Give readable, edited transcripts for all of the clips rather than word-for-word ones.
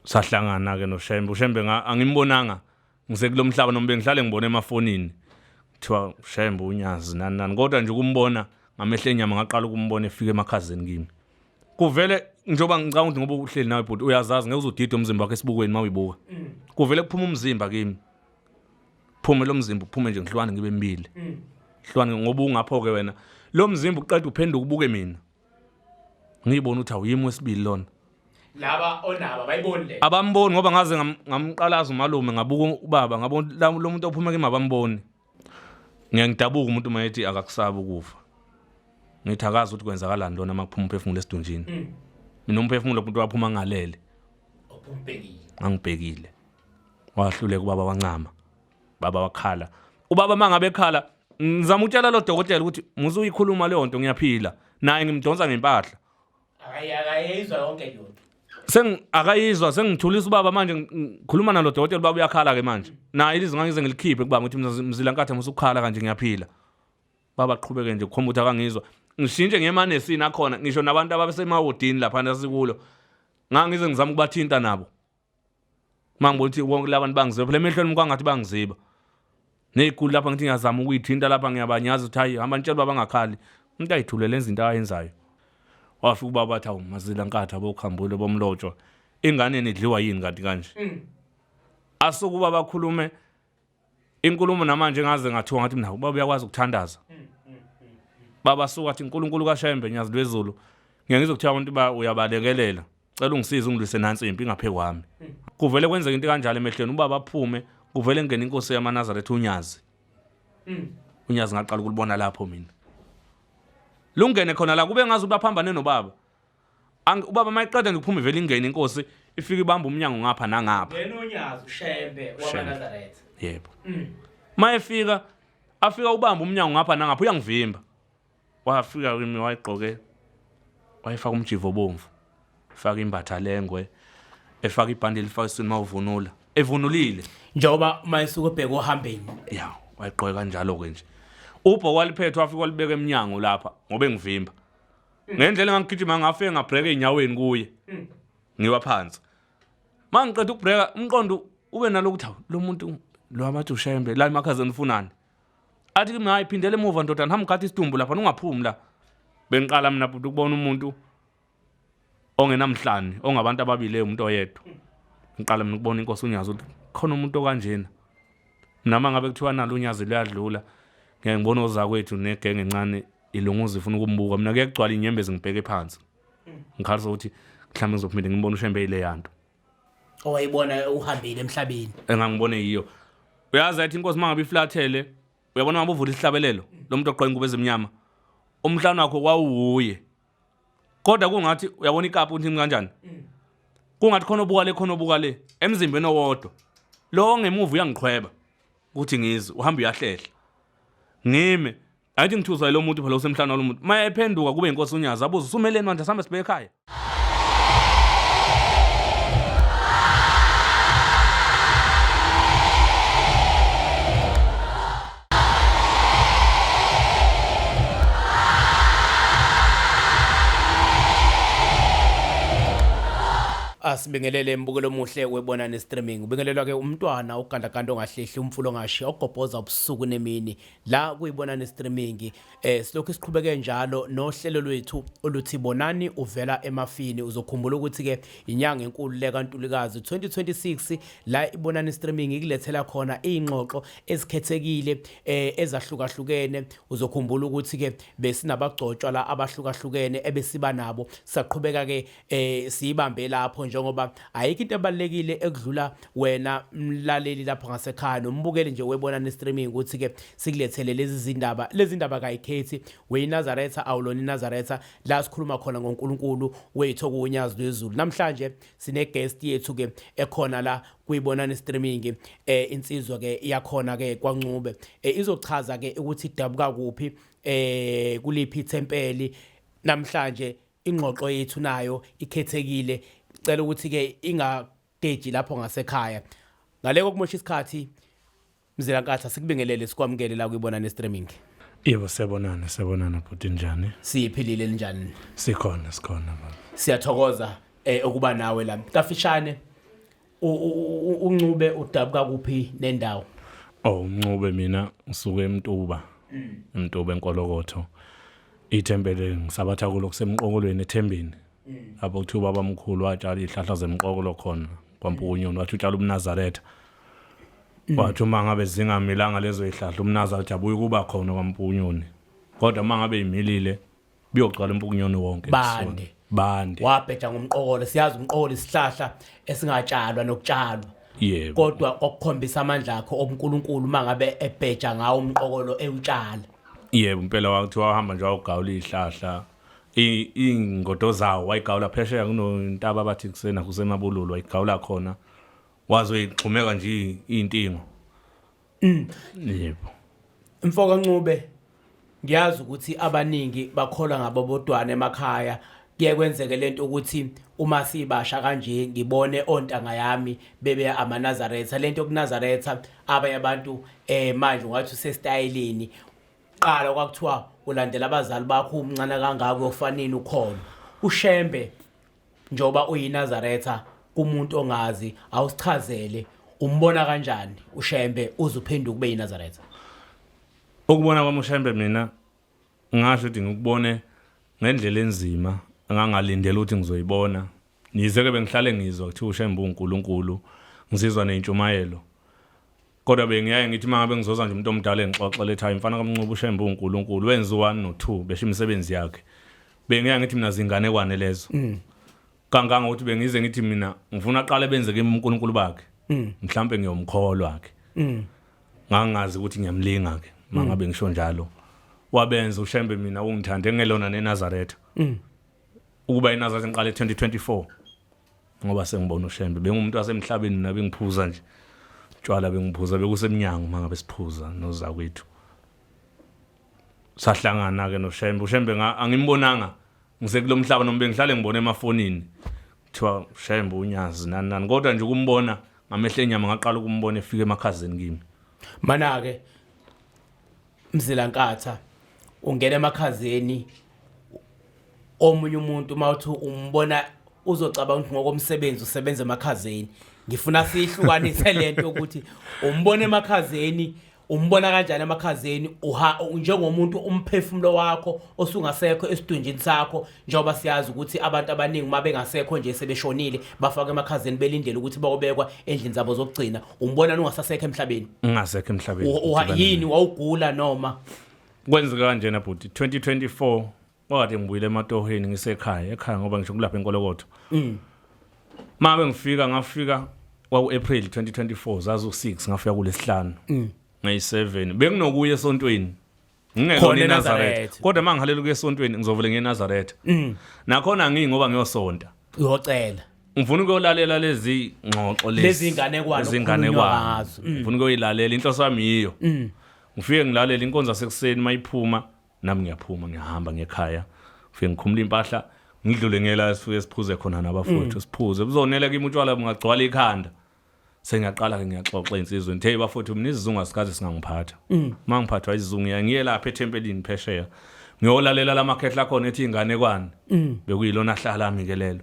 Sahlangana ke noShembe. UShembe angimbonanga ngisekulomhlaba noma bengihlale ngibona emafonini kuthiwa Shembe uNyazi nani nani, kodwa nje ukumbona ngamehlo enyama ngaqala ukumbona efika emakhazeni kimi. Kuvele njengoba ngicabanga ukuthi ngoba uhleli nawe bhuti uyazazi, ngeke uzudide umzimba wakho esibukweni uma uyibuka. Kuvele kuphuma umzimba kimi, phume lo mzimba, uphume nje ngihlwane ngibe mbili, hlwane ngoba ungapho-ke wena lo mzimba uqeda uphenduka ubuke mina, ngiyibona ukuthi awuyimi wesibili lona. Laba onabo abayiboni le. Abamboni ngoba ngaze ngamqalaza umalume, ngabuka ubaba, ngabona lo muntu ophuma kimi abamboni. Ngiyangidabuka umuntu uma ethi akakusabi ukufa, ngithi akazi ukuthi kwenzakalani lona uma kuphuma umphefumulo esidunjini. Mina umphefumulo umuntu waphuma ngalele. Uphuma. Angibhekile, wahluleka ubaba, wancama baba, wakhala ubaba. Mangabe ekhala ngizama ukutshela lo dokotela ukuthi muze uyikhuluma leyo nto, ngiyaphila naye, ngimdonsa ngempahla. Akayizwa yonke leyo nto. Seng akayizwa, sengithulisa ubaba manje, ngikhuluma nalo dokotela, ubaba uyakhala ke manje naye, ilizwi ngangize ngilikhiphe kubaba ngithi Mzila Nkatha musukukhala kanje, ngiyaphila. Baba qhubeke nje kukhomba ukuthi akangizwa. Ngishintshe ngemanesini akhona, ngisho nabantu ababesemawodini lapha nasikulo ngangize ngizama ukubathinta nabo mangibona ukuthi wonke labantu bangiziba phela emehlweni kwangathi bangiziba ney'guli lapha, ngithi ngiyazama ukuyithinta lapha ngiyabanyaza ukuthi hayi, hamba nitshela uba bangakhali, umuntu ayithulele enza into ayenzayo. Wafika ubaba wathi, awu Mazila Nkatha bokhambule bomlotshwa, ingane nidliwa yini kanti kanje? Asuke ubaba akhulume inkulumo namanje ngaze ngathiwa ngathi mina ubaba uyakwazi ukuthandaza. Baba suka athi, uNkulunkulu kaShembe Nyazi lwezulu, ngeke ngizokuthiwa abantu ba uyabalekelela, cela ungisize ungilwise nansi impi ingaphe kwami. Kuvele kwenzeka into kanjalo emehlweni, ubaba aphume, kuvele ngene inkosi yamaNazaretha uNyazi. UNyazi ngaqala ukulibona lapho mina lungene khona la, kube ngazi ukuthi baphambane nobaba. Ubaba mayiqeda nje ukuphuma ivele ingene inkosi, ifike ibamba umnyango ngapha nangapha. Ngena uNyazi uShembe wamaNazaretha. Yebo. Mayefika afika ubamba umnyango ngapha nangapha, uyangivimba. Wafika kimi wayegqoke, wayefaka umjivo obomvu, faka imbatha lengwe, efaka ibhande elifaka esiswini mawuvunula, evunulile. Njengoba uma esuke ebheka ohambeni. Ya, wayegqoke kanjalo-ke nje. Ubho waliphethe, wafika walibeka emnyango lapha ngoba engivimba. Ngendlela engangigijima ngafike ngabreka ey'nyaweni kuye, ngiwa phansi. Ma ngiqeda ukubreka umqondo ube nalokuthi hawu, lo muntu lo abathi uShembe la emakhazeni ufunani? Athi kimi, hayi, phindela emuva ndodana, hamba ugade isidumbu lapha, ungaphumi la. Bengiqala mina bhuti ukubona umuntu ongenamhlani ongabantu ababili, umuntu oyedwa. Ngiqala mina ukubona inkosi uNyazi ukuthi khona umuntu okanjena. Mina uma ngabe kuthiwa nalo uNyazi luyadlula, ngeke ngibone ozakwethu negenge encane ilunguza ifuna ukumbuka, mina kuye kugcwala inyembezi, ngibheke phansi, ngikhalisa ukuthi mhlawumbe ngizophinde ngimbone uShembe yileya nto owayibona uhambile emhlabeni. Engangibone yiyo. Uyazi athi inkosi mangabe iflathele, uyabona ngabe uvula isihlabelelo lo muntu ogqoke ingubo ezimnyama, umhlana wakho kwawuye, kodwa kungathi uyabona ikapu ukuthi kanjani, kungathi khona obuka le, khona obuka le emzimbeni owodwa. Lo ongemuva uyangiqhweba ukuthi ngizwe, uhamba uyahlehla, ngime ayithi ngithuswa lo muntu phela usemhlana walo muntu. Maya ephenduka kube inkosi uNyazi, abuze, usumeleni manje? Sihambe sibheke ekhaya. Asibingelele embukelo omuhle webonani streaming. Ubingelelwa ke umntwana ugandaganda ongahlehli, umfulo ongashi, ogobhoza ubusuku nemini. La kuyibonani streaming silokhu siqhubeke njalo nohlelo lwethu oluthi Bonani uvela emafini. Uzokhumbula ukuthi ke inyanga enkulu le kaNtulikazi 2026 la ibonani streaming ikulethela khona ingxoxo ezikhethekile ezahlukahlukene. Uzokhumbula ukuthi ke besinabagcotshwa la abahlukahlukene ebesiba nabo, saqhubeka ke siyibambe lapho njengoba ayikho into ebalekile ekudlula wena mlaleli lapho ngasekhaya nombukeli nje webona streaming ukuthi ke sikulethele lezi zindaba. Lezi ndaba kayikhethi weyiNazaretha awulona iNazaretha, la sikhuluma khona ngoNkulunkulu wethu okuwunyazi lwezulu. Namhlanje sine guest yethu ke ekhona la kuyibonani streaming, insizwa ke yakhona ke kwaNcube, izochaza ke ukuthi idabuka kuphi, kuliphi ithempeli. Namhlanje ingxoxo yethu nayo ikhethekile, cela ukuthi ke ingageji lapho ngasekhaya. Ngale kokumosha isikhathi, Mzila Nkatha, sikubingelele, sikwamukele la kuyibonani streaming. Yebo, siyabonana, siyabonana bhuti, njani? Siphilile, njani? Sikhona, sikhona baba. Siyathokoza ukuba nawe la. Kafishane uNcube udabuka kuphi nendawo? Oh, uNcube mina ngisuke eMtuba. EMtuba eNkolokotho. Ithempeli ngisabatha kulo kusemqokolweni eThembeni. Lapho kuthiwa ubaba mkhulu watshala izihlahla zemqokolo khona kwaMpukunyoni wathi utshala umNazaretha. Wathi uma ngabe zingamilanga lezo zihlahla umNazaretha abuye kuba khona kwaMpukunyoni. Kodwa uma ngabe imilile buyogcwala impukunyoni wonke. Bande. Bande. Wabheja ngomqokolo, siyazi umqokolo isihlahla esingatshalwa nokutshalwa. Yebo. Kodwa okukhombisa amandla akho obuNkulunkulu uma ngabe ebheja ngawo umqokolo ewutshala. Yebo impela wathi wahamba nje wawugawula izihlahla iy'ngodo zawo wayigawula phesheya kunontaba abathi kusena kusemabululu wayigawula khona wazoyigxumeka nje iy'ntingo. Yebo. Mfoka Ncube ngiyazi ukuthi abaningi bakholwa ngabo bodwana emakhaya kuye kwenzeke lento ukuthi uma sibasha kanje ngibone ontanga yami bebe amaNazaretha lento yokuNazaretha abanye abantu eh manje ungathi usestayilini qala kwakuthiwa ulandela abazali bakho umncane kangaka uyofanini ukhona uShembe njengoba uyiNazaretha kumuntu ongazi awusichazele umbona kanjani uShembe uze uphenduke ube yiNazaretha? Ukubona kwami uShembe mina ngasho ukuthi ngikubone ngendlela enzima engangalindela ukuthi ngizoyibona. Yize ke bengihlale ngizwa kuthiwa uShembe uNkulunkulu, ngizizwa nezintshumayelo. Kodwa bengiyaye ngithi uma ngabe ngizoza nje umuntu omdala engixoxela ethi hayi mfana kaMncuba uShembe uNkulunkulu wenza u-1 no-2 besho imisebenzi yakhe. Bengiyaye ngithi mina zinganekwane lezo. Kangangokuthi bengize ngithi mina ngifuna aqale benze kimi uNkulunkulu bakhe. Mhlambe ngiyomkholwa ke. Ngangazi ukuthi ngiyamlinga ke mangabe ngisho njalo. Wabenza uShembe mina ungithande ngelona neNazaretha. Ukuba iNazaretha ngiqale 2024. Ngoba sengibona uShembe bengumuntu wasemhlabeni mina bengiphuza nje. Tshwala bengiphuza bekusemnyango mangabe siphuza nozakwethu. Sahlangana ke noShembe. UShembe angimbonanga ngisekulomhlaba noma bengihlale ngibona emafonini. Kuthiwa Shembe unyazi nani nani kodwa nje ukumbona ngamehlo enyama ngaqala ukumbona efika emakhazeni kimi. Mana ke Mzilankatha ungena emakhazeni omunye umuntu uma uthi umbona uzocabanga ukuthi ngokomsebenzi usebenza emakhazeni. Ngifuna sihlukanise lento ukuthi umbona emakhazeni umbona kanjani emakhazeni uha njengomuntu umphefumulo wakho osungasekho esidunjini sakho njengoba siyazi ukuthi abantu abaningi uma bengasekho nje sebeshonile bafake emakhazeni belindele ukuthi bayobekwa endlini zabo zokugcina umbona ungasasekho emhlabeni. Ngingasekho emhlabeni. Yini wawugula noma kwenzeka kanjena bhuti 2024 kwakade ngibuyile ematoheni ngisekhaya ekhaya ngoba ngisho kulapha enkolokotho. Mabe ngifika ngafika kwaku April 2024 zazu 6 ngafika kulesihlanu. Ngayi7 benginokuya esontweni. Ngingelona eNazaretha. Kodwa mangihalela ukuya esontweni ngizovele ngiye eNazaretha. Nakhona ngiyi ngoba ngiyosonta. Uyocela. Ngifuna ukuyolalela lezi ngxoxo lezi. Lezi inganekwane Izinganekwane. Ngifuna ukuyilalela inhloso yami yiyo. Ngifike ngilalela inkonzo yasekuseni mayiphuma nami ngiyaphuma ngiyahamba ngekhaya. Ngifike ngikhumula impahla ngidlule ngela sifike siphuze khona nabafowethu siphuze. Buzonela kimi utshwala bungagcwala ikhanda. Sengiyaqala ke ngiyaxoxa insizweni. Hey bafowethu mina isizungu asikaze singangiphatha. Uma ngiphathwa isizungu ngiya ngiye lapha ethempelini phesheya. Ngiyolalela lamakhehla khona ethi inganekwane. Bekuyilona hlala lami ke lelo.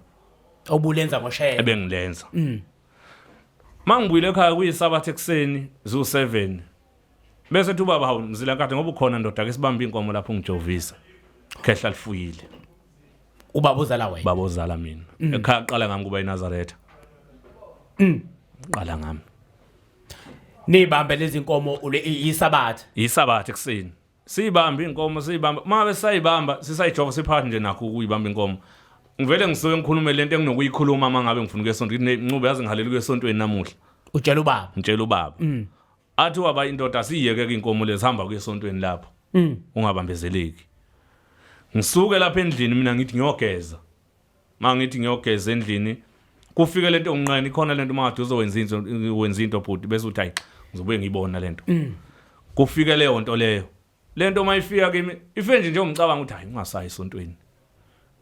Obulenza ngoshela. Ebengilenza. Mangibuyile ekhaya kuyisabatha ekuseni zu7. Bese ethi ubaba hawu Mzila Nkatha ngoba ukhona ndoda ke sibambe inkomo lapho ungijovisa. Khehla lifuyile. Ubaba uzala wena. Baba ozala mina. Ekhaya qala ngami kuba iNazaretha. Qala ngami. Nibambe lezi nkomo isabatha. Isabatha ekuseni. Siyibambe inkomo siyibamba. Mangabe sisayibamba sisayijova siphakathi nje nakho ukuyibamba inkomo. Ngivele ngisuke ngikhulume lento enginokuyikhuluma mangabe ngifuna ukuya esontweni. Ngithi Ncube yazi ngihalela ukuya esontweni namuhla. Utshela ubaba. Ngitshela ubaba. Athi waba indoda siyeke ke inkomo lezi hamba kuye esontweni lapho. Ungabambezeleki. Ngisuke lapha endlini mina ngithi ngiyogeza. Mangithi ngiyogeza endlini kufike lento onqena ikhona lento mangade uzowenza into wenza into bhuti bese uthi hayi ngizobuye ngiyibona lento. Kufike leyo nto leyo. Lento mayifika kimi ife nje njengomcabango ukuthi hayi ungasayi esontweni.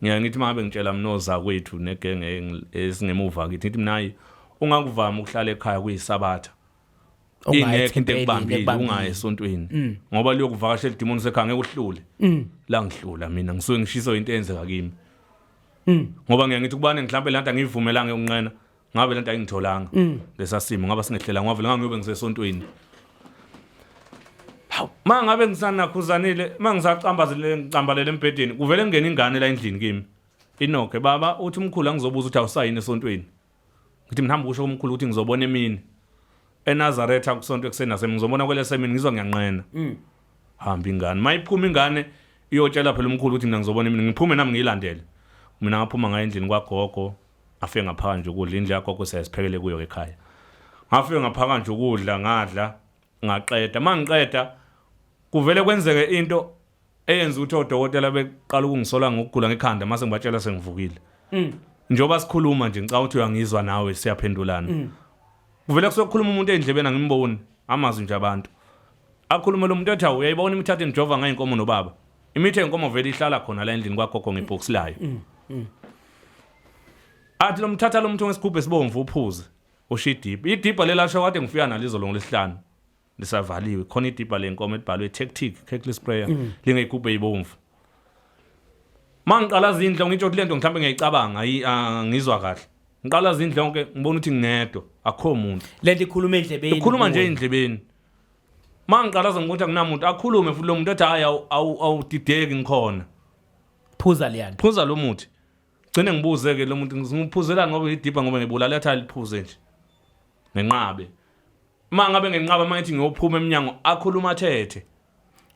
Ngiya ngithi mangabe ngitshela mnoza kwethu negenge esingemuva kithi ngithi mina hayi ungakuvami ukuhlala ekhaya kuyisabatha. Ingekho into ekubambile ungayi esontweni ngoba liyokuvakashela idimoni sekhaya ngeke uhlule. La ngihlula mina ngisuke ngishiso into eyenzeka kimi. Ngoba ngiya ngithi kubane mhlambe lento angiyivumelanga yokunqena. Ngabe lento ayingitholanga lesa simo, ngaba singehlela ngoba vele ngangiyobe ngisesontweni. Hawu, ma ngabe ngisanakhuzanile, ma ngisacambazile ngicambalele embhedeni, kuvele kungena ingane la endlini kimi. Inoke baba uthi umkhulu angizobuza ukuthi awusayini esontweni. Ngithi mina hamba usho kumkhulu ukuthi ngizobona emini. ENazaretha kusonto ekuseni nasemini ngizobona kwelesemini ngizwa ngiyanqena. Hamba ingane. Mayiphuma ingane iyotshela phela umkhulu ukuthi mina ngizobona emini, ngiphume nami ngiyilandele. Mina ngaphuma ngaye endlini kwagogo, ngafike ngaphaka nje ukudla, indlu yagogo siyasiphekele kuyo ekhaya. Ngafike ngaphaka nje ukudla ngadla ngaqeda. Mangiqeda kuvele kwenzeke into eyenza ukuthi odokotela beqala ukungisola ngokugula ngekhanda mase ngibatshela sengivukile. Njengoba sikhuluma nje ngicabanga ukuthi uyangizwa nawe siyaphendulana. Kuvele kusokhuluma umuntu endlebeni angimboni, amazwi nje abantu. Akhulume lo muntu ethi awu uyayibona imithathu engijova ngayo inkomo nobaba. Imithi yenkomo vele ihlala khona la endlini kwagogo ngebhoksi layo. Athi lo mthatha lo muntu ngesigubhu esibomvu uphuze. Ushiya idibha. Idibha lelasho kade ngifika nalo izolo ngolesihlanu. Lisavaliwe. Khona idibha lenkomo elibhalwe Tactic Kekli Sprayer lingeyigubhu ezibomvu. Mangiqala izindlu ngitsho ukuthi lento mhlawumbe ngiyayicabanga angizwa kahle. Ngiqala izindlu yonke ngibona ukuthi ngingedwa akukho muntu. Lento ikhuluma endlebeni. Ikhuluma nje endlebeni. Mangiqalaza ngokuthi akunamuntu akhulume futhi lo muntu athi hayi awudideki ngikhona. Phuza leyana. Phuza lo muthi. Gcine ngibuze ke lo muntu ngiphuzelani ngoba idibha ngoba ngibulala athi aliphuze nje. Ngenqabe. Uma ngabe ngenqaba mangithi ngiyophuma eminyango akhuluma athethe.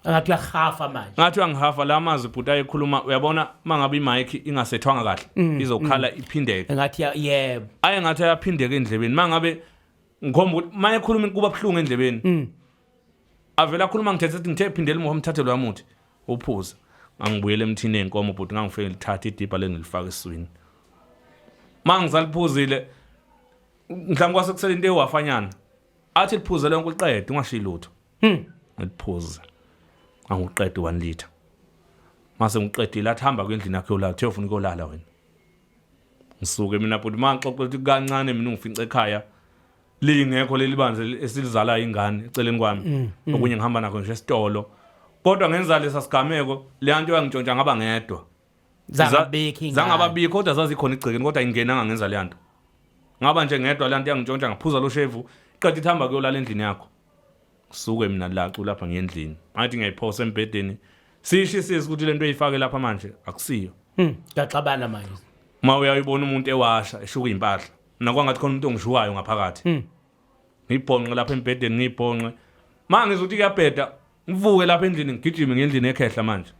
Ngathi uyahafa manje. Ngathi uyangihafa la mazwi bhuti ayekhuluma uyabona mangabe imic ingasethwanga kahle izokhala iphindeke. Ngathi yebo. Aye ngathi ayaphindeka endlebeni mangabe ngikhomba ukuthi mayekhuluma kuba buhlungu endlebeni. Avela akhuluma ngithethe ethi ngithe phindela umuha umthathe lo muthi uphuze. Ngangibuyela emthini enkomo bhuti ngangifike ngilithatha idibha lengilifaka esiswini. Mangisaliphuzile mhlawumbe kwase kusele into ewafanyana. Athi liphuze lonke uliqede ungashiyi lutho. Ngiliphuze. Angiqede 1 liter. Mase ngiqedile athi hamba kwendlini yakho yolala, uthe ufuna ukolala wena. Ngisuke mina bhuti mangixoxa ukuthi kancane mina ungifince ekhaya lingekho leli bandla esilizalayo ingane eceleni kwami. Okunye ngihamba nakho nje esitolo. Kodwa ngenza lesa sigameko le nto yangitshontsha ngaba ngedwa. Zangabikho ingane. Zangababikho kodwa zazikhona igcekeni kodwa ingenanga ngenza le nto. Ngaba nje ngedwa le nto yangitshontsha ngaphuza lo shevu qeda ithamba kuyolala endlini yakho. Suke mina lacu lapha ngendlini. Ngathi ngiyayiphosa embhedeni. Sisho isisi ukuthi lento eyifake lapha manje akusiyo. Ngaxabana manje. Uma uyayibona umuntu ewasha eshuka impahla. Mina kwangathi khona umuntu ongishukayo ngaphakathi. Ngibhonqe lapha embhedeni ngibhonqe. Mangizwa ukuthi kuyabheda ngivuke lapha endlini ngigijime ngendlini ekhehla manje.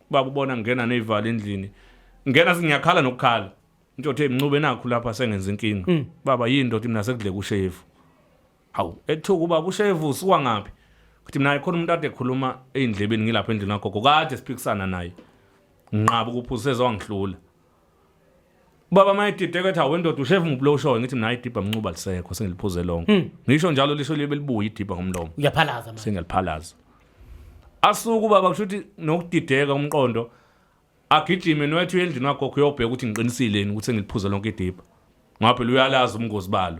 Baba ubona ngena nezivalo endlini. Ngena singiyakhala nokukhala. Into othe mncube nakho lapha sengenza inkinga. Baba yini ndoda mina sekudleka ushevu. Hawu ethuka ubaba ushevu usuka ngaphi? Kuthi mina khona umuntu ade ekhuluma endlebeni ngilapha endlini kagogo kade siphikisana naye. Nginqaba ukuphuzeza wangihlula. Baba mayidideke ethi awu ndoda ushevu ngiblo ushoyo ngithi mina idibha mncuba lisekho sengiliphuze lonke. Ngisho njalo lisho libe libuye idibha ngomlomo. Uyaphalaza manje. Sengiyaliphalaza. Asuka ubaba kusho ukuthi nokudideka umqondo agijime noyethu endlini wagogo uyobheka ukuthi ngiqinisile yini ukuthi sengiliphuze lonke idibha. Ngoba phela uyalazi ubungozi balo.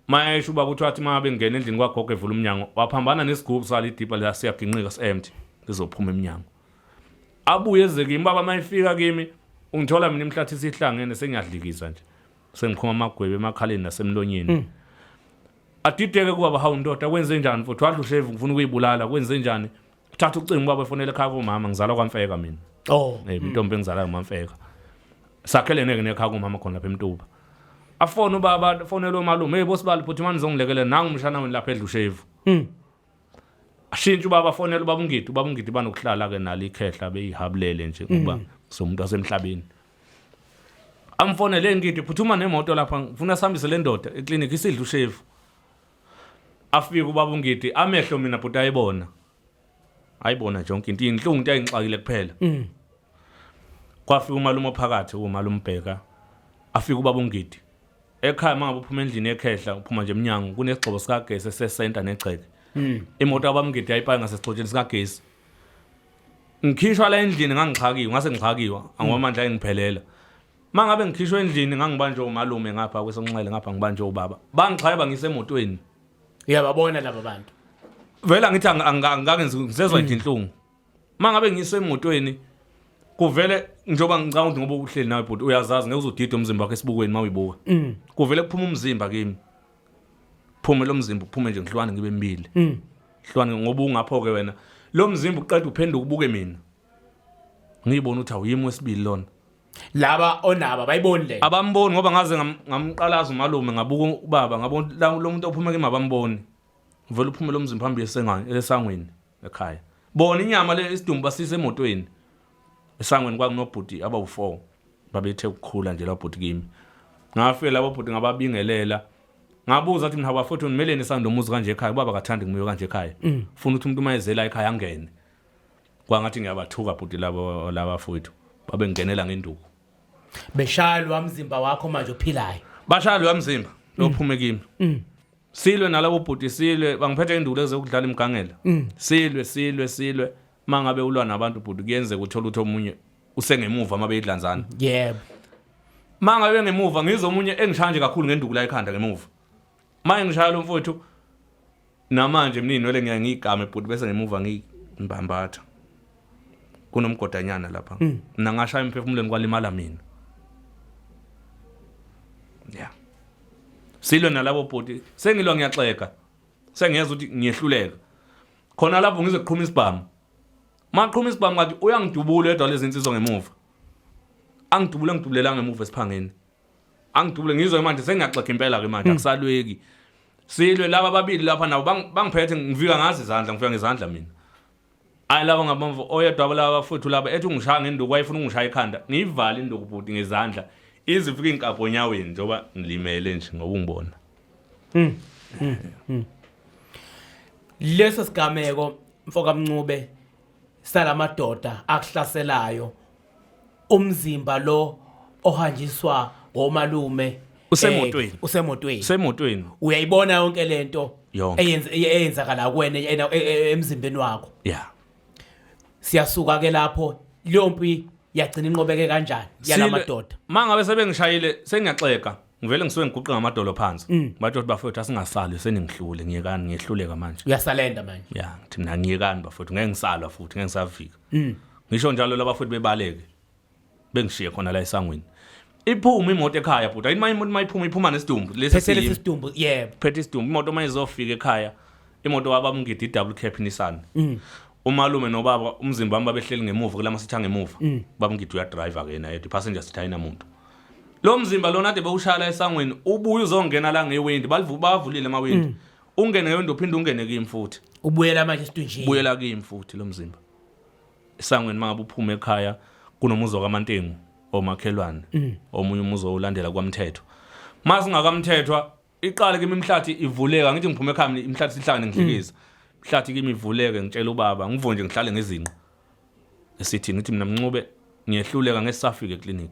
Mayesho ubaba uthi wathi uma bengena endlini kwagogo evula umnyango waphambana nesigubhu sala idibha la siyaginqika si-empty lizophuma eminyango. Abuye eze kimi baba mayifika kimi ungithola mina imhlathi isihlangene sengiyadlikiza nje. Sengiphuma amagwebe emakhaleni nasemlonyeni. Adideke kubaba hawu ndoda kwenze njani futhi wadla ushevu ngifuna ukuyibulala kwenze njani? Thatha ucingo ubaba efonele ekhaya komama ngizalwa kwaMfeka mina. Oh. Intombi engizalayo uMamfeka. Sakhelene ke nekhaya kumama khona lapha eMtuba. Afone ubaba fonele umalume hey bosibali phuthi manje uzongilekelela nangu umshana wenu lapha edla ushevu. Ashintshe ubaba afonele ubaba uNgidi, ubaba uNgidi banokuhlala ke nalo ikhehla beyihabulele nje ngoba somuntu wasemhlabeni. Amfonele Ngidi phuthuma nemoto lapha ngifuna sihambise le ndoda eclinic isidla ushevu. Afike ubaba uNgidi amehlo mina bhuti ayibona. Ayibona nje yonke into inhlungu into ayingixakile kuphela. Kwafika umalume ophakathi umalume umbheka. Afika ubaba uNgidi. Ekhaya mangabe uphuma endlini ekhehla uphuma nje eminyango kunesigxobo sikagesi esesenta negceke. Imoto abamngidi yayipaka ngasesigxotsheni sikagesi. Ngikhishwa la endlini ngangixhakiwe ngase ngixhakiwa angwamandla engiphelela. Mangabe ngikhishwa endlini ngangibanjwe umalume ngapha kwesonxele ngapha ngibanjwe ubaba. Bangixhaya bangisemotweni. Uyababona laba bantu. Vela ngithi angakenzi ngisezwa nje inhlungu. Mangabe ngiswe emotweni Kuvele njengoba ngicabanga ukuthi ngoba uhleli nawe bhuti uyazazi ngeke uzudida umzimba wakho esibukweni uma uyibuka. Kuvele kuphuma umzimba kimi. Phume lo mzimba uphume nje ngihlwane ngibe mbili. Hlwane ngoba ungapho ke wena. Lo mzimba uqeda uphenduka ubuke mina. Ngiyibona ukuthi awuyimi wesibili lona. Laba onaba bayiboni le. Abamboni ngoba ngaze ngamqalaza umalume ngabuka ubaba ngabona lo muntu ophuma kimi abamboni. Vele uphume lo mzimba phambi esangweni ekhaya. Bona inyama le isidumbu basise emotweni. Esangweni kwakunobhuti abawu4 babethe ukukhula nje labhuti kimi. Ngafika labo bhuti ngababingelela. Ngabuza ukuthi mina bafowethu nimeleni isando umuzi kanje ekhaya ubaba kathandi ngimuyo kanje ekhaya. Ufuna ukuthi umuntu uma ezela ekhaya angene. Kwangathi ngiyabathuka bhuti labo labafowethu babengenela ngenduku. Beshaya lo mzimba wakho manje ophilayo. Bashaya lo mzimba lophume kimi. Silwe nalabo bhuti silwe bangiphethe induku lezi zokudlala imigangela. Silwe silwe silwe mangabe ulwa nabantu bhuti kuyenzeka uthola ukuthi omunye usengemuva uma beyidlanzana. Yebo. Mangabe ngemuva ngizwe omunye engishaya nje kakhulu ngenduku la ekhanda ngemuva. Manje ngishaya lo mfowethu namanje mina inwele ngiya ngiyigame bhuti bese ngemuva ngiyibambatha. Kunomgodanyana lapha. Mina ngashaya emphefumulweni kwalimala mina. Yeah. Silwe nalabo bhuti sengilwa ngiyaxega. Sengiyeza ukuthi ngiyehluleka. Khona lapho ngize kuqhuma isibhamu. Maqhuma isibhamu ngathi uyangidubula yedwa lezi insizwa ngemuva. Angidubule ngidubulela ngemuva esiphangeni. Angidubule ngizwe manje sengiyaxega impela ke manje akusalweki. Silwe laba ababili lapha nabo bangiphethe ngivika ngazi izandla ngifika ngezandla mina. Ayi laba ngabamvu oyedwa laba futhi laba ethi ungishaya ngenduku wayefuna ungishaya ikhanda ngiyivale induku bhuti ngezandla ize ifike inkapho onyaweni njengoba ngilimele nje ngoba ungibona. Leso sigameko mfoka Mncube salamadoda akuhlaselayo umzimba lo ohanjiswa ngomalume Usemotweni. Usemotweni. Usemotweni. Uyayibona yonke lento Yonke. Eyenzakala kuwena emzimbeni wakho. Yeah. Siyasuka ke lapho leyo mpi yagcina inqobeke kanjani yalamadoda? Mangabe sebengishayile sengiyaxega ngivele ngisuke ngiguqe ngamadolo phansi. Bathi ukuthi bafowethu asingasali seningihlule ngiyekani ngiyehluleka manje. Uyasalenda manje. Ya ngithi mina ngiyekani bafowethu ngeke ngisalwa futhi ngeke ngisafika. Ngisho njalo laba futhi bebaleke. Bengishiye khona la esangweni. Iphuma imoto ekhaya bhuti. Ayini imoto mayiphuma iphuma nesidumbu. Lesi Phethe lesi sidumbu yebo. Phethe isidumbu imoto mayizofika ekhaya. Imoto wabamngidi double cab Nissan. Umalume nobaba umzimba wami babehleli ngemuva kulama sitha ngemuva. Babamngidi uya driver ke yena yedwa passenger seat ayinamuntu. Lo mzimba lona ade bewushala esangweni ubuye uzongena la ngewindi bavulile amawindi. Ungene ngewindi uphinde ungene kimi futhi. Ubuyela manje esidunjini. Ubuyela kimi futhi lo mzimba. Esangweni mangabe uphuma ekhaya kunomuzi wakaMantengu omakhelwane omunye umuzi olandela kwaMthetho. Masingakamthethwa iqale kimi imhlathi ivuleka ngithi ngiphuma ekhaya mina imhlathi sihlangane ngidlikiza. Imhlathi kimi ivuleke ngitshela ubaba ngivuke nje ngihlale ngezinqa. Esithi ngithi mina Mncube ngiyehluleka ngesafika eclinic.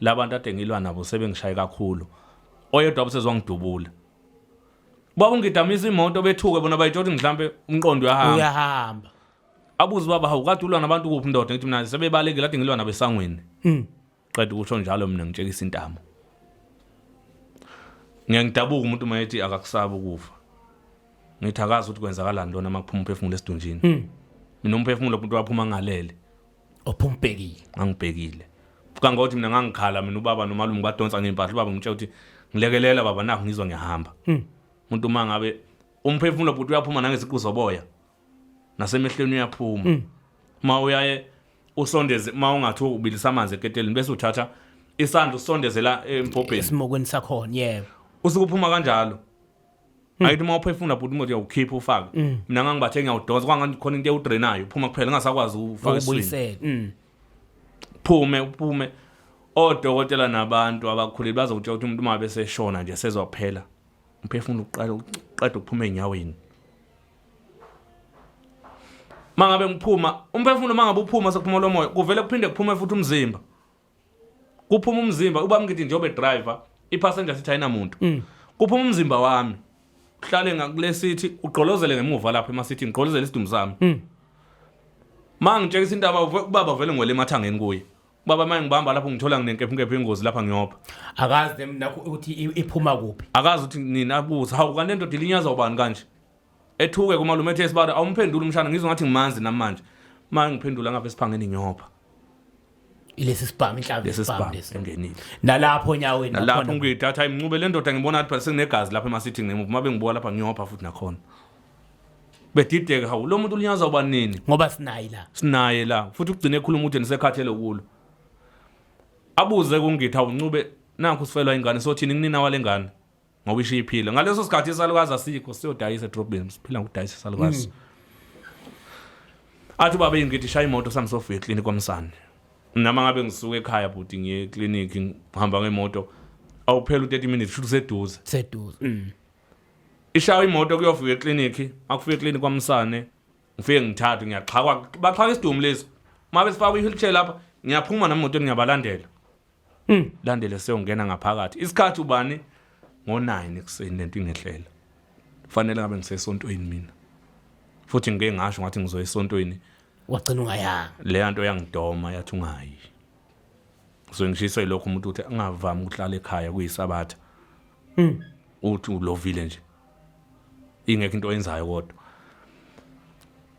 Labantu ade ngilwa nabo sebengishaye kakhulu. Oyedwa usezwangidubula. Baba ungidamisa imoto bethuke bona bayitshela ukuthi mhlambe umqondo uyahamba. Uyahamba. Abuze baba hawu kade ulwa nabantu kuphi ndoda ngithi mina sebebalekile kade ngilwa nabesangweni. Qeda ukusho njalo mina ngitshekisa intamo. Ngiyangidabuka umuntu uma ethi akakusaba ukufa. Ngithi akazi ukuthi kwenzakalani lona makuphuma umphefumulo esidunjini. Mina umphefumulo umuntu waphuma ngalele. Ophumbhekile. Ngangibhekile. Kangothi mina ngangikhala mina ubaba nomalume badonsa ngempahla ubaba ngitshela ukuthi ngilekelela baba nakho ngizwa ngiyahamba. Umuntu uma ngabe umphefumulo bhuti uyaphuma nangeziqu zoboya. Nasemehlweni uyaphuma. Uma uyaye usondeze uma ungathi ubilisa amanzi eketeleni bese uthatha isandla usondezela empopeni. Esimokweni sakhona yebo. Usuke uphuma kanjalo. Ayithi uma uphefumula bhuti imoto uyawukhipha ufake. Mina ngangibathe ngiyawudonsa kwangathi khona into ewudrenayo uphuma kuphela ngingasakwazi ukufaka esiswini. Ukubuyisela. Phume uphume odokotela nabantu abakhulile bazokutshela ukuthi umuntu uma beseshona nje sezophela. Umphefumulo uqala uqeda ukuphuma enyaweni. Mangabe ngiphuma umphefumulo mangabe uphuma sekuphuma lo moya kuvele kuphinde kuphume futhi umzimba. Kuphuma umzimba ubaba ngithi njengoba driver ipassenger sithi ayinamuntu. Kuphuma umzimba wami. Uhlale ngakule sithi ugqolozele ngemuva lapha emasithi ngigqolozele isidumbu sami. Mangitshekisa indaba ubaba vele ngwele emathangeni kuye. Baba manje ngibamba lapho ngithola nginenkephunkephu ingozi lapha ngiyopha. Akazi nakho ukuthi iphuma kuphi. Akazi ukuthi nina abuza hawu kanti lendoda ilinyaza ubani kanje. Ethuke kumalume ethe sibara awumphendula umshana ngizwe ngathi ngimanzi namanje. Manje ngiphendula ngapha esiphangeni ngiyopha. Ilesi sibhamu, inhlamvu lesi yesibhamu sibhamu lesi. Engenile. Nalapho onyaweni. Nalapho. Nakhona. Ngiyithatha imncube le ndoda, ngibona ngathi phela sekunegazi lapha emasithini ngemuva. Uma bengibuka lapha, ngiyopha futhi nakhona, bedideke, hawu, lo muntu ulinyazwa uba nini? Ngoba sinayi la. Sinaye la futhi. Ugcine ekhuluma ukuthi nisekhathele kulo, abuze kungithi, hawu Ncube, nakho sifelwa ingane, sothini kunina wale ngane ngoba ishiye iphila? Ngaleso sikhathi isalukazi asikho, siyodayisa edrobheni, siphila ngokudayisa isalukazi. Athi ubaba, ngithi shaya imoto sami, sofika eklinikhi kwamsane. Nama ngabe ngisuka ekhaya bhuti, ngiye eklinikhi, ngihamba ngemoto, awuphela u-30 minutes, shuthi useduze. Seduze. Ishaya imoto kuyofika eklinikhi. Akufika eklinikhi kwamsane, ngifike ngithathe, ngiyaxhakwa, baxhaka isidumu lesi. Uma besifaka i-wheelchair lapha, ngiyaphuma nami emotweni, ngiyabalandela. Landele siyongena ngaphakathi. Isikhathi ubani? Ngo-9 ekuseni lento ingehlela. Fanele ngabe ngisesontweni mina, futhi ngike ngasho ngathi ngizoya esontweni. Wagcina ungayanga. Leya nto yangidoma, yathi ungayi. So ngishiso yilokho, umuntu uthi angavami ukuhlala ekhaya kuyisabatha, uthi ulovile nje, ingekho into oyenzayo. Kodwa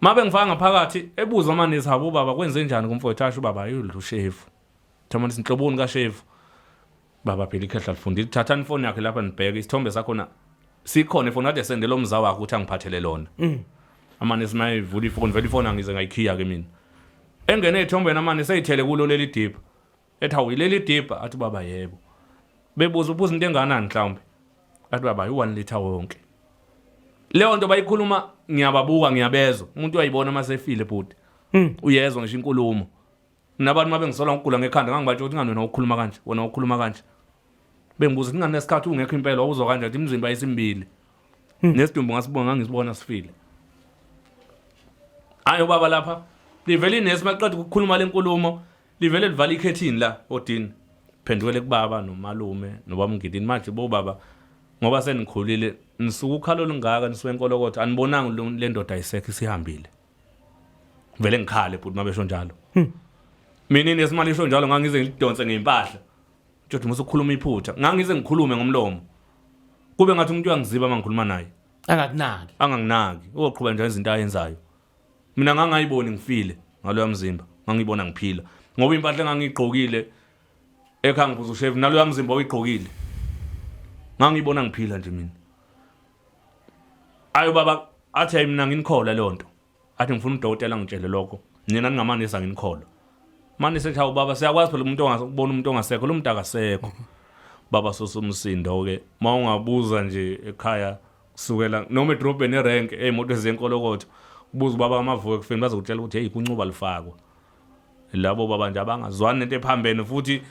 mabe ngifaka ngaphakathi, ebuza amanesi, habo baba, kwenze njani kumfowethu? Asho ubaba, ayudla ushevu. Thamani sinhloboni kashevu baba, phela ikhehla lifundile. Thathani ifoni yakhe lapha nibheke isithombe sakhona, sikhona ifoni kade sendela umza wakhe ukuthi angiphathele lona. Amanesi mayivula ifoni, vele ifoni angize ngayikhiya ke mina, engene ey'thombeni, amane seyithele kulo leli dipha, ethi, hawu, yileli dipha? Athi baba, yebo. Bebuza, uphuza into enganani mhlawumbe? Athi baba, i-1 litre wonke. Leyo nto bayikhuluma, ngiyababuka, ngiyabezwa. Umuntu uyayibona uma sefile bhuti, uyezwa ngisho inkulumo. Nabantu uma bengisola ngokugula ngekhanda, ngangibatsho ukuthi ingani wena ukhuluma kanje, wena ukhuluma kanje. Bengibuza ukuthi ingani nesikhathi ungekho impela, wawuzwa kanje? Athi imizimba isimbili nesidumbu ngasibona, ngangisibona sifile. Hayi ubaba lapha, livele inesi maqeda ukukhuluma lenkulumo, livele livala ikhethini la odini, phendukele kubaba nomalume nobamngidini. Manje bobaba, ngoba senikhulile, nisuka ukhalo olungaka, nisuka enkolokotho, anibonanga le ndoda ayisekho, isihambile? Vele ngikhale bhuti mabesho njalo. Mina inesi malisho njalo, ngangize ngidonse ngempahla. Njothi musu ukukhuluma iphutha, ngangize ngikhulume ngomlomo. Kube ngathi umuntu uyangiziba mangikhuluma naye. Angakunaki. Anganginaki, uyoqhuba nje izinto ayenzayo. Mina ngangayiboni ngifile ngaloya mzimba, ngangibona ngiphila. Ngoba impahla engangigqokile ekhaya ngiphuza ushevu, naloya mzimba oyigqokile. Ngangibona ngiphila nje mina. Ayo baba athi, hayi, mina nginikholwa leyo nto. Athi, ngifuna udokotela angitshele lokho. Nina ningamanesi, anginikholwa. Manje sethi, hawu baba, siyakwazi phela umuntu ongasubona umuntu ongasekho, lo muntu akasekho. Baba sosumsindo ke, mawungabuza nje ekhaya kusukela noma edrobheni erenk eyimoto ezenkolokotho, ubuza ubaba amavuko ekufeni, bazokutshela ukuthi hey, kuncuba lifakwa. Labo baba nje abangazwani nento ephambene futhi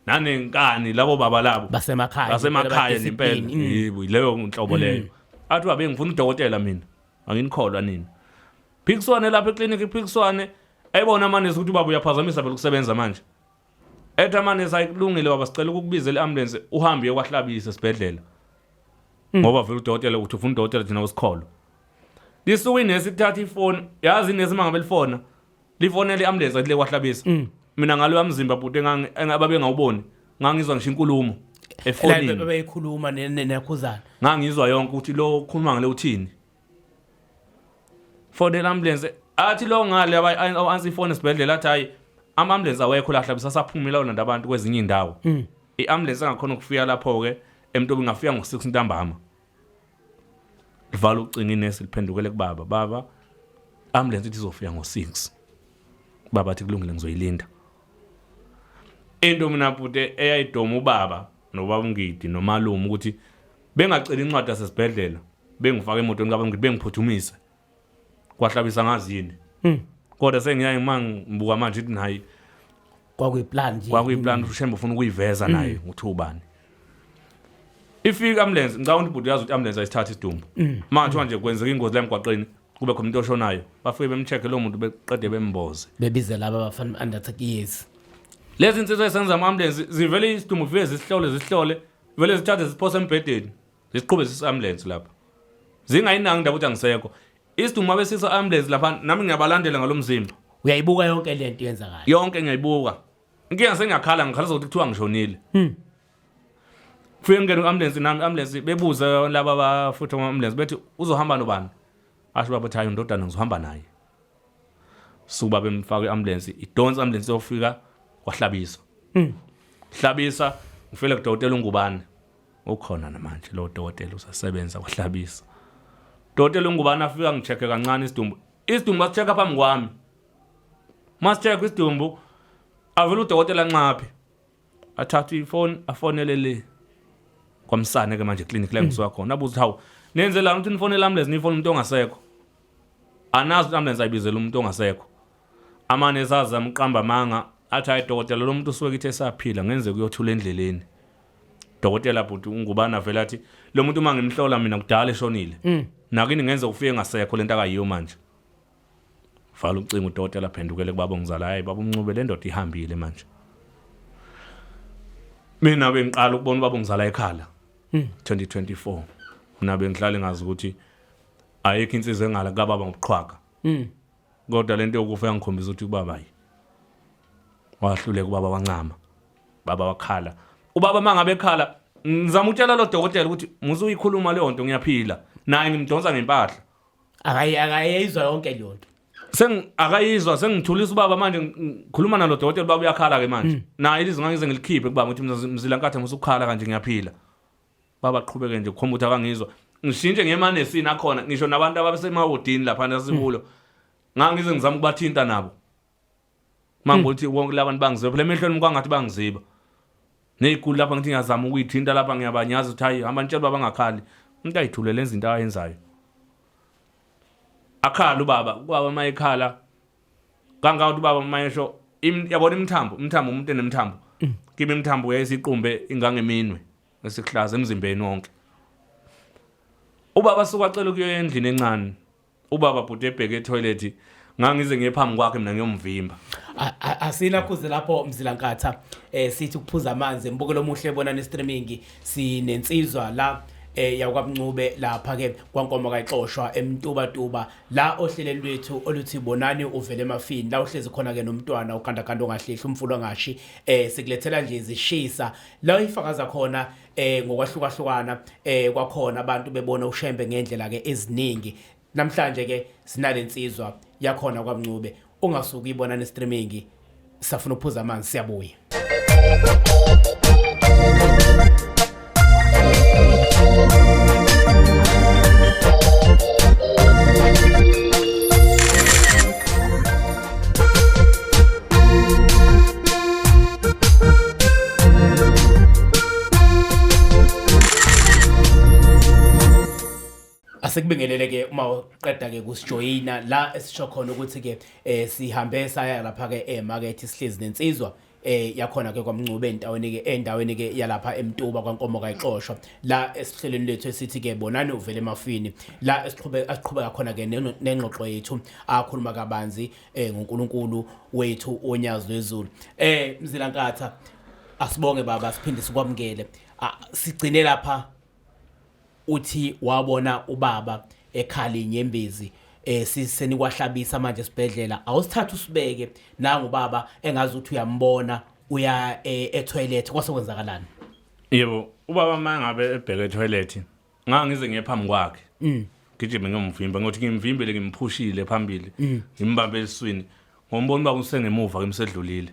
nanenkani labo baba labo. Basemakhaya. Basemakhaya Discipline. nempela. Yebo, leyo nhlobo leyo. Athi babe, ngifuna udokotela mina, anginikholwa nina. Phikiswane lapha eklinikhi, phikiswane, ayibona amanesi ukuthi ubaba uyaphazamisa phela ukusebenza manje. Ethi amanesi, ayikulungile baba, sicela ukukubizela i-ambulance, uhambe uye kwahlabisa esibhedlela, ngoba vele udokotela uthi ufuna udokotela, thina usikholo. Lisuke inesi kuthatha ifoni, yazi inesi uma ngabe lifona, lifonele i-ambulance athi le kwahlabisa. Mina ngaloya mzimba bhuti ababe ngawuboni, ngangizwa ngisho inkulumo efonini. Bebeyikhuluma nekhuzana. Ngangizwa yonke ukuthi lo ukhuluma ngale uthini. Fonela ambulance, athi lo ngale awansi ifoni esibhedlela, athi hayi, ama-ambulance awekho la hlabisa, saphumile olanda abantu kwezinye iy'ndawo. I-ambulance engakhona ukufika lapho-ke emntobi ingafika ngo-6 ntambama. Livala ucingo inesi, liphendukele kubaba, baba, ambulance ithi izofika ngo-6. Baba athi, kulungile, ngizoyilinda. Into mina bhuti eyayidoma ubaba nobaba uNgidi nomalume ukuthi bengacela incwadi yasesibhedlela, bengifaka emotweni kababa Ngidi, bengiphuthumise kwahlabisa, ngazi yini. Kodwa sengiyaye uma ngibuka manje ithi nayi Kwakuyiplan nje. Kwakuyiplan, uShembe ufuna ukuyiveza naye ukuthi ubani. Ifika ambulance, ngicabanga ukuthi bhuti uyazi ukuthi ambulance ayisithatha isidumbu. Uma kuthiwa nje kwenzeka ingozi la emgwaqeni, kube khona umuntu oshonayo, bafike bemcheck lo muntu, beqede bemboze. Bebize laba abafana undertaker, yes. Lezi insizwa ezenza ama-ambulance zivele isidumbu fike zisihlole, zisihlole, vele zithathe zisiphose embhedeni, zisiqhube zisi-ambulance lapha, zingayinaki indaba ukuthi angisekho. Isidumbu abesisa ambulance lapha, nami ngiyabalandela ngalo mzimba. Uyayibuka yonke lento yenzakala. Yonke ngiyayibuka. Inkinga sengiyakhala, ngikhala ukuthi kuthiwa ngishonile. Kufike ngene ku-ambulance nami, ambulance bebuze laba abafutha ama-ambulance, bethi, uzohamba nobani? Asho baba, hayi, undodana ngizohamba naye. Suba bemfaka i-ambulance, idonsa ambulance yofika. Kwahlabisa. Hlabisa ngifike kudokotela uNgubane. Ukhona namanje lo dokotela usasebenza kwahlabisa. Dokotela uNgubane afika ngichecke kancane isidumbu. Isidumbu asichecka phambi kwami. Masichecka isidumbu avela udokotela nxaphi. Athathe ifoni afonele le. Kwamsane ke manje clinic la ngisuka khona. Abuza ukuthi hawu nenzelani ukuthi nifonele ambulance nifone umuntu ongasekho. Anazi ukuthi ambulance ayibizela umuntu ongasekho. Amane esazama uqamba amanga athi hayi dokotela lo muntu usuke kithe esaphila ngenze kuyothula endleleni. Dokotela bhuti ungubana vele athi lo muntu uma ngimhlola mina kudala eshonile. Nakini ngenze ufike ngasekho lento akayiyo manje. Vala ucingo udokotela phendukele kubaba ongizala hayi baba umncube le ndoda ihambile manje. Mina bengiqala ukubona ubaba ongizala ekhala. 2024. Mina bengihlale ngazi ukuthi ayikho insizwa engala kababa ngobuqhwaga. Kodwa lento yokufa yangikhombisa ukuthi ubaba yi wahluleka ubaba wancama. Baba wakhala. Ubaba mangabe ekhala ngizama ukutshela lo dokotela ukuthi musu uyikhuluma leyo nto ngiyaphila. Naye ngimdonsa ngempahla. Akayi akayizwa yonke leyo nto. Seng akayizwa sengithulisa ubaba manje ngikhuluma nalo dokotela ubaba uyakhala ke manje. Naye ilizwi ngangize ngilikhiphe kubaba ukuthi mzila nkathi musukhala kanje ngiyaphila. Baba qhubeke nje kukhomba ukuthi akangizwa. Ngishintshe ngemanesini akhona ngisho nabantu ababesemawodini lapha nasikulo. Ngangize ngizama ukubathinta nabo. Mangibona ukuthi wonke labantu bangiziba phela emehlweni kwangathi bangiziba. Neziguli lapha ngithi ngiyazama ukuyithinta lapha ngiyabanyaza ukuthi hayi hamba nitshela baba ngakhali. Umuntu ayithulele enza into ayenzayo. Akhala ubaba, ubaba mayekhala kangaka ukuthi ubaba mayesho yabona imithambo, imithambo umuntu enemithambo. Kimi imithambo yayisiqumbe ingangeminwe esihlaza emzimbeni wonke. Ubaba suka acela ukuya endlini encane. Ubaba bhuti ebheke etoilet ngangize ngiye phambi kwakhe mina ngiyomvimba. Asinakhuze lapho Mzilankatha sithi ukuphuza amanzi embukelo omuhle bona ne streaming sinensizwa la yakwaMncube lapha ke kwaNkomo kayixoshwa eMtubatuba la ohlelweni lwethu oluthi bonani uvele emafini la uhlezi khona ke nomntwana ugandaganda ongahlehli umfula ongashi sikulethela nje izishisa la ifakaza khona ngokwahlukahlukana kwakhona abantu bebona uShembe ngendlela ke eziningi. Namhlanje ke sinalensizwa yakhona kwaMncube ungasuki ibona ne streaming safuna ukuphuza amanzi siyabuya. Asikubingelele ke uma uqeda ke kusijoyina la esisho khona ukuthi ke sihambe saya lapha ke emarket sihlezi nensizwa yakhona ke kwaMncube endaweni ke endaweni ke yalapha eMtuba kwaNkomo kayixoshwa la esihlelweni lethu esithi ke bonani uvele emafini la esiqhubeka asiqhubeka khona ke nengxoxo yethu akhuluma kabanzi ngoNkulunkulu wethu onyazi lwezulu. Mzilankatha asibonge baba siphinde sikwamukele. Sigcine lapha uthi wabona ubaba ekhala inyembezi sisenikwahlabisa manje esibhedlela awusithatha usibeke nangu baba engazi ukuthi uyambona uya etoilet kwase kwenzakalani? Yebo, ubaba mangabe ebheke etoilet ngangize ngiye phambi kwakhe. Gijime ngiyomvimba ngothi ngimvimbele ngimphushile phambili ngimbambe esiswini ngombona ubaba usengemuva kimsedlulile.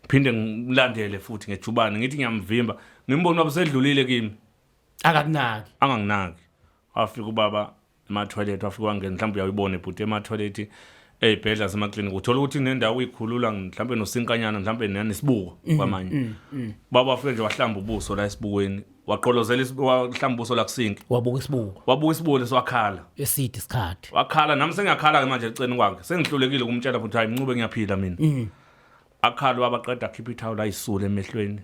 Phinde ngilandele futhi ngejubane ngithi ngiyamvimba ngimbona ubaba usedlulile kimi. Akakunaki. Anganginaki. Wafika ubaba ema toilet wafika wangena mhlawumbe uyayibona ibhuti ema toilet eyibhedlela semaklinikhi uthola ukuthi nendawo uyikhulula mhlawumbe nosinkanyana mhlawumbe nanesibuko kwamanye. Baba wafika nje wahlamba ubuso la esibukweni waqolozela wahlamba ubuso la kusinki wabuka isibuko wabuka isibuko lesiwakhala eside isikhathi wakhala nami sengiyakhala ke manje eceleni kwakhe sengihlulekile ukumtshela futhi hayi Mncube ngiyaphila mina. Akhala ubaba qeda akhipha ithawula ayisule emehlweni.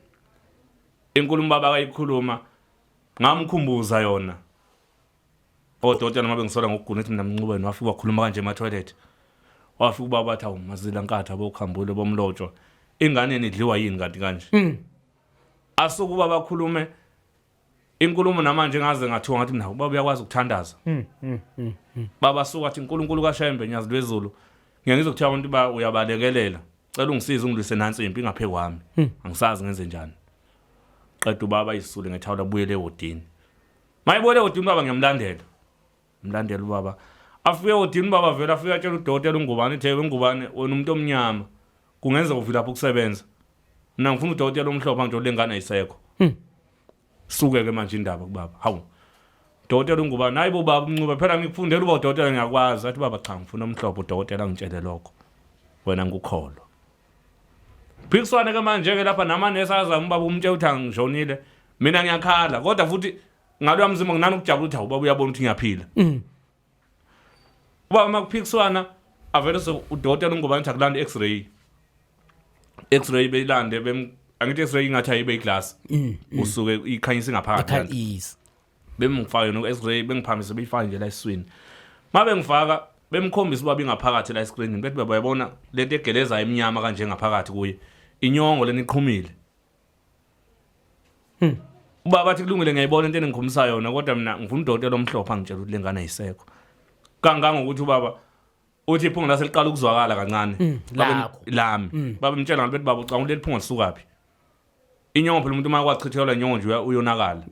Inkulumo baba akayikhuluma ngamkhumbuza yona. Odokotela noma bengisola ngokugula ethi mina Mncube wafika wakhuluma kanje ema toilet. Wafika ubaba wathi awu mazila nkatha bokhambule bomlotshwa. Ingane nidliwa yini kanti kanje? Asuke ubaba akhulume inkulumo namanje ngaze ngathiwa ngathi mina ubaba uyakwazi ukuthandaza. Baba suka athi uNkulunkulu kaShembe nyazi lwezulu. Ngiyangizwa kuthiwa abantu ba uyabalekelela. Cela ungisize ungilwise nansi impi ingaphe kwami. Angisazi ngenze njani. Qeda ubaba isule ngethawula abuyele ewodini. Mayibuyele ewodini ubaba ngiyamlandela. Mlandela ubaba. Afike ewodini ubaba vele afike atshela udokotela uNgubane ethe uNgubane wena umuntu omnyama. Kungenzeka uvilapha ukusebenza. Mina ngifuna udokotela omhlophe angitshela lengane ayisekho. Suke ke manje indaba kubaba. Hawu. Dokotela ungubani? Hayi bo baba uMncube phela ngikufundela uba udokotela ngiyakwazi. Athi baba cha ngifuna omhlophe udokotela angitshele lokho. Wena ngikukholwa. Phikiswane ke manje ke lapha namanesi azama ubaba umtshela ukuthi angishonile. Mina ngiyakhala kodwa futhi ngaloya mzimba nginani ukujabula ukuthi hawu baba uyabona ukuthi ngiyaphila. Ubaba makuphikiswana avele se udokotela ungubani ukuthi akulande x-ray. X-ray beyilande bem angithi x-ray ingathi ayibe iglass. Usuke ikhanyisa ngaphakathi. Yes. Bemngifake no x-ray bengiphamise beyifake nje la esiswini. Mabe ngifaka bemkhombisa ubaba ingaphakathi la escreenini bethi baba yabona lento egeleza eminyama kanje ngaphakathi kuye. Inyongo leni iqhumile. Ubaba athi kulungile ngiyayibona into engikhumisa yona kodwa mina ngifuna udokotela omhlophe angitshela ukuthi lengane ayisekho. Kangangokuthi ubaba uthi iphunga lase liqala ukuzwakala kancane. Lakho. Lami. Baba mtshela ngabe bethi baba ucanga ukuthi leli phunga lisukaphi. Inyongo phela umuntu uma kwachithelwa inyongo nje uyonakala.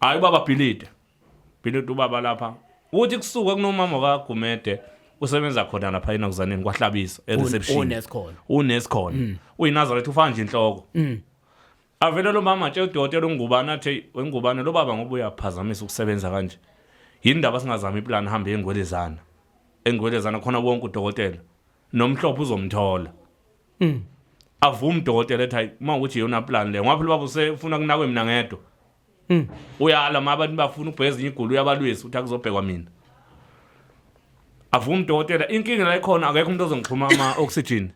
Hayi ubaba bhilide. Bhilide ubaba lapha. Uthi kusuka kunomama kaGumede usebenza khona lapha enakuzaneni kwahlabisa e-reception. Unesi khona. Unesi khona. UyiNazaretha ufana nje inhloko. Avele lo mama atshela udokotela uNgubane athi wengubane lo baba ngoba uyaphazamisa ukusebenza kanje. Yini ndaba singazama iplan hambe engwelezana. Engwelezana khona wonke udokotela. Nomhlophe uzomthola. Avuma udokotela ethi hayi uma ukuthi iyona plan leyo ngoba phela ubaba usefuna kunakwe mina ngedwa. Uyala ma abantu bafuna ukubheka ezinye igulu uyabalwisa ukuthi akuzobhekwa mina. Avuma udokotela inkinga la ikhona akekho umuntu ozongixhuma ama oxygen.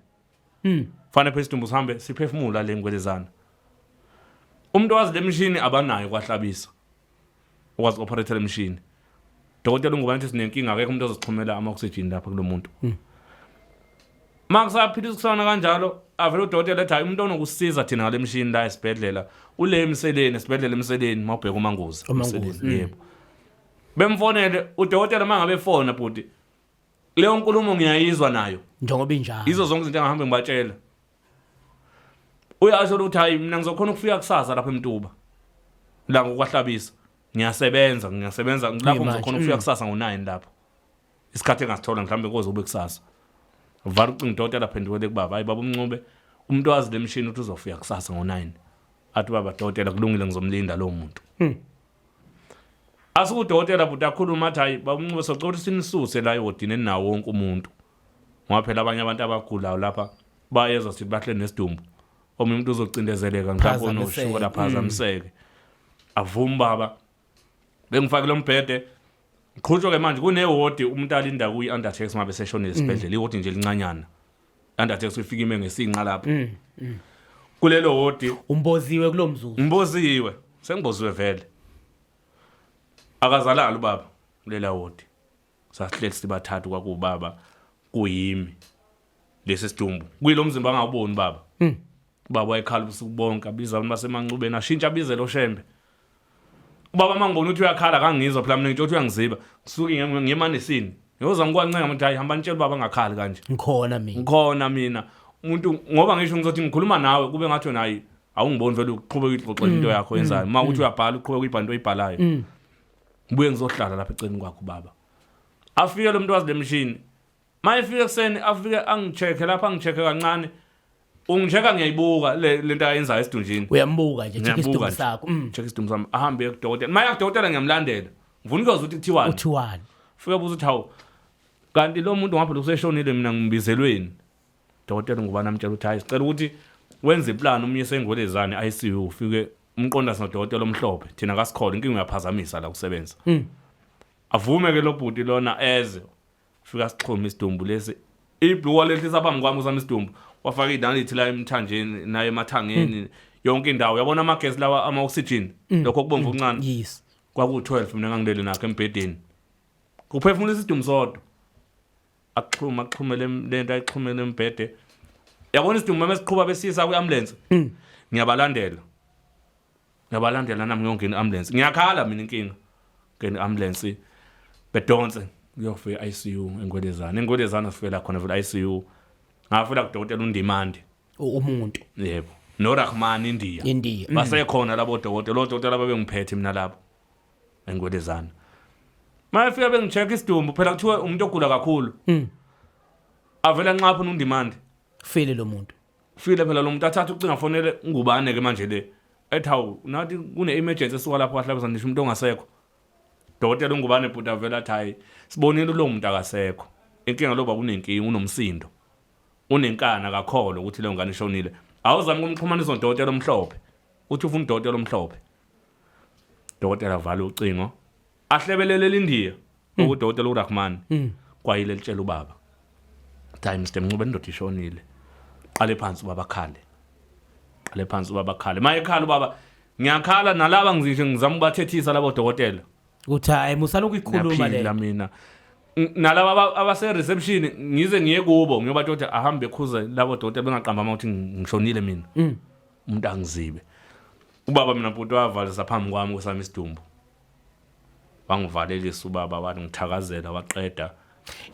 Fanele phela isidumbu sihambe siphefumula le ngwelezana. Umuntu wazi le mishini abanayo kwahlabisa. Ukwazi operate le mishini. Dokotela ungubani ukuthi sinenkinga akekho umuntu ozosixhumela ama oxygen lapha kulomuntu. Makusaphila isikusana kanjalo avele udokotela ethi hayi umuntu onokusiza thina ngale mishini la esibhedlela ule emseleni esibhedlela emseleni mawubheka umanguzi. UManguzi, Yebo. Bemfonele udokotela mangabe efona bhuti. Leyo nkulumo ngiyayizwa nayo. Njengoba injalo. Yizo zonke izinto engahambe ngibatshela. Uyasho ukuthi hayi mina ngizokhona ukufika kusasa lapha eMtuba. La ngokwahlabisa. Ngiyasebenza, ngiyasebenza lapho Kuyimanje, ngizokhona ukufika kusasa ngo9 lapho. Isikhathi engasithola mhlawumbe koze ube kusasa. Vala ucingo udokotela aphendukele kubaba, hayi baba uMncube umuntu wazi lemshini ukuthi uzofika kusasa ngo9. Athi baba dokotela kulungile ngizomlinda lo muntu. Asukudokotela bhuti akhuluma athi hayi baba uMncube socela ukuthi sinisuse la ehodini eninawo wonke umuntu. Ngoba phela abanye abantu abagulayo lapha bayezwa sithi bahleli nesidumbu. Omunye umuntu uzocindezeleka mhlawumbe Phazamiseke. onoshukela phazamiseke. Avuma baba. Bengifake lo mbhede. Qhutshwa ke manje kunewodi umuntu alinda kuyi undertaker ngabe seshonile esibhedlela iwodi nje lincanyana. Undertaker ufika ime ngesinqa lapho. Kulelo wodi Umboziwe kulomzuzu. ngiboziwe, sengiboziwe vele. Akazalali ubaba kulela wodi. Sasihleli sibathathu kwakubaba kuyimi. Lesi sidumbu. Kuyilo mzimba angawuboni baba. Ubaba wayekhala ubusuku bonke abiza abantu basemancubeni ashintsha abize lo shembe. Ubaba mangibona ukuthi uyakhala kangizwa phela mina ngitsho ukuthi uyangiziba. Ngisuke ngiyemanesini. Ngiyoza ngikwancenga ukuthi hayi hamba nitshela ubaba angakhali kanje. Ngikhona mina. Ngikhona mina. Umuntu ngoba ngisho ngizothi ngikhuluma nawe kube ngathi wena hayi awungiboni vele uqhubeka uyixoxela into yakho yenzayo. Uma uthi uyabhala uqhubeka uyibhala into oyibhalayo. Ngibuye ngizohlala lapha eceleni kwakho baba. Afike lo muntu wazi lemishini. Mayefika ekuseni afike angicheck lapha angicheck kancane. Ungichecka ngiyayibuka le lento ayenzayo esidunjini. Uyambuka nje check Ngiyabuka isidumbu nje. sakho. Check isidumbu sami ahambe kudokotela. Maya kudokotela ngiyamlandela. Ngifuna ukuzwa ukuthi kuthiwani. Uthiwani? Fika buza ukuthi hawu kanti lo muntu ngapha useshonile mina ngimbizelweni. Dokotela ngubani amtshela ukuthi hayi sicela ukuthi wenze iplan umyise engwelezane ICU ufike umqondasi nodokotela omhlophe thina kasikhona inkinga uyaphazamisa la kusebenza. Avume ke lo bhuti lona eze fika sixhuma isidumbu lesi ibhluwa lehlisa phambi kwami usami isidumbu wafaka inalithi la emthanjeni naye emathangeni yonke indawo uyabona amagesi lawa ama oxygen lokho kubomvu okuncane Yes. kwaku 12 mina ngangilele nakho embhedeni kuphefumula isidumbu sodwa axhuma axhumele lento ayixhumele embhede yabona isidumbu mama esiqhuba besisa kwi ambulance ngiyabalandela ngiyabalandela nami ngiyongena i-ambulance ngiyakhala mina inkinga ngena i-ambulance bedonse ngiyofika i-ICU engwelezana engwelezana sifikela khona vele ICU ngafika kudokotela uNdimande Umuntu. yebo noRahman India India. basekhona labo dokotela odokotela babengiphethe mina lapho engwelezana mayefika bengicheck isidumbu phela kuthiwa umuntu ogula kakhulu avela nxapha uNdimande. Ufile lo muntu. Ufile phela lo muntu, athathe ucingo afonele ngubane ke manje le. Ethi hawu nathi kune emergency esuka lapho kwahlabisa nisho umuntu ongasekho. Dokotela ungubane bhuti avela athi hayi sibonile lo muntu akasekho. Inkinga loba kunenkinga unomsindo. Unenkani akakholwa ukuthi leyo ngane ishonile. Awuzami ukumxhumanisa nodokotela omhlophe. Uthi ufuna udokotela omhlophe. Dokotela vala ucingo. Ahlebelele elindiya ukudokotela uRahman. Kwayile litshela ubaba. Hayi Mr Mncube indoda ishonile. Qale phansi ubaba khale. Qale phansi ubaba khale. Mayekhala ubaba ngiyakhala nalaba ngisho ngizama ukubathethisa labo dokotela. Uthi hayi musana ukuyikhuluma le. Ngiyaphila mina. Nalaba abase reception ngize ngiye kubo ngiyobatshela ukuthi ahambe ekhuze labo dokotela bengaqamba ama ukuthi ngishonile mina. Umuntu angizibe. Ubaba mina bhuti wavalisa phambi kwami kusami isidumbu. Wangivalelisa ubaba wathi ngithakazela waqeda.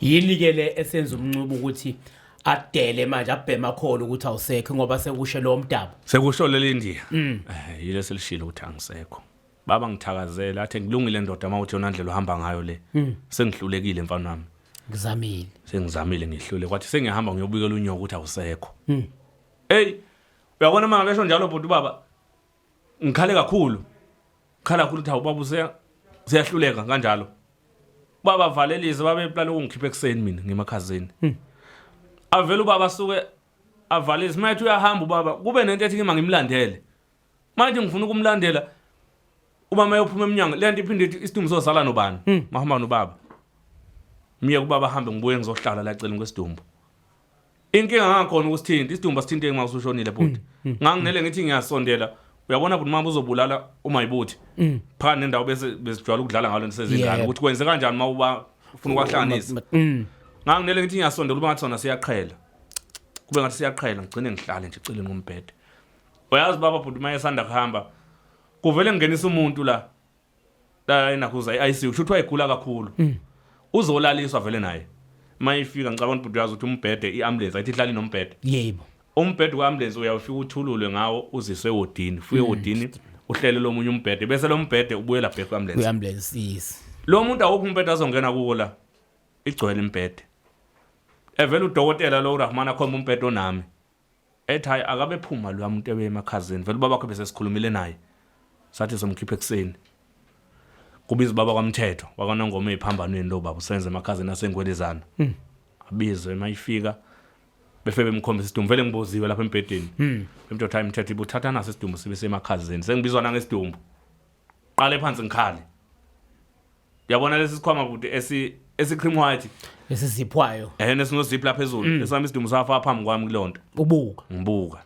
Yini ke le esenza umncubo ukuthi adele manje abhema khona ukuthi awusekho ngoba sekushe lo mdaba. Sekusho leli India. Eh yile selishilo ukuthi angisekho. Baba ngithakazela athi ngilungile ndoda uma uthi yona ndlela ohamba ngayo le. Sengihlulekile mfana wami. Ngizamile. Sengizamile ngihlule kwathi sengiyahamba ngiyobikela unyoko ukuthi awusekho. Hey uyabona manje besho njalo bhuti baba ngikhale kakhulu. Khala kakhulu ukuthi hawu baba useya siyahluleka kanjalo. Baba valelise babe plan ukungikhipha ekuseni mina ngemakhazeni. Avela ubaba asuke avalelise mayethi uyahamba ubaba kube nento ethi ngima ngimlandele. Manje ngifuna ukumlandela umama eyophuma emnyango lento iphinde ithi isidumbu sosala nobani mahamba nobaba. Miye kubaba ahambe ngibuye ngizohlala la eceleni kwesidumbu. Inkinga ngakhona ukusithinta isidumbu asithinteki uma usushonile bhuti. Nganginele ngithi ngiyasondela uyabona bhuti mama uzobulala uma ibuthi. Phakathi nendawo bese besijwayele ukudlala ngalo nisezingane ukuthi kwenze kanjani uma uba ufuna ukwahlanganisa. Nganginele ngithi ngiyasondela uba ngathi sona siyaqhela. Kube ngathi siyaqhela ngigcine ngihlale nje eceleni kombhede. Uyazi baba bhuti uma esanda kuhamba kuvele ngingenisa umuntu la la enakhuza i-ICU kusho ukuthi wayegula kakhulu. Uzolaliswa vele naye. Uma ifika ngicabanga ukuthi uyazi ukuthi umbhede i-ambulance ayithi ihlala inombhede. Yebo. Umbhede we-ambulance uyawufika uthululwe ngawo uziswe ewodini. Ufike ewodini uhlele lomunye umbhede bese lo mbhede ubuyela back kwi-ambulance. Kwi-ambulance yes. Lo muntu awukho umbhede azongena kuwo la. Igcwele imbhede. Evela udokotela lo uRahman akhomba umbhede onami. Ethi hayi akabe phuma lo muntu ebe emakhazeni vele ubaba wakhe bese sikhulumile naye. Sathi somkhipha ekuseni. Kubiza ubaba kwaMthetho wakwaNongoma eziphambanweni lo baba usenze emakhazeni asengwelezana. Abizwe mayifika befe bemkhombisa isidumbu vele ngiboziwe lapha embhedeni. Bemtho hayi Mthetho ibuthatha naso isidumbu sibe semakhazeni. Sengibizwa nangesidumbu. Qale phansi ngikhale. Uyabona lesi sikhwama bhuti esi esi cream white Esizipwayo. eh nesinozip lapha phezulu esami isidumbu safa phambi kwami kulonto. Ubuka. Ngibuka.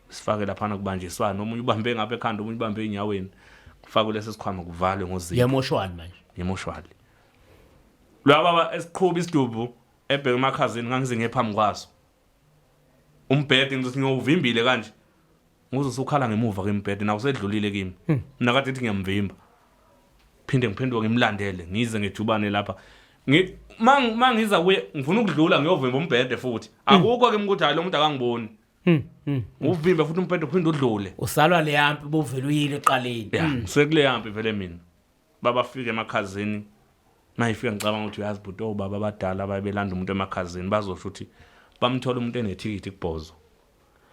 Sifake laphana kubanjiswana omunye ubambe ngapha ekhanda omunye ubambe enyaweni. Kufakwe lesi sikhwama kuvalwe ngozipho. Yemoshwali manje. Yemoshwali. Lo baba esiqhuba isidumbu ebheke emakhazeni ngangize ngephambi kwaso. Umbhede ngizothi ngiyowuvimbile kanje. Nguzwe usukhala ngemuva kembhede nawo usedlulile kimi. Mina kade ngithi ngiyamvimba. Phinde ngiphenduke ngimlandele ngize ngejubane lapha. Ngi mangiza kuye ngifuna ukudlula ngiyovimba umbhede futhi. Akukho ke ukuthi hayi lo muntu akangiboni. Uvimbe futhi umbhede uphinde udlule. Usalwa le yampi buvela uyile eqaleni. Ya, ngisekule yampi vele mina. Baba fika emakhazeni. Mayifika ngicabanga ukuthi uyazi bhuti obaba abadala bayebelanda umuntu emakhazeni bazosho ukuthi bamthola umuntu enethikithi kubhozo.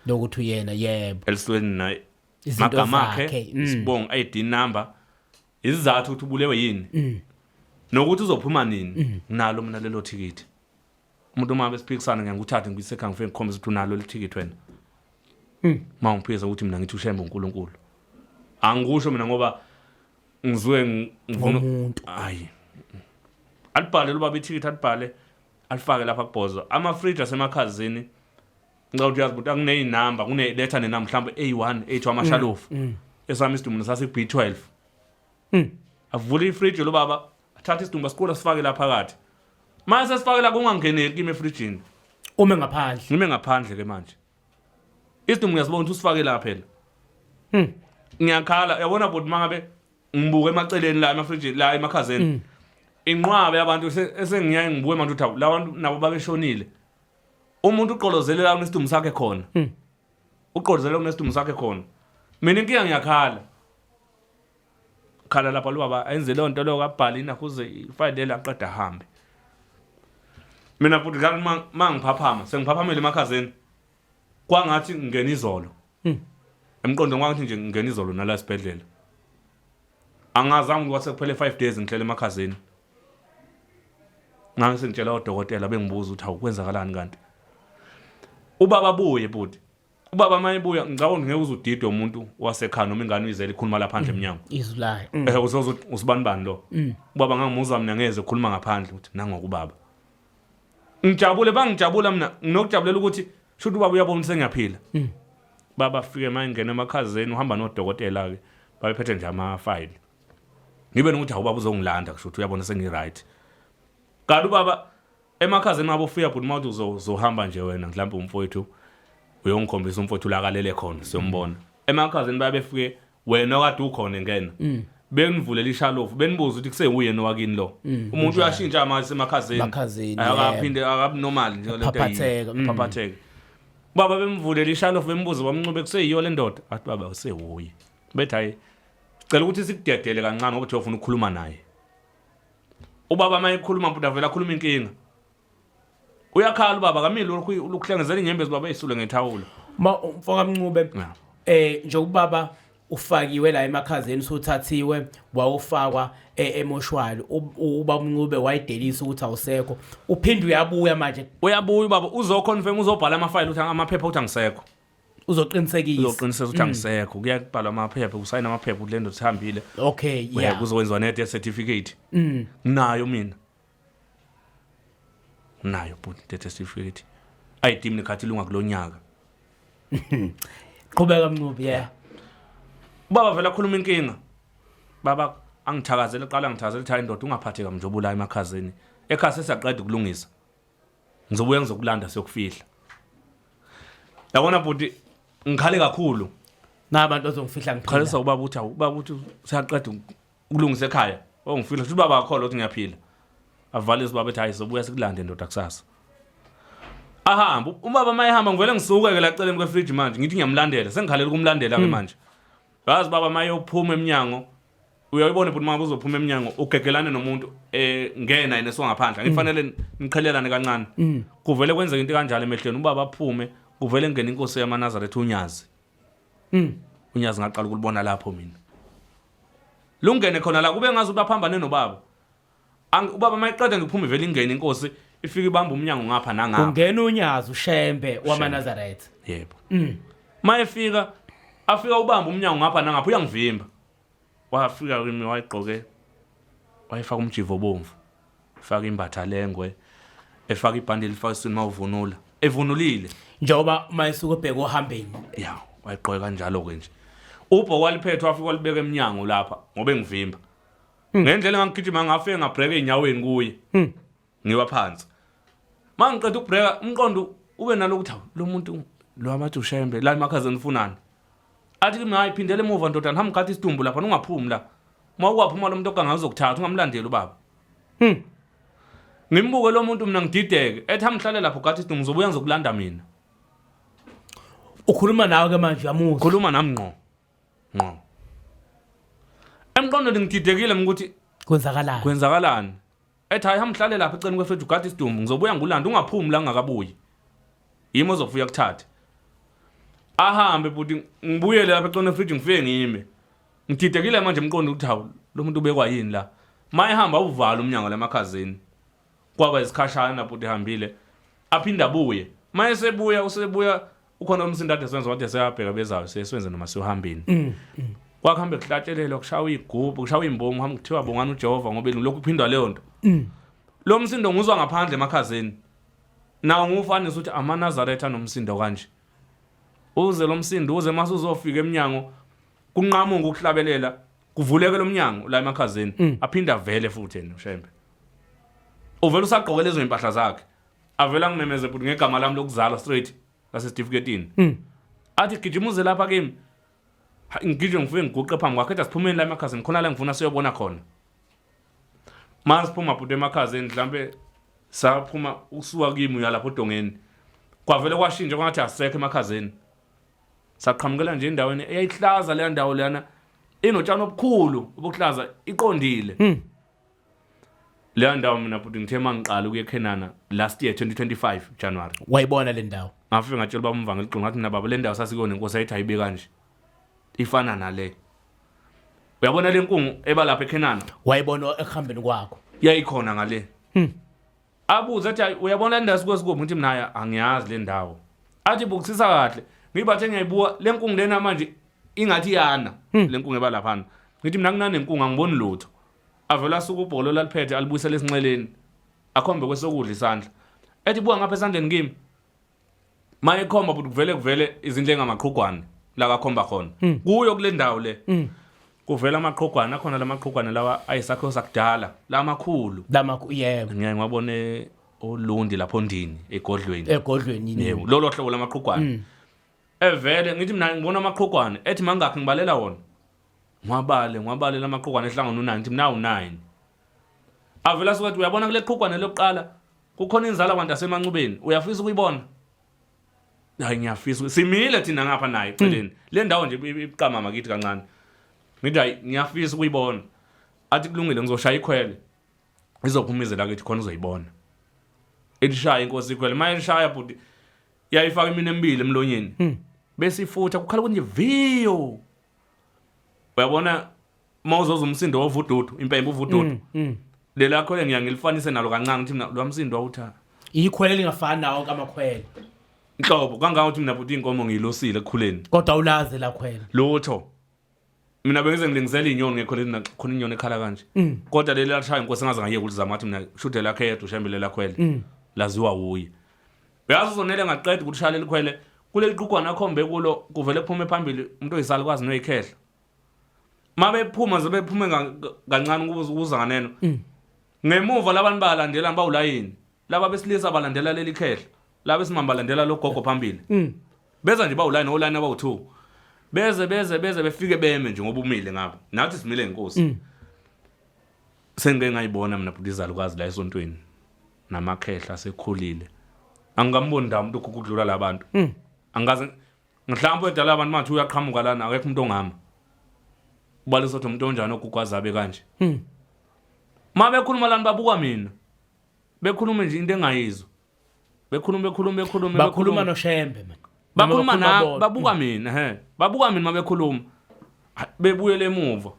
Lokuthi uyena yebo. Elisweni naye magama akhe isibongo ID number isizathu ukuthi ubulewe yini. Nokuthi uzophuma nini. Nalo mina lelo thikithi. Umuntu uma besiphikisana ngiyanguthatha ngibise ekhaya ngifike ngikhombise ukuthi unalo leli wena. Uma ngiphikisa ukuthi mina ngithi ushembe uNkulunkulu. Angikusho mina ngoba ngizwe ngifuna umuntu. Hayi. Alibhale lo baba ithikithi alibhale alifake lapha kubhozo. Ama fridge asemakhazini ngicela ukuthi uyazi ukuthi akuneyinamba kune letter nenamba mhlawumbe A1 A2 amashalofu. Esami isidumbu sase B12. Avule ifridge lo baba athathe isidumbu asiqula sifake la phakathi. Mase sifake la kungangeneki kimi efridgini. Ume ngaphandle. Ngime ngaphandle ke manje. Isidumbu ngiyasibona ukuthi usifake la phela. Ngiyakhala uyabona bhuti mangabe ngibuka emaceleni la emafridgini la emakhazeni. Inqwabe yabantu esengiyaye ngibuke manje ukuthi hawu labantu nabo babeshonile. Umuntu uqolozele la kunesidumbu sakhe khona. Uqolozele kunesidumbu sakhe khona. Mina inkinga ngiyakhala. Khala lapha lo baba enze leyo nto leyo kabhala inakho uze ifayile aqeda ahambe. Mina futhi kanti mangiphaphama sengiphaphamele emakhazeni kwangathi ngingena izolo. Emqondweni kwangathi nje ngingena izolo nala esibhedlela. Angazange ukuthi sekuphele 5 days ngihlele emakhazeni. Ngase ngitshela odokotela bengibuza ukuthi hawu kwenzakalani kanti. Ubaba buye bhuti. Ubaba uma ebuya ngicabanga ngeke uze udidwe umuntu wasekhaya noma ingane uyizele ikhuluma la phandle emnyango. Izwi layo. Uzoze uthi usibani bani lo. Ubaba ngangimuzwa mina ngeze ukhuluma ngaphandle ukuthi nangokubaba. Ngijabule bangijabula mina nginokujabulela ukuthi shuthi ubaba uyabona ukuthi sengiyaphila. Baba fike mayingena emakhazeni uhamba nodokotela ke babephethe nje ama file. Ngibe nokuthi hawu baba uzongilanda kusho ukuthi uyabona sengi right. Kanti ubaba emakhazeni mabo ufika bhuti mawuthi uzohamba nje wena mhlawumbe umfowethu uyongikhombisa umfowethu la kalele khona siyombona. Emakhazeni babefike wena okade ukhona engena. Benivulela ishalofu benibuza ukuthi kusewuye nowakini lo. Umuntu uyashintsha manje semakhazeni. Emakhazeni, Akaphinde akabi normal nje lento. Phaphatheka, Phaphatheka. Baba bemvulela ishalofu bembuza bamncube kuseyiyo le ndoda. Athi baba usewuye. Bethi hayi cela ukuthi sikudedele kancane ngoba uthi ufuna ukukhuluma naye. Ubaba uma ekhuluma mputa vele akhuluma inkinga. Uyakhala ubaba kamile lokhu ukuhlengezela inyembezi baba eyisule ngethawula. Ma mfoka Mncube nje ubaba ufakiwe la emakhazeni usuthathiwe wawufakwa emoshwali uba Mncube wayidelisa ukuthi awusekho uphinde uyabuya manje. Uyabuya ubaba uzoconfirm uzobhala amafayili ukuthi amaphepha ukuthi angisekho. Uzoqinisekisa. Uzoqinisekisa ukuthi angisekho. Kuyabhalwa amaphepha usayina amaphepha ukuthi le ndoda isihambile. Okay, yeah. Kuzokwenziwa ne death certificate. Nginayo mina. Nayo bhuti death certificate. ID mina khathi ilunga kulonyaka. Qhubeka Mncube, yeah. Ubaba vele akhuluma inkinga. Baba angithakazele qala ngithakazele ukuthi hayi ndoda ungaphatheka manje obulayo emakhazeni. Ekhaya sesiyaqeda ukulungisa. Ngizobuya ngizokulanda siyokufihla. Yabona bhuti ngikhale kakhulu. Na abantu ozongifihla ngiphila. Khalisa ubaba uthi awu ubaba uthi siyaqeda ukulungisa ekhaya. Ongifihla futhi ubaba akholwa ukuthi ngiyaphila. Avalise ubaba ethi hayi sobuya sikulande ndoda kusasa. Ahamba ubaba mayehamba ngivele ngisuke ke la eceleni kwefridge manje ngithi ngiyamlandela sengikhalela ukumlandela ke manje. Yazi baba mayophuma emnyango uyayibona bhuti uma uzophuma emnyango ugegelane nomuntu ngena yena esuka ngaphandle ngifanele niqhelelane kancane. Kuvele kwenzeka into kanjalo emehlweni ubaba aphume kuvele ngene inkosi yamaNazaretha uNyazi. UNyazi ngaqala ukulibona lapho mina. Lungene khona la kube ngazi ubaphambane nobaba. Ubaba mayiqeda ngiphuma ivele ingene inkosi ifike ibamba umnyango ngapha nangapha. Ungena uNyazi uShembe wamaNazaretha. Yebo. Mayefika afika ubamba umnyango ngapha nangapha uyangivimba. Wafika kimi wayigqoke wayefaka umjivo obomvu. Faka imbatha lengwe efaka ibhande elifaka esiswini mawuvunula. Evunulile. Njengoba mayisuka ebheka ohambeni. Ya, wayigqoke kanjalo ke nje. Ubho waliphethe wafika walibeka emnyango lapha ngoba engivimba. Ngendlela engangigijima ngafike ngabreka enyaweni kuye. Ngiwa phansi. Mangiqeda ukubreka umqondo ube nalokuthi hawu lo muntu lo abathi uShembe la emakhazeni ufunani. Athi kimi hayi phindele emuva ndodana hamba ugathe isidumbu lapha ungaphumi la. Uma ukwaphuma lo muntu oganga uzokuthatha ungamlandeli ubaba. Ngimbuke lo muntu mina ngidideke ethi hamhlale lapho ugathe isidumbu ngizobuya ngizokulanda mina. Ukhuluma nawe ke manje uyamuzwa. Khuluma nami ngqo. Ngqo. Emqondweni ngididekile mina ukuthi kwenzakalani? Kwenzakalani? Ethi hayi hamhlale lapha eceleni kwefridge ugade isidumbu ngizobuya ngilanda ungaphumi la ngingakabuyi. Yimi ozofika kuthathe. Ahambe bhuti ngibuyele lapha eceleni kwefridge ngifike ngime. Ngididekile manje emqondo ukuthi hawu lo muntu ubekwa yini la. Mayehamba uvala umnyango lemakhazeni. Kwaba isikhashana bhuti ehambile. Aphinde abuye. Mayesebuya usebuya ukhona umsindo ade senza wathi seyabheka bezayo seswenze noma siyohambini. Kwakuhambe kuhlatshelelwa kushawa igubhu kushawa imbongo hamba kuthiwa bongani uJehova ngoba lokhu kuphindwa leyo nto. Lo msindo nguzwa ngaphandle emakhazeni. Nawo ngufanisa ukuthi amaNazaretha nomsindo kanje. Uze lo msindo uze mase uzofika eminyango kunqamuka ukuhlabelela kuvuleke lo mnyango la emakhazeni aphinde avele futhi yena uShembe. Uvela usagqoke lezo impahla zakhe. Avela ngimemeze futhi ngegama lami lokuzalwa straight lasesitifiketini. Athi gijima uze lapha kimi. Ngigijima ngifike ngiguqe phambi kwakhe ethi asiphumeni la emakhazeni khona la ngifuna siyobona khona. Masiphuma bhuti emakhazeni mhlambe saphuma usuka kimi uya lapho odongeni. Kwavele kwashintsha kwangathi asisekho emakhazeni. Saqhamukela nje endaweni eyayihlaza leya ndawo leyana inotshani obukhulu obuhlaza iqondile. Leyo ndawo mina bhuti ngithe mangiqala ukuya eKhenana last year 2025 January. Wayibona le ndawo. Ngafike ngatshela ubaba uMvangeli Xulu ngathi mina baba le ndawo sasikuyona inkosi ayithi ayibe kanje. Ifana nale. Uyabona le nkungu eba lapha eKhenana? Wayibona ekuhambeni kwakho. Yayikhona ngale. Abuze athi "Hayi, uyabona le ndawo sikuyo sikuphi?" Ngithi mina "Hhayi, angiyazi le ndawo. Athi bukisisa kahle. Ngibathe ngiyayibuka le nkungu lena manje ingathi iyana le nkungu eba laphana. Ngithi mina kunanenkungu angiboni lutho. Avele asuke ubholo laliphethe alibuyisele esinxeleni. Akhombe kwesokudla isandla. Ethi buka ngapha esandleni kimi. Mayekhomba but kuvele kuvele izinto engamaqhugwane la kakhomba khona. Kuyo kule ndawo le. Kuvela amaqhugwane akhona lamaqhugwane lawa ayisakhiwo sakudala lamakhulu. Lama yebo. Ngiyaye ngiwabone oLundi lapho ndini egodlweni. Egodlweni. Yebo, lolo hlobo lamaqhugwane. Evele ngithi mina ngibona amaqhugwane ethi mangakhi ngibalela wona. Ngiwabale, ngiwabale lamaqhugwane ehlangana u9 ngithi mina u9. Avela suka athi uyabona kule qhugwane lokuqala kukhona inzala kwantu asemancubeni uyafisa ukuyibona? Hayi ngiyafisa. Simile thina ngapha naye eceleni. Le ndawo nje ibuqamama kithi kancane. Ngithi hayi ngiyafisa ukuyibona. Athi kulungile ngizoshaya ikhwele. Izophuma izela kithi khona uzoyibona. Elishaya inkosi ikhwele. Mayelishaya bhuti yayifaka imini emibili emlonyeni. Bese ifutha kukhala kunje viyo. Uyabona mawuzoza umsindo wovududu impembe uvududu. Lela khwele ngiya ngilifanise nalo kancane ngithi mina lo msindo awutha. Ikhwele lingafani nawo onke amakhwele. Nhlobo kangaka ukuthi mina bhuti inkomo ngiyilusile ekukhuleni. Kodwa ulazi la khwele. Lutho. Mina bengize ngilingisela inyoni ngekhwele mina khona inyoni ekhala kanje. Kodwa leli lashaya inkosi ngaze ngayeka ukulizama ngathi mina shude lakhe yedwa ushembe lela khwele. Laziwa wuye. Uyazi uzonele ngaqeda ukushaya leli khwele kuleli qugwana akhombe kulo kuvele kuphume phambili umuntu oyisalukazi noyikhehla. Mabephuma ze bephume kancane ukuza nganeno. Ngemuva labantu balandela bawulayini. Laba besilisa balandela leli khehla. Laba besimame balandela lo gogo phambili. Beza nje bawulayini olayini abawu2. Beze beze beze befike beme nje ngoba umile ngapha. Nathi simile inkosi. Sengike ngayibona mina bhuti izalukazi la esontweni. Namakhehla asekhulile. Angikamboni ndawo umuntu oguga ukudlula labantu. Angikaze mhlawumbe edala abantu manje uyaqhamuka lana akekho umuntu ongama. Ubalisa ukuthi umuntu onjani oguga azabe kanje. Ma bekhuluma lana babuka mina. Bekhuluma nje into engayizwa. Bekhuluma bekhuluma bekhuluma Bakhuluma noShembe man. Bakhuluma na babuka mina he. Babuka mina mabekhuluma. Bebuyele emuva.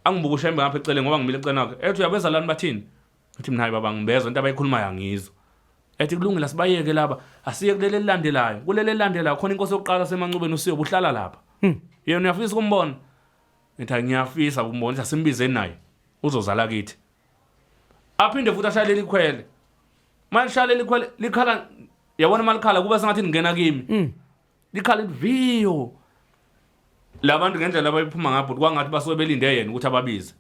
Angibuka uShembe ngapha eceleni ngoba ngimile eceleni kwakhe. Ethi uyabeza lana bathini? Uthi mina hayi baba ngibezwa into abayikhulumayo angizwa. Ethi kulungile asibayeke laba asiye kuleli elilandelayo. Kuleli elilandelayo khona inkosi yokuqala semancubeni usiyo buhlala lapha. Yena uyafisa ukumbona? Ngithi hayi ngiyafisa ukumbona ukuthi asimbize naye. Uzozala kithi. Aphinde futhi ashaye leli khwele. Malishaya leli khwele likhala yabona malikhala kuba sengathi lingena kimi. Likhala liviyo. Labantu ngendlela abayiphuma ngapho kwangathi basuke belinde yena ukuthi ababize.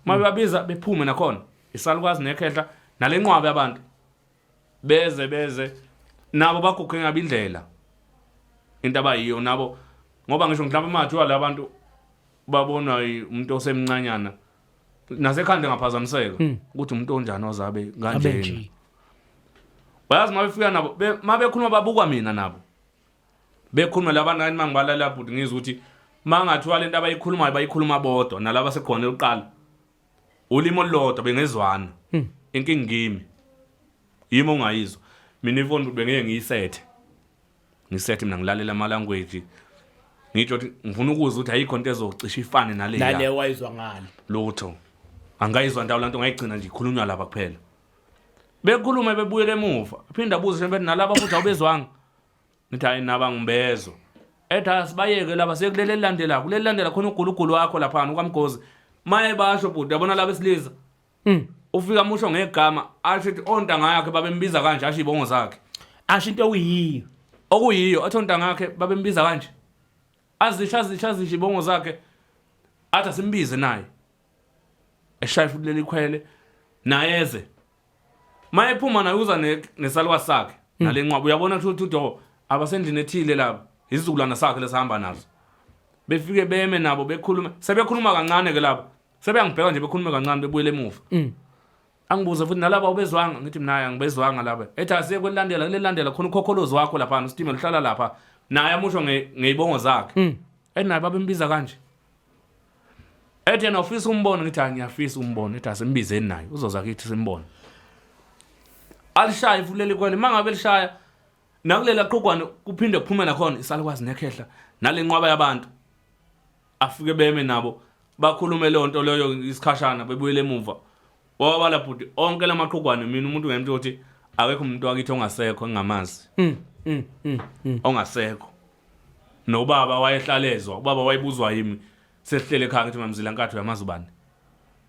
Mabebabiza bephume nakhona. Isalukazi nekhehla nalenqwabe abantu. Beze beze nabo baguge ngabe indlela. Into abayiyo nabo ngoba ngisho mhlawumbe mathiwa labantu babonwa umuntu osemncanyana nasekhanda ngaphazamiseka ukuthi umuntu onjani ozabe kanjena. Bayazi mabefika nabo mabekhuluma babuka mina nabo. Bekhuluma laba nani mangibalala bhuti ngizwa ukuthi mangathiwa lento abayikhulumayo bayikhuluma bodwa nalaba sekhona lokuqala. Ulimi olulodwa bengezwana. Inkinga kimi. Yimi ongayizwa. Mina ifoni bengeke ngiyisethe. Ngisethe mina ngilalela ama language. Ngitsho ukuthi ngifuna ukuzwa ukuthi ayikho into ezocisha ifane nale. Nale wayizwa ngale. Lutho. Angayizwa ndawo lanto ngayigcina nje ikhulunywa lapha kuphela. Bekhuluma bebuyele emuva. Phinda abuze nje nalaba futhi awubezwanga. Ngithi hayi naba ngibezwa. Ethi asibayeke laba sekulele elilandela, kuleli landela khona ugulugulu wakho lapha ukaMgozi. Maye basho bhuti yabona laba esilisa. Ufika musho ngegama asho ukuthi ontanga yakhe babembiza kanje asho ibongo zakhe. Asho into okuyiyo. Okuyiyo athi ontanga yakhe babembiza kanje. Azisho azisho azisho ibongo zakhe. Athi asimbize naye. Eshaya futhi leli khwele nayeze. Mayephuma naye uza nesalukazi sakhe nalenqwaba uyabona ukuthi uthi oh abasendlini ethile laba isizukulwana sakhe lesihamba nazo. Befike beme nabo bekhuluma sebekhuluma kancane ke laba. Sebeyangibheka nje bekhulume kancane bebuyele emuva. Angibuze futhi nalaba ubezwanga ngithi mina hayi angibezwanga laba. Ethi asiye kwelilandela kulelandela khona ukhokholozi wakho lapha usitimela uhlala lapha. Naye amusho ngeyibongo zakhe. Ethi naye babembiza kanje. Ethi yena ufisa umbone, ngithi hayi ngiyafisa umbone. Ethi asimbizeni naye, uzoza kithi simbone. Alishaye futhi leli kwele, mangabe lishaya nakulela qhugwane kuphinde kuphume nakhona isalukwazi nekhehla nale nqwaba yabantu. Afike beme nabo bakhulume leyo nto leyo isikhashana bebuyele emuva. Wawabala bhuti onke lamaqhugwane mina umuntu ngemntu ukuthi akekho umuntu wakithi ongasekho engingamazi. Ongasekho. Nobaba wayehlalezwa, ubaba wayebuzwa yimi sesihlele ekhaya ngithi mamzila nkathi uyamazi ubani?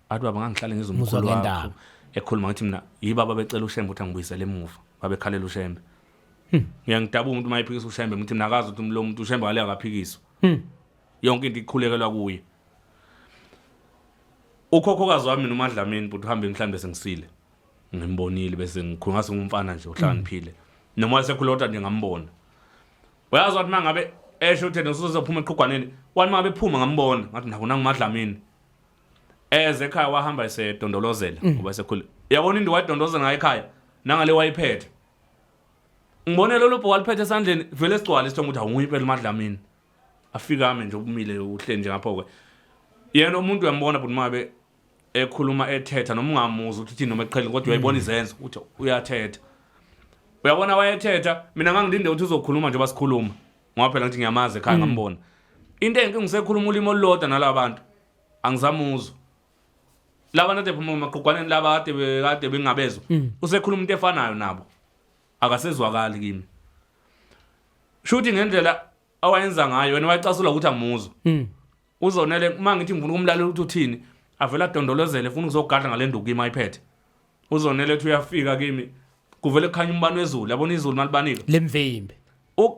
Athi baba ngangihlale ngizwa Muzwa umkhulu ngendaba. wakho ekhuluma ngithi mina yibaba becela uShembe ukuthi angibuyisele emuva, babekhalela uShembe. Ngiyangidabuka umuntu uma ephikisa uShembe ngithi mina akazi ukuthi lo muntu uShembe ngale akaphikiswa. Yonke into ikhulekelwa kuye. Ukhokhokazi wami mina uMadlamini bhuti uhambe mhlambe sengisile. Ngimbonile bese ngikhuluma ngase ngumfana nje ohlakaniphile. Noma wayesekhula kodwa nje ngambona. Uyazi wathi mangabe esho ukuthi usuzophuma eqhugwaneni, wathi mangabe ephuma ngambona, ngathi nakho nanguMadlamini. Eze ekhaya wahamba esedondolozela ngoba esekhule. Uyabona into wayedondolozela ngayo ekhaya nangale wayiphethe. Ngibone lolu bhoko aliphethe esandleni vele sigcwale isithombe ukuthi awunguye impela uMadlamini. Afika ame nje umile uhleli nje ngapho ke. Yena umuntu uyambona bhuti mabe ekhuluma ethetha noma ungamuzwa ukuthi uthini noma eqhele kodwa uyayibona izenzo ukuthi uyathetha. Uyabona wayethetha mina ngangilinde ukuthi uzokhuluma njengoba sikhuluma. Ngoba phela ngithi ngiyamazi ekhaya ngambona. Into enkinga ngisekhuluma ulimi olulodwa nalabantu. Angisamuzwa. Laba bantu phuma emaqhugwaneni laba kade kade bengabezwa. Usekhuluma into efanayo nabo. Akasezwakali kimi. Shuthi ngendlela awayenza ngayo wena wayecasula ukuthi amuzwa. Uzonele uma ngithi ngifuna ukumlalela ukuthi uthini avela adondolozele ufuna ukuzogadla ngale nduku kimi ayiphethe. Uzonele ethi uyafika kimi kuvele kukhanya umbani wezulu yabona izulu malibanika lemvimbi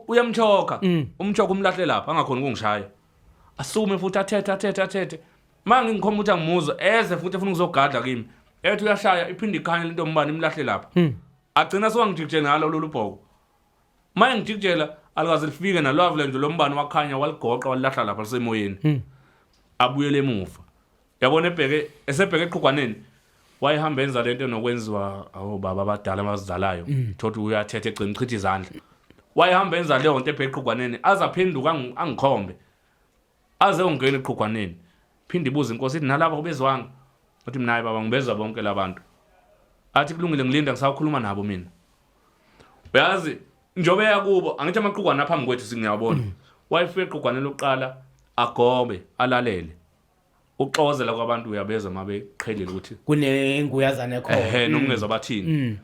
uyamchoka umchoka umlahle lapha angakhona ukungishaya asukume futhi athethe athethe athethe uma ngikhomba ukuthi angimuzwa eze futhi efuna ukuzogadla kimi ethi uyashaya iphinde ikhanye lento yombani imlahle lapha agcina sewangijikijela ngalo lolu bhoko uma engijikijela alikaze lifike nalwavule nje lo mbani wakhanya waligoqa walilahla lapha lisemoyeni abuyele emuva yabona ebheke esebheke eqhugwaneni wayehamba enza lento enokwenziwa awobaba abadala abazizalayo thothi uyathetha egcina uchitha izandla wayehamba enza leyo nto ebheke eqhugwaneni aze aphenduke angikhombe aze ongena eqhugwaneni phinde ibuze inkosi ithi nalaba ubezwanga uthi mina hayi baba ngibezwa bonke labantu athi kulungile ngilinda ngisakhuluma nabo mina uyazi njobe yakubo angithi amaqhugwana aphambi kwethu singiyabona wayefika eqhugwaneni lokuqala agobe alalele uxokozela kwabantu uyabezwa uma beqhelile ukuthi kunenguyazana ekhona ehe noma ungezwa bathini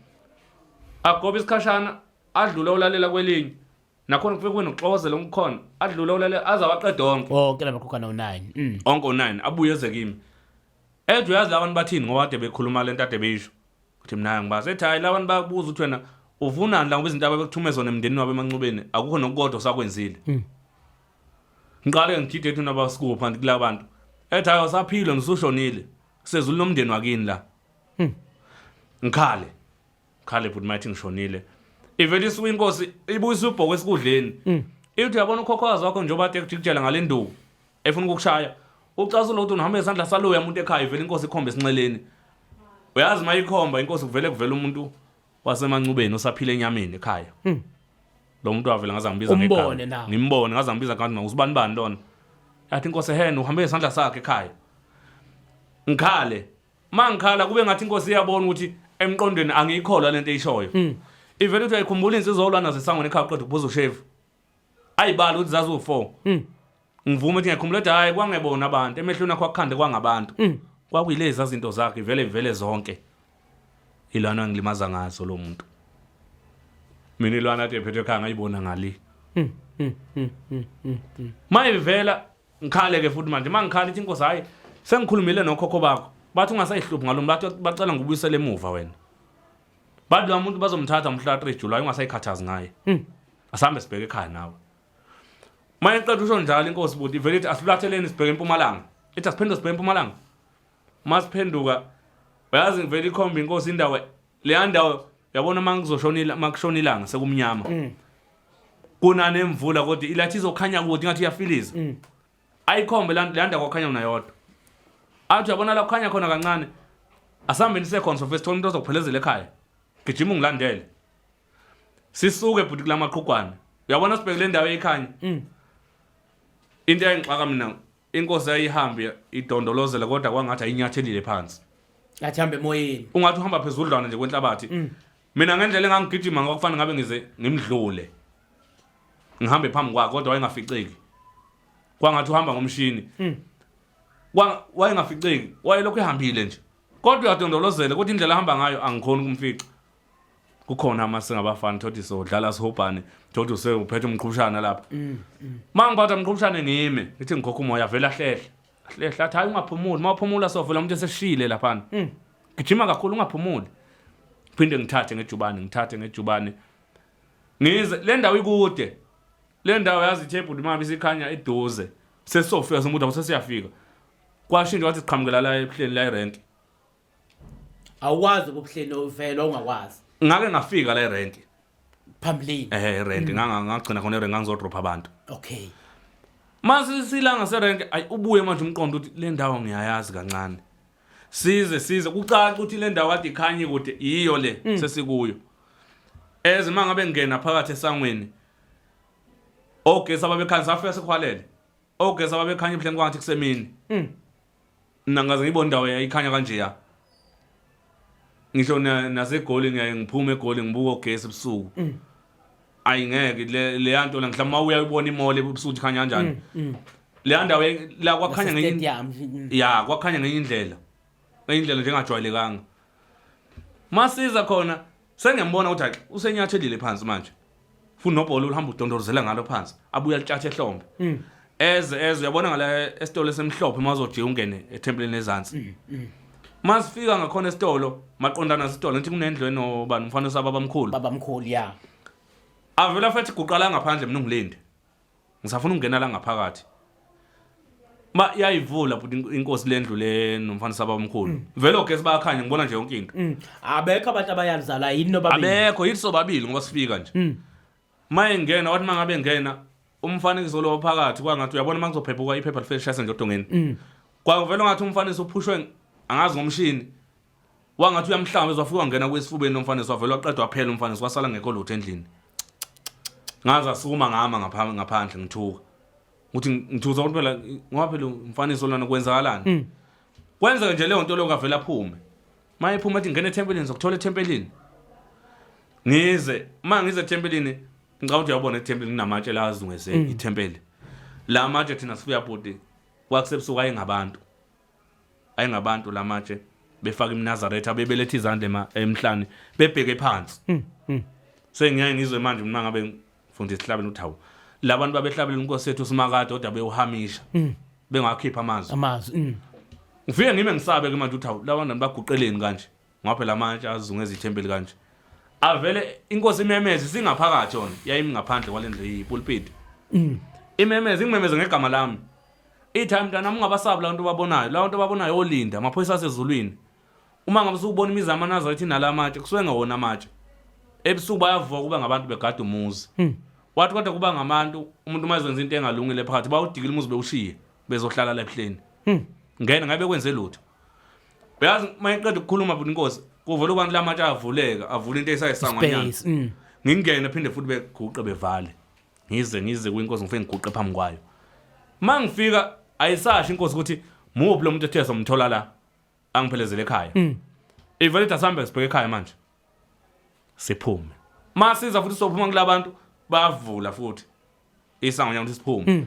agobe isikhashana adlule ulalela kwelinye nakhona kufike kube nokuxokozela okukhona adlule ulalela aze awaqede onke wonke lamaqhugwana u9 onke u9 abuye eze kimi ethi uyazi labantu bathini ngoba kade bekhuluma lento ade beyisho uthi mina ngibazi ethi hayi labantu bayakubuza ukuthi wena ufunani la ngoba izinto ababekuthume zona emndenini wabo emancubeni akukho nokukodwa osakwenzile ngiqale ngigide ethi nabasikuphi kanti kula bantu ethi hayi usaphile ngisushonile sezulu nomndeni wakini la ngikhale khale bhuti mayithi ngishonile ivele isuka inkosi ibuyisa ubhoko esikudleni ithi uyabona ukhokhokazi wakho njengoba ade ekujikijela ngale nduku efuna ukukushaya ucasula ukuthi uhambe ngesandla saloya umuntu ekhaya ivele inkosi ikhombe esinxeleni uyazi uma ikhomba inkosi kuvele kuvele umuntu wasemancubeni osaphila enyameni ekhaya lo muntu wavela ngaze ngibiza Umbone nawe. ngimbone ngaze ngibiza kanti usibani bani lona yathi inkosi ehena uhambe ngesandla sakhe ekhaya ngikhale mangikhala kube ngathi inkosi iyabona ukuthi emqondweni angiyikholwa lento eyishoyo ivele uthi uyayikhumbula insizwa olwa nazo esangweni ekhaya uqeda ukuphuza ushevu ayibali ukuthi zaziwu-4 ngivume ukuthi ngiyakhumbula ukuthi hhayi kwangebona abantu emehlweni akho akukhande kwangabantu kwakuyilezi zinto zakhe ivele ivele zonke ilwana ngilimaza ngazo lo muntu mina ilwana ade ephethe ekhaya ngayibona ngale mayivela ngikhale ke futhi manje mangikhala ithi inkosi hayi sengikhulumile nokhokho bakho bathi ungasayihluphi ngalo bathi bacela ngikubuyisele emuva wena bathi lo muntu bazomthatha mhla 3 July ungasayikhathazi ngaye asambe sibheke ekhaya nawe maye qeda usho njalo inkosi buti ivele ithi asilatheleni sibheke empumalanga ithi asiphenduke sibheke empumalanga masiphenduka uyazi ngivele ikhomba inkosi indawo leya ndawo uyabona uma kuzoshona uma kushona ilanga sekumnyama kunanemvula kodwa ilathi izokhanya kude ngathi iyafiliza ayikhombe la leya ndawo kwakhanya unayodwa athi uyabona la kukhanya khona kancane asihambeni siye khona sofike sithole umuntu ozokuphelezela ekhaya gijima ungilandele sisuke bhuti kulamaqhugwana uyabona sibheke le ndawo eyikhanya into eyayingixaka mina. Inkosi yayihambe idondolozela kodwa kwangathi ayinyathelile phansi. Ngathi hambe emoyeni. Ungathi uhamba phezudlwana nje kwenhlabathi. Mina ngendlela engangigijima ngakufana ngabe ngize ngimdlule. Ngihambe phambi kwakhe kodwa wayengaficeki. Kwangathi uhamba ngomshini. Wayengaficeki, wayelokhu ehambile nje. Kodwa uyadondolozela kodwa indlela ahamba ngayo angikhoni ukumfica. Kukhona uma singabafana thothi sodlala sihobhane thothi usewuphethe umqhushana lapha. Mangiphatha umqhushane ngime ngithi ngikhokha umoya vele ahlehle. Ahlehle athi hayi ungaphumuli, mawuphumula sovela umuntu eseshile laphana. Gijima kakhulu ungaphumuli. Phinde ngithathe ngejubane, ngithathe ngejubane. Ngize le ndawo ikude. Le ndawo yazi ithebhuli mama isikhanya eduze. Sesofika somuntu sesiyafika. Kwashintsha wathi siqhamukela la ebuhleni la erenki. Awukwazi ukubuhleni uvela ungakwazi. Ngake ngafika la erenki. Phambilini. Erenki ngagcina khona erenki ngangizodropha abantu. Okay. Mase silanga serenki ayi ubuye manje umqondo ukuthi le ndawo ngiyayazi kancane. Size size kucaca ukuthi le ndawo kade ikhanye kude yiyo le sesikuyo. Eze mangabe ngena phakathi esangweni ogesi ababekhanya safika sekuhwalele. Ogesi ababekhanya ebuhleni kwangathi kusemini. Mina ngaze ngibona indawo yayikhanya kanje ya. Ngisho naseGoli ngiyaye ngiphume eGoli ngibuka ogesi ebusuku. Ayingeke le leya nto la mhlawumbe uma uyayibona imall ebusuku ikhanya kanjani. Leya ndawo la kwakhanya ngenye Stadium. ya kwakhanya ngenye indlela. Ngenye indlela nje engajwayelekanga. Masiza khona sengiyambona ukuthi hayi usenyathelile phansi manje. Futhi nobhola uhamba udondolozela ngalo phansi abuye alitshathe ehlombe. Eze eze uyabona ngala esitolo esemhlophe mawuzojika ungene ethempelini ezansi. Masifika ngakhona esitolo maqondana nesitolo ngithi kunendlu enobani umfana osababa mkhulu. Baba mkhulu ya. Avela futhi guqa la ngaphandle mina ungilinde. Ngisafuna ukungena la ngaphakathi. Ma yayivula futhi inkosi lendlu le nomfana sababa mkhulu. Vele ogesi bayakhanya ngibona nje yonke into. Abekho abantu abayalizala yini nobabili. Abekho yithi sobabili ngoba sifika nje. Mayengena wathi mangabe engena umfanekiso lo phakathi kwangathi uyabona makuzophephuka iphepha lifike lishayise nje odongeni. Kwavela ngathi umfanekiso uphushwe angazi ngomshini. Wangathi uyamhlamba wafika wangena kwesifubeni lomfanekiso wavela waqedwa waphela umfanekiso wasala ngekho lutho endlini. Ngaze asukuma ngama ngaphandle ngithuka. Uthi ngithuza ukuthi phela ngoba phela umfanekiso lona kwenzakalani. Kwenzeka nje leyo nto lokho avela aphume. Mayephuma athi ngena ethempelini zokuthola ethempelini. Ngize uma ngize ethempelini ngicabanga ukuthi uyabona ethempelini kunamatshe la azungeze ithempeli. La matshe thina sifika bhuti kwakusebusuku ayengabantu. Ayengabantu la matshe befaka imNazaretha bebeletha izandla emhlane bebheke phansi. Sengiyaye ngizwe manje uma ngabe ngifundisa isihlabelo ukuthi hawu labantu babehlabelela inkosi yethu simakade kodwa bewuhamisha. Bengakhipha amazwi. Amazwi. Ngifike ngime ngisabe ke manje ukuthi hawu labantu baguqeleni kanje. Ngoba phela amatshe azungeza ithempeli kanje. Avele inkosi imemeze singaphakathi yona yayimi ngaphandle kwalendlu yipulpit. Imemeze ingimemeze ngegama lami. Ithi hayi mntana ungabasabi labantu babonayo, labantu babonayo olinda amaphoyisa asezulwini. Uma ngabe usubona imizi yamaNazaretha inalamatshe kusuke ngewona amatshe. Ebusuku bayavuka kuba ngabantu begada umuzi. Wathi kodwa kuba ngabantu umuntu uma ezenza into engalungile phakathi bawudikile umuzi bewushiye bezohlala la ebuhleni. Ngena ngabe kwenze lutho. Uyazi mayiqeda ukukhuluma futhi inkosi kuvela ubantu lamatshe avuleka avula into esayisangwanyana. Space. Ngingene phinde futhi beguqe bevale. Ngize ngize kwinkosi ngifike ngiguqe phambi kwayo. Mangifika ayisasho inkosi ukuthi muphi lo muntu ethe somthola la angiphelezele ekhaya. Ivele ithi asambe sibheke ekhaya manje. Siphume. Masiza futhi sophuma kulabantu bayavula futhi. Isango nyawo ukuthi siphume.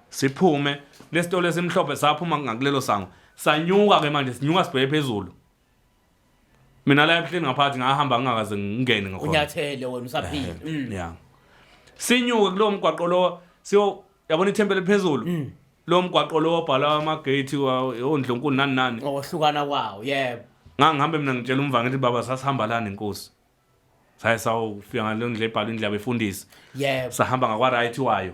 Siphume lesitolo esimhlophe saphuma ngakulelo sango. Sanyuka ke manje sinyuka sibheke phezulu. Mina la ebuhleni ngaphakathi ngahamba ngingakaze ngingene ngakhona. Unyathele wena usaphila. Yeah. Sinyuke kulowo mgwaqo lo siyo yabona ithempeli phezulu. Lo mgwaqo lo obhala ama gate ondlunkulu nani nani. Ngokuhlukana kwawo, yebo. Ngangihambe mina ngitshela umvangeli baba sasihamba la nenkosi. Saye sawufika ngale ndlela ebhalwe indlela befundisi. Yebo. Sahamba ngakwa right wayo.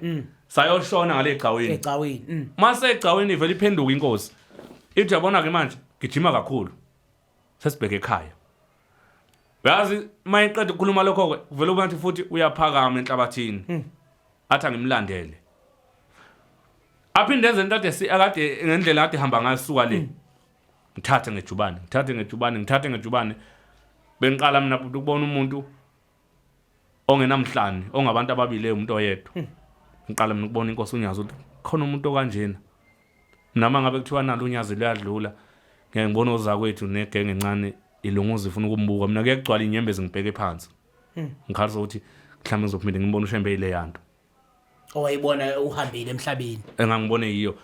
Sayoshona ngale egcawini. Egcawini. Mase egcawini ivele iphenduka inkosi. Ithi yabona ke manje gijima kakhulu. Sesibheke ekhaya. Uyazi mayiqeda ukukhuluma lokho ke kuvela ubantu futhi uyaphakama enhlabathini. Athi angimlandele. Aphinde enze into ade akade ngendlela ade hamba ngayo suka le. Ngithathe ngejubane, ngithathe ngejubane, ngithathe ngejubane. Bengiqala mina futhi ukubona umuntu ongenamhlani, ongabantu ababili umuntu oyedwa. Ngiqala mina ukubona inkosi uNyazi ukuthi khona umuntu okanjena. Mina uma ngabe kuthiwa nalo unyazi luyadlula, ngeke ngibone ozakwethu negenge encane ilunguza ifuna ukumbuka. Mina kuye kugcwala inyembezi ngibheke phansi. Ngikhalisa ukuthi mhlawumbe ngizophinde ngimbone uShembe yileya nto. Owayibona uhambile emhlabeni. Engangibone yiyo.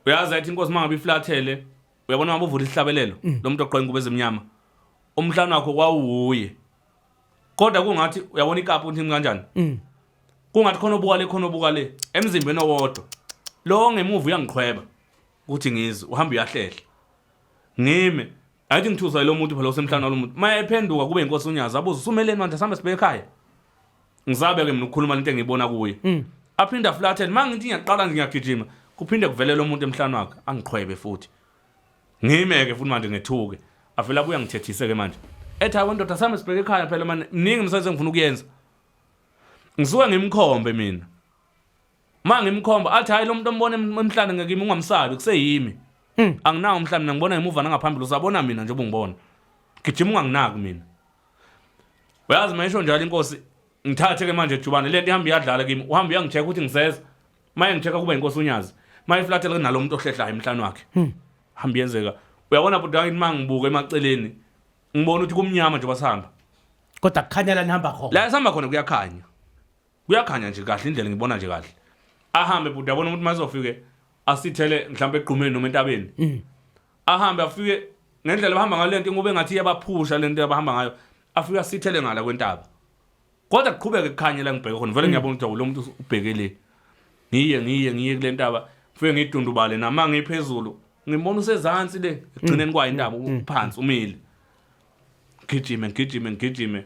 Uyazi athi inkosi uma ngabe iflathele, uyabona uma uvula isihlabelelo, lo muntu ogqoke ingubo ezimnyama. Umhlane wakho kwawuye. Kodwa kungathi uyabona ikapu ukuthi kanjani? Kungathi khona obuka le khona obuka le emzimbeni owodwa. Lo ngemuva uyangiqhweba ukuthi ngizwe uhamba uyahlehla. Ngime ayithi ngithusa lo muntu phela osemhlane walo muntu. Maye ephenduka kube inkosi uNyazi abuze usumeleni manje sihambe sibheke ekhaya. Ngisabe ke mina ukukhuluma lento engiyibona kuye. Aphinde aflathele mangithi ngiyaqala nje ngiyagijima kuphinde kuvele lo muntu emhlane wakhe angiqhwebe futhi. Ngime-ke futhi manje ngethuke. Avele abuye angithethise-ke manje. Ethi hayi ndoda sihambe sibheke ekhaya phela manje mningi umsebenzi engifuna ukuyenza. Ngisuke ngimkhombe mina. Uma ngimkhomba athi hayi lo muntu ombona emhlane ngekimi ungamsabi kuseyimi. Anginawo umhlane mina ngibona ngemuva nangaphambili usabona mina njengoba ungibona. Gijima unganginaki mina. Uyazi mayisho njalo inkosi ngithathe ke manje jubane lento ihamba iyadlala kimi uhamba uyangicheck ukuthi ngiseza. Maye ngichecka kuba inkosi uNyazi. Maye flathela kunalo muntu ohlehlayo emhlane wakhe. Hamba yenzeka. Uyabona bhuti wangithi mangibuka emaceleni ngibona ukuthi kumnyama nje basihamba. Kodwa kukhanya la nihamba khona. La esihamba khona kuyakhanya. Kuyakhanya nje kahle indlela ngibona nje kahle. Ahambe bhuti yabona umuntu masofike asithele mhlawumbe egqumeni noma entabeni. Ahambe afike ngendlela abahamba ngayo lento ngoba engathi iyabaphusha lento abahamba ngayo. Afike asithele ngala kwentaba. Kodwa kuqhubeke kukhanye la ngibheke khona vele ngiyabona ukuthi lo muntu ubheke le. Ngiye ngiye ngiye kule ntaba ngifike ngidundubale nama ngiphezulu ngibona usezansi le ekugcineni kwayo intaba uphansi umile. Ngigijime ngigijime ngigijime.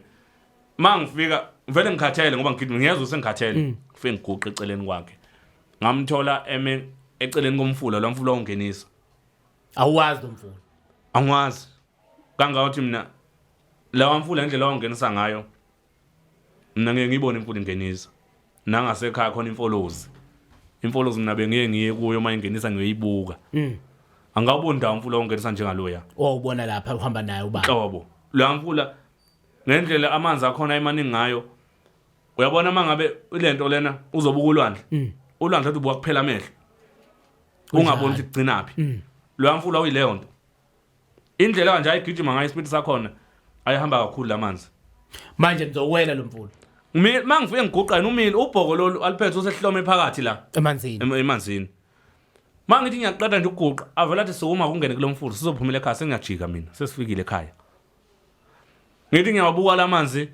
Mangifika vele ngikhathele ngoba ngigijima ngiyezwa usengikhathele. Ngifike ngiguqe eceleni kwakhe. Ngamthola eme eceleni komfula lo mfula ongenisa. Awuwazi lo mfula. Angiwazi. Kangakuthi mina lawa mfula indlela wangenisa ngayo mina ngeke ngibone imfula ingenisa. Nangasekhaya khona imfolozi. Imfolozi mina bengiye ngiye kuyo uma ingenisa ngiyoyibuka. Angawuboni ndawo umfula ongenisa njengaloya. Owubona lapha uhamba naye ubaba. Qobo. Lo mfula ngendlela amanzi akhona emaningi ngayo uyabona uma ngabe ilento lena uzobuka ulwandle. Ulwandle uthi ubuka kuphela amehlo. Ungaboni ukuthi kugcinaphi. Lo mfula uyileyo nto. Indlela kanje ayigijima ngayo isipidi sakhona ayihamba kakhulu lamanzi. Manje nizowela lo mfula. Mina mangifike ngiguqa yena umile ubhoko lolu aliphethe usehlome phakathi la emanzini. Emanzini. Mangithi ngiyaqeda nje ukuguqa avela athi sukuma kungene kulomfula sizophumela ekhaya sengiyajika mina sesifikile ekhaya. Ngithi ngiyawabuka lamanzi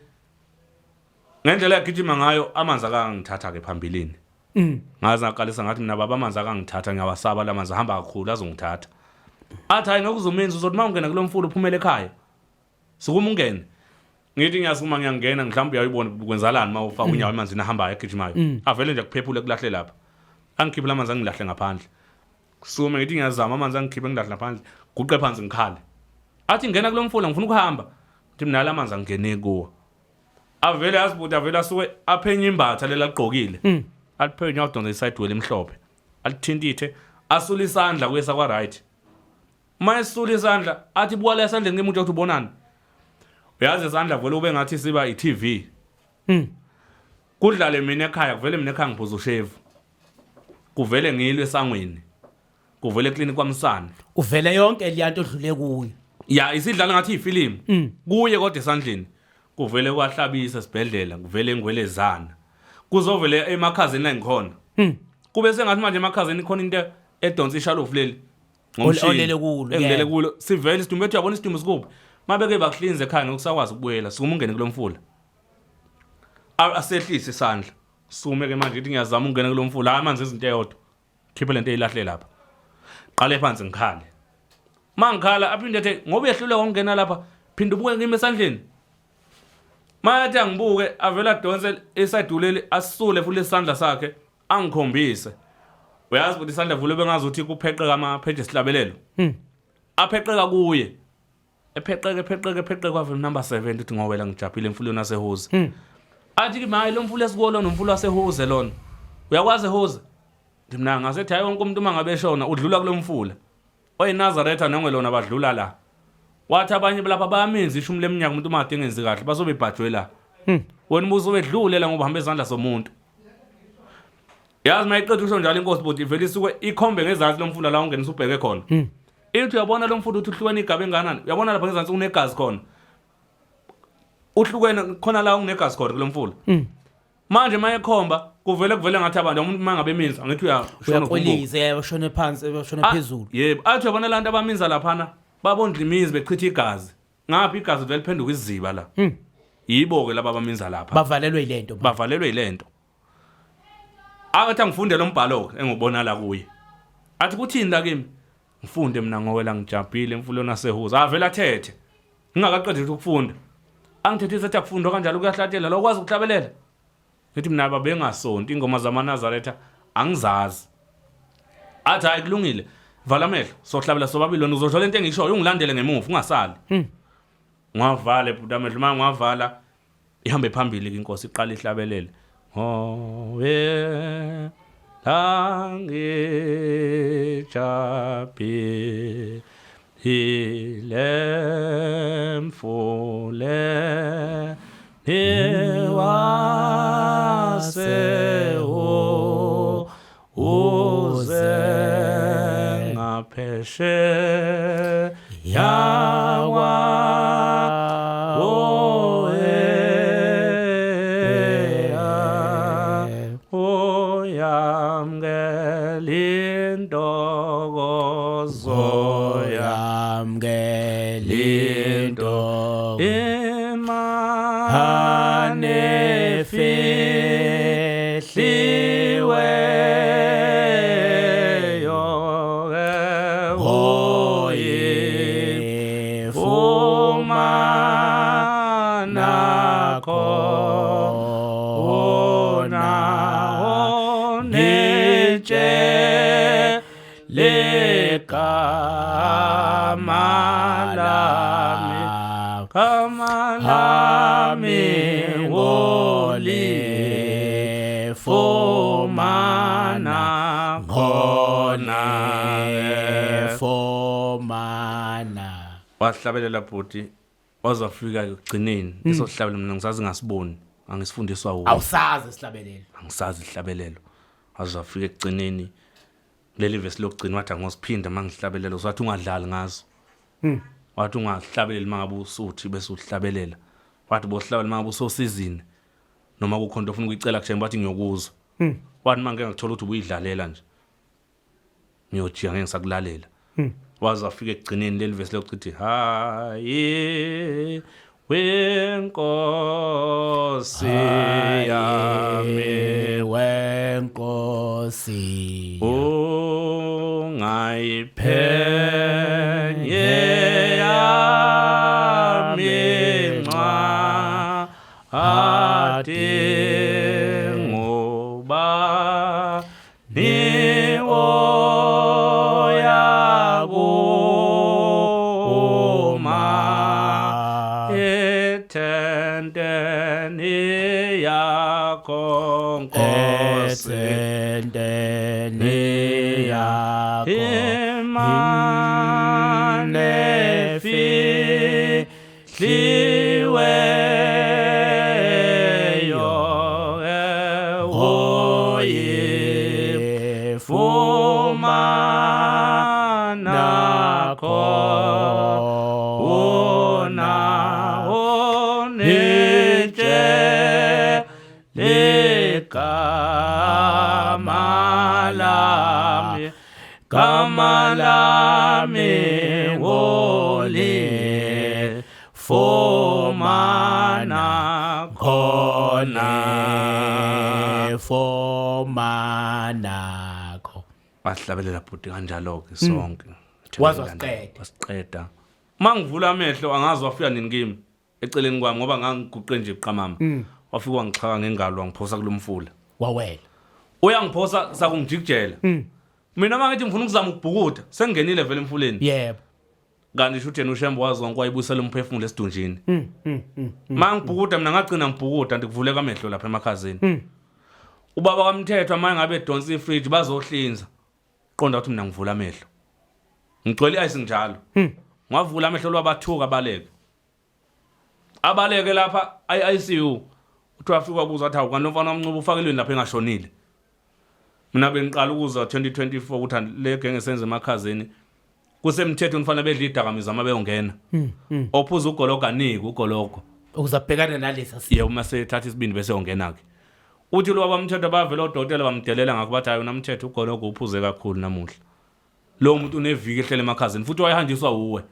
ngendlela yagijima ngayo amanzi akangithatha ke phambilini. Ngaze ngaqalisa ngathi mina baba amanzi akangithatha ngiyawasaba lamanzi ahamba kakhulu azongithatha. Athi hayi ngokuzomenza uzothi mawungena kulomfula uphumele ekhaya. Sukuma ungene. Ngithi ngiyasukuma ngiyangena mhlawumbe uyayibona kwenzalani uma ufaka unyawo emanzini ahambayo agijimayo. Avele nje akuphephule kulahle lapha. Angikhiphe lamanzi angilahle ngaphandle. Sukume ngithi ngiyazama amanzi angikhiphe ngilahle ngaphandle. Guqe phansi ngikhale. Athi ngena kulomfula ngifuna ukuhamba. Ngithi mina lamanzi angene kuwo. Avele asibuthi avele asuke aphenye imbatha lela ligqokile. Aliphenye wadonsa iside wheel emhlophe. Alithintithe asule isandla kuyesa kwa right. Uma esula isandla athi buka la esandleni kemuntu uthi ubonani. Uyazi isandla vele ube ngathi siba i-TV. Kudlale mina ekhaya kuvele mina ekhaya ngiphuza ushevu. Kuvele ngilwe esangweni. Kuvele eclinic kwamsana. Uvele yonke leyanto odlule kuyo. Ya isidlala ngathi ifilimu. Kuye kodwa esandleni. Kuvele kwahlabisa esibhedlela, kuvele ngwelezana. Kuzovele emakhazeni la ngikhona. Kube sengathi manje emakhazeni khona into edonsa ishalofu leli. Ngomshini. Olele kulo, Engilele yebo. kulo. Sivele isidumbu ethi uyabona isidumbu sikuphi. Mabeke bakuhlinze ekhaya ngokusakwazi ukubuyela, sukuma ungene kulomfula. Asehlise isandla. Sume ke manje ngithi ngiyazama ukungena kulomfula, hayi amanzi izinto eyodwa. Khiphe lento eyilahle lapha. Qale phansi ngikhale. Mangikhala aphinde athi ngoba uyehluleka ukungena lapha, phinda ubuke kimi esandleni. Mayathi angibuke avela adonse isaduleli asule futhi isandla sakhe angikhombise. Uyazi ukuthi isandla vule bengazi ukuthi kupheqeka ama page esihlabelelo. Apheqeka kuye. Epheqeka epheqeka epheqeka kwavela number 7 uthi ngowela ngijabhile emfuleni waseHoze. Athi kimi hayi lo mfula esikuwo lona umfula waseHoze lona. Uyakwazi eHoze? Ngithi mina ngasethi hayi wonke umuntu uma ngabe eshona udlula kulo mfula. OyiNazaretha nongelona badlula la. Wathi abanye lapha bayamenza ishumi leminyaka umuntu uma kade engenzi kahle bazobe bhajwe la. Wena ubuso wedlule la ngoba uhamba ezandla zomuntu. Yazi mayiqeda usho njalo inkosi bhuti ivele isuke ikhombe ngezansi lomfula la ungenisa ubheke khona. Ithi uyabona lo mfula uthi uhlukene igaba enganani? Uyabona lapha ngezansi kunegazi khona. Uhlukene khona la kunegazi khona kulomfula. Manje mayekhomba kuvele kuvele ngathi abantu umuntu mangabe eminza ngithi uyashona Uyakweliza uyashona phansi uyashona Ah, phezulu. Yebo, athi uyabona lantu abaminza laphana babondla imizi bechitha igazi. Ngapha igazi vele phenduka iziba la. Yibo ke laba abaminza lapha. Bavalelwe yilento. Bavalelwe yilento. Akathi angifunde lo mbhalo ke engubona la kuye. Athi kuthini la kimi? Ngifunde mina ngowela ngijabhile emfuleni waseHuza. Avela athethe. Ngingakaqedi ukufunda. Angithethise athi akufundwa kanjalo kuyahlatshela lo kwazi ukuhlabelela. Ngithi mina babengasonti ingoma zamaNazaretha angizazi. Athi hayi kulungile. Vala amehlo sohlabela sobabili wena uzosho lento engishoyo ungilandele ngemuva ungasali. Ngiwavale bhuti amehlo uma ngiwavala ihambe phambili ke inkosi iqala ihlabelele. Ngowe langijabhi ile mfule niwase uze ngaphesheya kwaoe uyamkela intokozo Yamkela into imane fihliweyo oyifumana khona onitshe legama lami gama lami ngolifumana khona fomana. Wahlabelela bhuti waze wafika ekugcineni esohlabela mina ngisazi ngasiboni angisifundiswa wuwe. Awusazi isihlabelelo. Angisazi ihlabelelo. Waze wafika ekugcineni leli vesi lokugcina wathi angosiphinda mangihlabelela wathi ungadlali ngazo. Wathi ungahlabeleli mangabe usuthi bese uhlabelela. Wathi bohlabela mangabe usosizini noma kukhona into ofuna ukuyicela kushembe wathi ngiyokuzwa. Wathi mangeke ngakuthola ukuthi ubuyidlalela nje. Ngiyojika ngeke ngisakulalela. Waze wafika ekugcineni leli vesi lokuthi hayi wenkosi yami Wenkosi ungayiphenye yami ncwadi ngoba ni oyakuma ethenteni yakho Nkosi Ethenteni yakho imane fihliweyo oyifumana khona onitshe ligama lami gama lami ngolifumana khona fomana kho. Wahlabelela bhuti kanjalo ke sonke. Waze wasiqeda. Wasiqeda. Mangivula amehlo angazi wafika nini kimi eceleni kwami ngoba ngangiguqe nje buqamama. Wafika wangixhaka ngengalo wangiphosa kulomfula. Wawela. Uyangiphosa sakungijikijela. Mina mangithi ngifuna ukuzama ukubhukuda sengingenile vele emfuleni. Yebo. Kanti shuthi yena uShembe wazi wonke wayibuyisela umphefumulo esidunjini. Mangibhukuda mina ngagcina ngibhukuda ndikuvuleka amehlo lapha emakhazeni. Ubaba kaMthethwa manje ngabe edonsa ifridge bazohlinza. Qonda ukuthi mina ngivula amehlo. Ngigcwele ice njalo. Ngavula amehlo lwabathuka baleke. Abaleke lapha ICU. Uthi wafika kuza athi hawu kanti umfana wamncuba ufakelweni lapha engashonile. Mina bengiqala ukuzwa 2024 ukuthi le genge senze emakhazeni kusemthethweni kufanele bedle idakamizwa uma beyongena. Ophuza ugologo anike ugologo. Ukuze abhekane nalesa simo. Yebo, uma sethatha isibindi bese yongena ke. Uthi lo abamthetho bavela odokotela bamdelela ngakho bathi hayi unamthetho ugologo uphuze kakhulu namuhla. Lo muntu uneviki ehlele emakhazeni futhi wayehanjiswa uwe.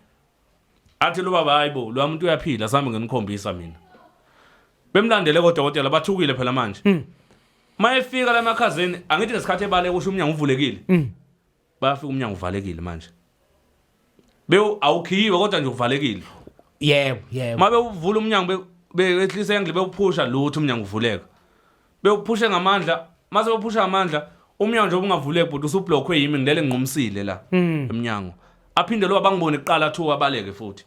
Athi lo baba hayibo lo muntu uyaphila sambe nginikhombisa mina. Bemlandele kodokotela bathukile phela manje. Mayefika la emakhazeni angithi ngesikhathi ebaleka usho umnyango uvulekile. Bayafika umnyango uvalekile manje. Bewu awukhiyiwe kodwa nje uvalekile. Yebo, yebo. Mabe uvula umnyango behlisa engle bewuphusha lutho umnyango uvuleka. Bewuphushe ngamandla, mase bewuphusha ngamandla umnyango nje ubungavuleki but usublockwe yimi ngilele ngiqumsile la emnyango. Aphinde lo abangibone kuqala athuka abaleke futhi.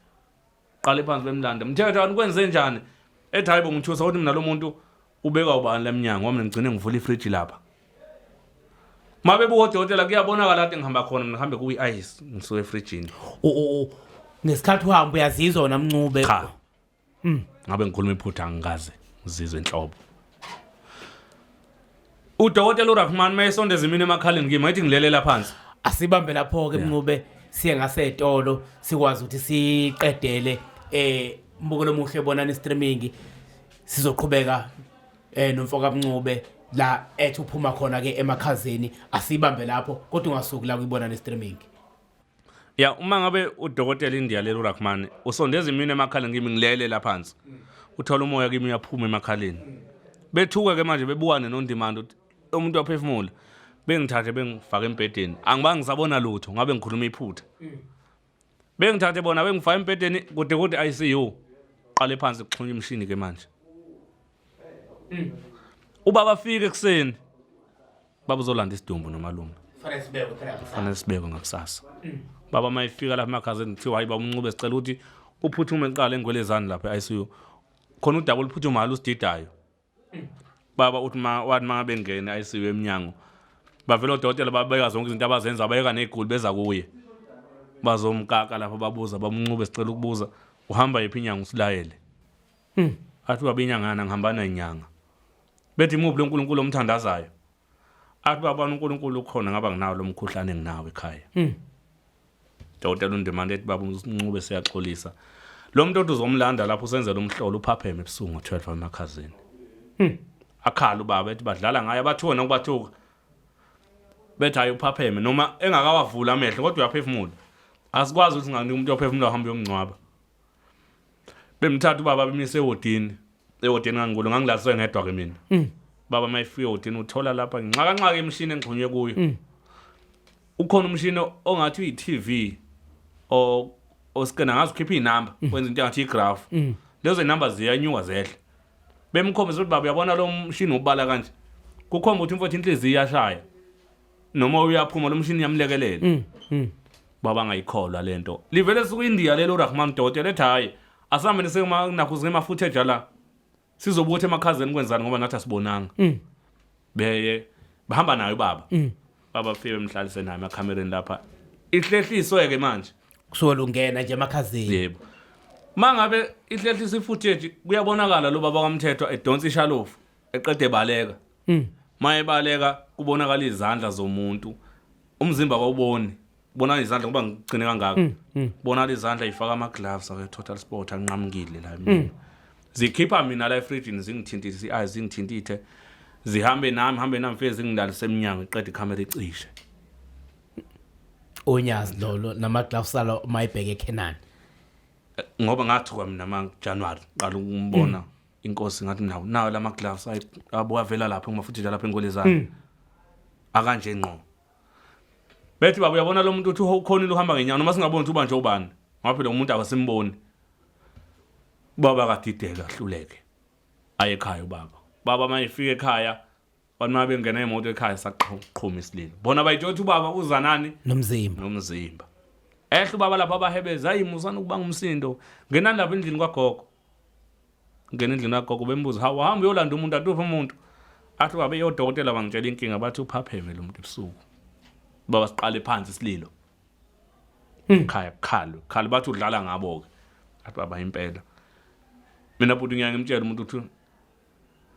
Qale phansi bemlanda. Mthetho anikwenze njani? Ethi hayibo ngithusa ukuthi mina lo muntu ubeka ubani la emnyango ngoba mina ngigcine ngivula ifriji lapha. Mabebuka odokotela kuyabonakala kade ngihamba khona mina ngihambe kuyi-ice ngisuke efrijini. Ngesikhathi uhamba uyazizwa wena Mncube. Cha. Ngabe ngikhuluma iphutha angikaze ngizizwe inhlobo. Udokotela uRahman mayesondeza imini emakhaleni kimi wayethi ngilelela phansi. Asibambe lapho ke Mncube siye ngasetolo sikwazi ukuthi siqedele mbukelo omuhle bonani streaming sizoqhubeka nomfoka Mncube la ethi uphuma khona ke emakhazeni asibambe lapho kodwa ungasuki la kuyibona ne streaming. Ya uma ngabe udokotela India lelo Rahman usondeza imini emakhaleni kimi ngilele la phansi. Uthola umoya kimi uyaphuma emakhaleni. Bethuka ke manje bebukane noNdimande ukuthi umuntu waphefumula. Bengithathe bengifake embhedeni. Angibange ngisabona lutho ngabe ngikhuluma iphutha. Bengithathe bona bengifake embhedeni kude kude ICU. Qale phansi kuxhunywa imishini ke manje. Ubaba afike ekuseni. Baba uzolanda isidumbu nomalume. Fanele sibekwe phela kusasa. Fanele sibekwe ngakusasa. Baba mayifika lapha emakhazeni kuthiwa hayi baba uNcube sicela ukuthi uphuthume kuqala engwelezane lapha e-ICU. Khona udaba oluphuthumayo olusididayo. Baba uthi ma wathi mangabe ngena e-ICU emnyango bavela odokotela babeka zonke izinto abazenza bayeka neguli beza kuye. Bazomkaka lapho babuza bamncube sicela ukubuza uhamba yiphi inyanga usilayele. Athi baba inyangana ngihamba nenyanga. Bethi imuphi lo nkulunkulu omthandazayo? Athi baba uNkulunkulu ukhona ngaba nginawo lo mkhuhlane enginawo ekhaya. Dokotela uNdimande ethi baba uNcube siyaxolisa. Lo muntu othi uzomlanda lapho usenzela umhlolo uphapheme ebusuku ngo-12 emakhazeni. Akhala ubaba ethi badlala ngaye abathuka nokubathuka. Bethi hayi uphapheme noma engakawavula amehlo kodwa uyaphefumula. Asikwazi ukuthi singanika umuntu ophefumula uhambe uyomngcwaba. Bemthatha ubaba bemise ewodini. Ewodini ngangikulo ngangilaliswe ngedwa ke mina. Baba mayifika ewodini uthola lapha nginxakanxaka imishini engixhunywe kuyo. Ukhona umshini ongathi uyi-TV o oskena ngazi ukhipha inamba wenza into engathi igraph. Lezo inamba ziyanyuka zehle. Bemkhombisa ukuthi baba uyabona lo mshini ubala kanje. Kukhomba ukuthi umfowethu inhliziyo iyashaya. Noma uyaphuma lo mshini uyamlekelela. Baba ngayikholwa lento. Livele suku India lelo Rahman dokotela ethi hayi asambe nisema nakho singema footage la. Sizobuka ukuthi emakhazeni kwenzani ngoba nathi asibonanga. Beye bahamba naye ubaba. Baba fike bemhlalise naye emakhamereni lapha. Ihlehliswe ke manje. Kusuke lungena nje emakhazeni. Yebo. Mangabe ihlehlisa ifootage kuyabonakala lo baba kaMthethwa edonsa ishalofu eqede ebaleka. Mayebaleka kubonakala izandla zomuntu. Umzimba awuboni. Kubonakala izandla ngoba ngigcine kangaka. Kubonakala izandla ifaka ama gloves ake Total Sport anqamukile la mina. Zikhipha mina la efrijini zingithintise i zingithintithe. Zihambe nami hambe nami fike zingilalise eminyango iqede ikhamera icishe. Unyazi lolo nama gloves alo mayibheke eKhenani. Ngoba ngathuka mina ma January qala ukumbona inkosi ngathi nawo nawo lama gloves abuka vela lapha ngima futhi lapha engolezana. Akanje ngqo. Bethi baba uyabona lo muntu uthi ukhonile uhamba ngenyawo noma singaboni ukuthi ubanjwe ubani. Ngoba phela umuntu akasimboni. Baba kadideka ahluleke. Aye ekhaya ubaba. Baba mayefika ekhaya bathi uma bengena imoto ekhaya saqhuma isililo. Bona bayitshela ukuthi ubaba uza nani? Nomzimba. Nomzimba. Ehla ubaba lapha abahebeza hayi musana ukubanga umsindo. Ngenani lapha endlini kwagogo. Ngena endlini kagogo bembuza hawu hamba uyolanda umuntu atuphi umuntu. Athi baba eyodokotela bangitshela inkinga bathi uphapheme lo muntu ebusuku. Baba siqale phansi isililo. Khaya kukhalo, khalo bathi udlala ngabo ke. Athi baba impela. Mina bhuti ngiya ngimtshela umuntu uthi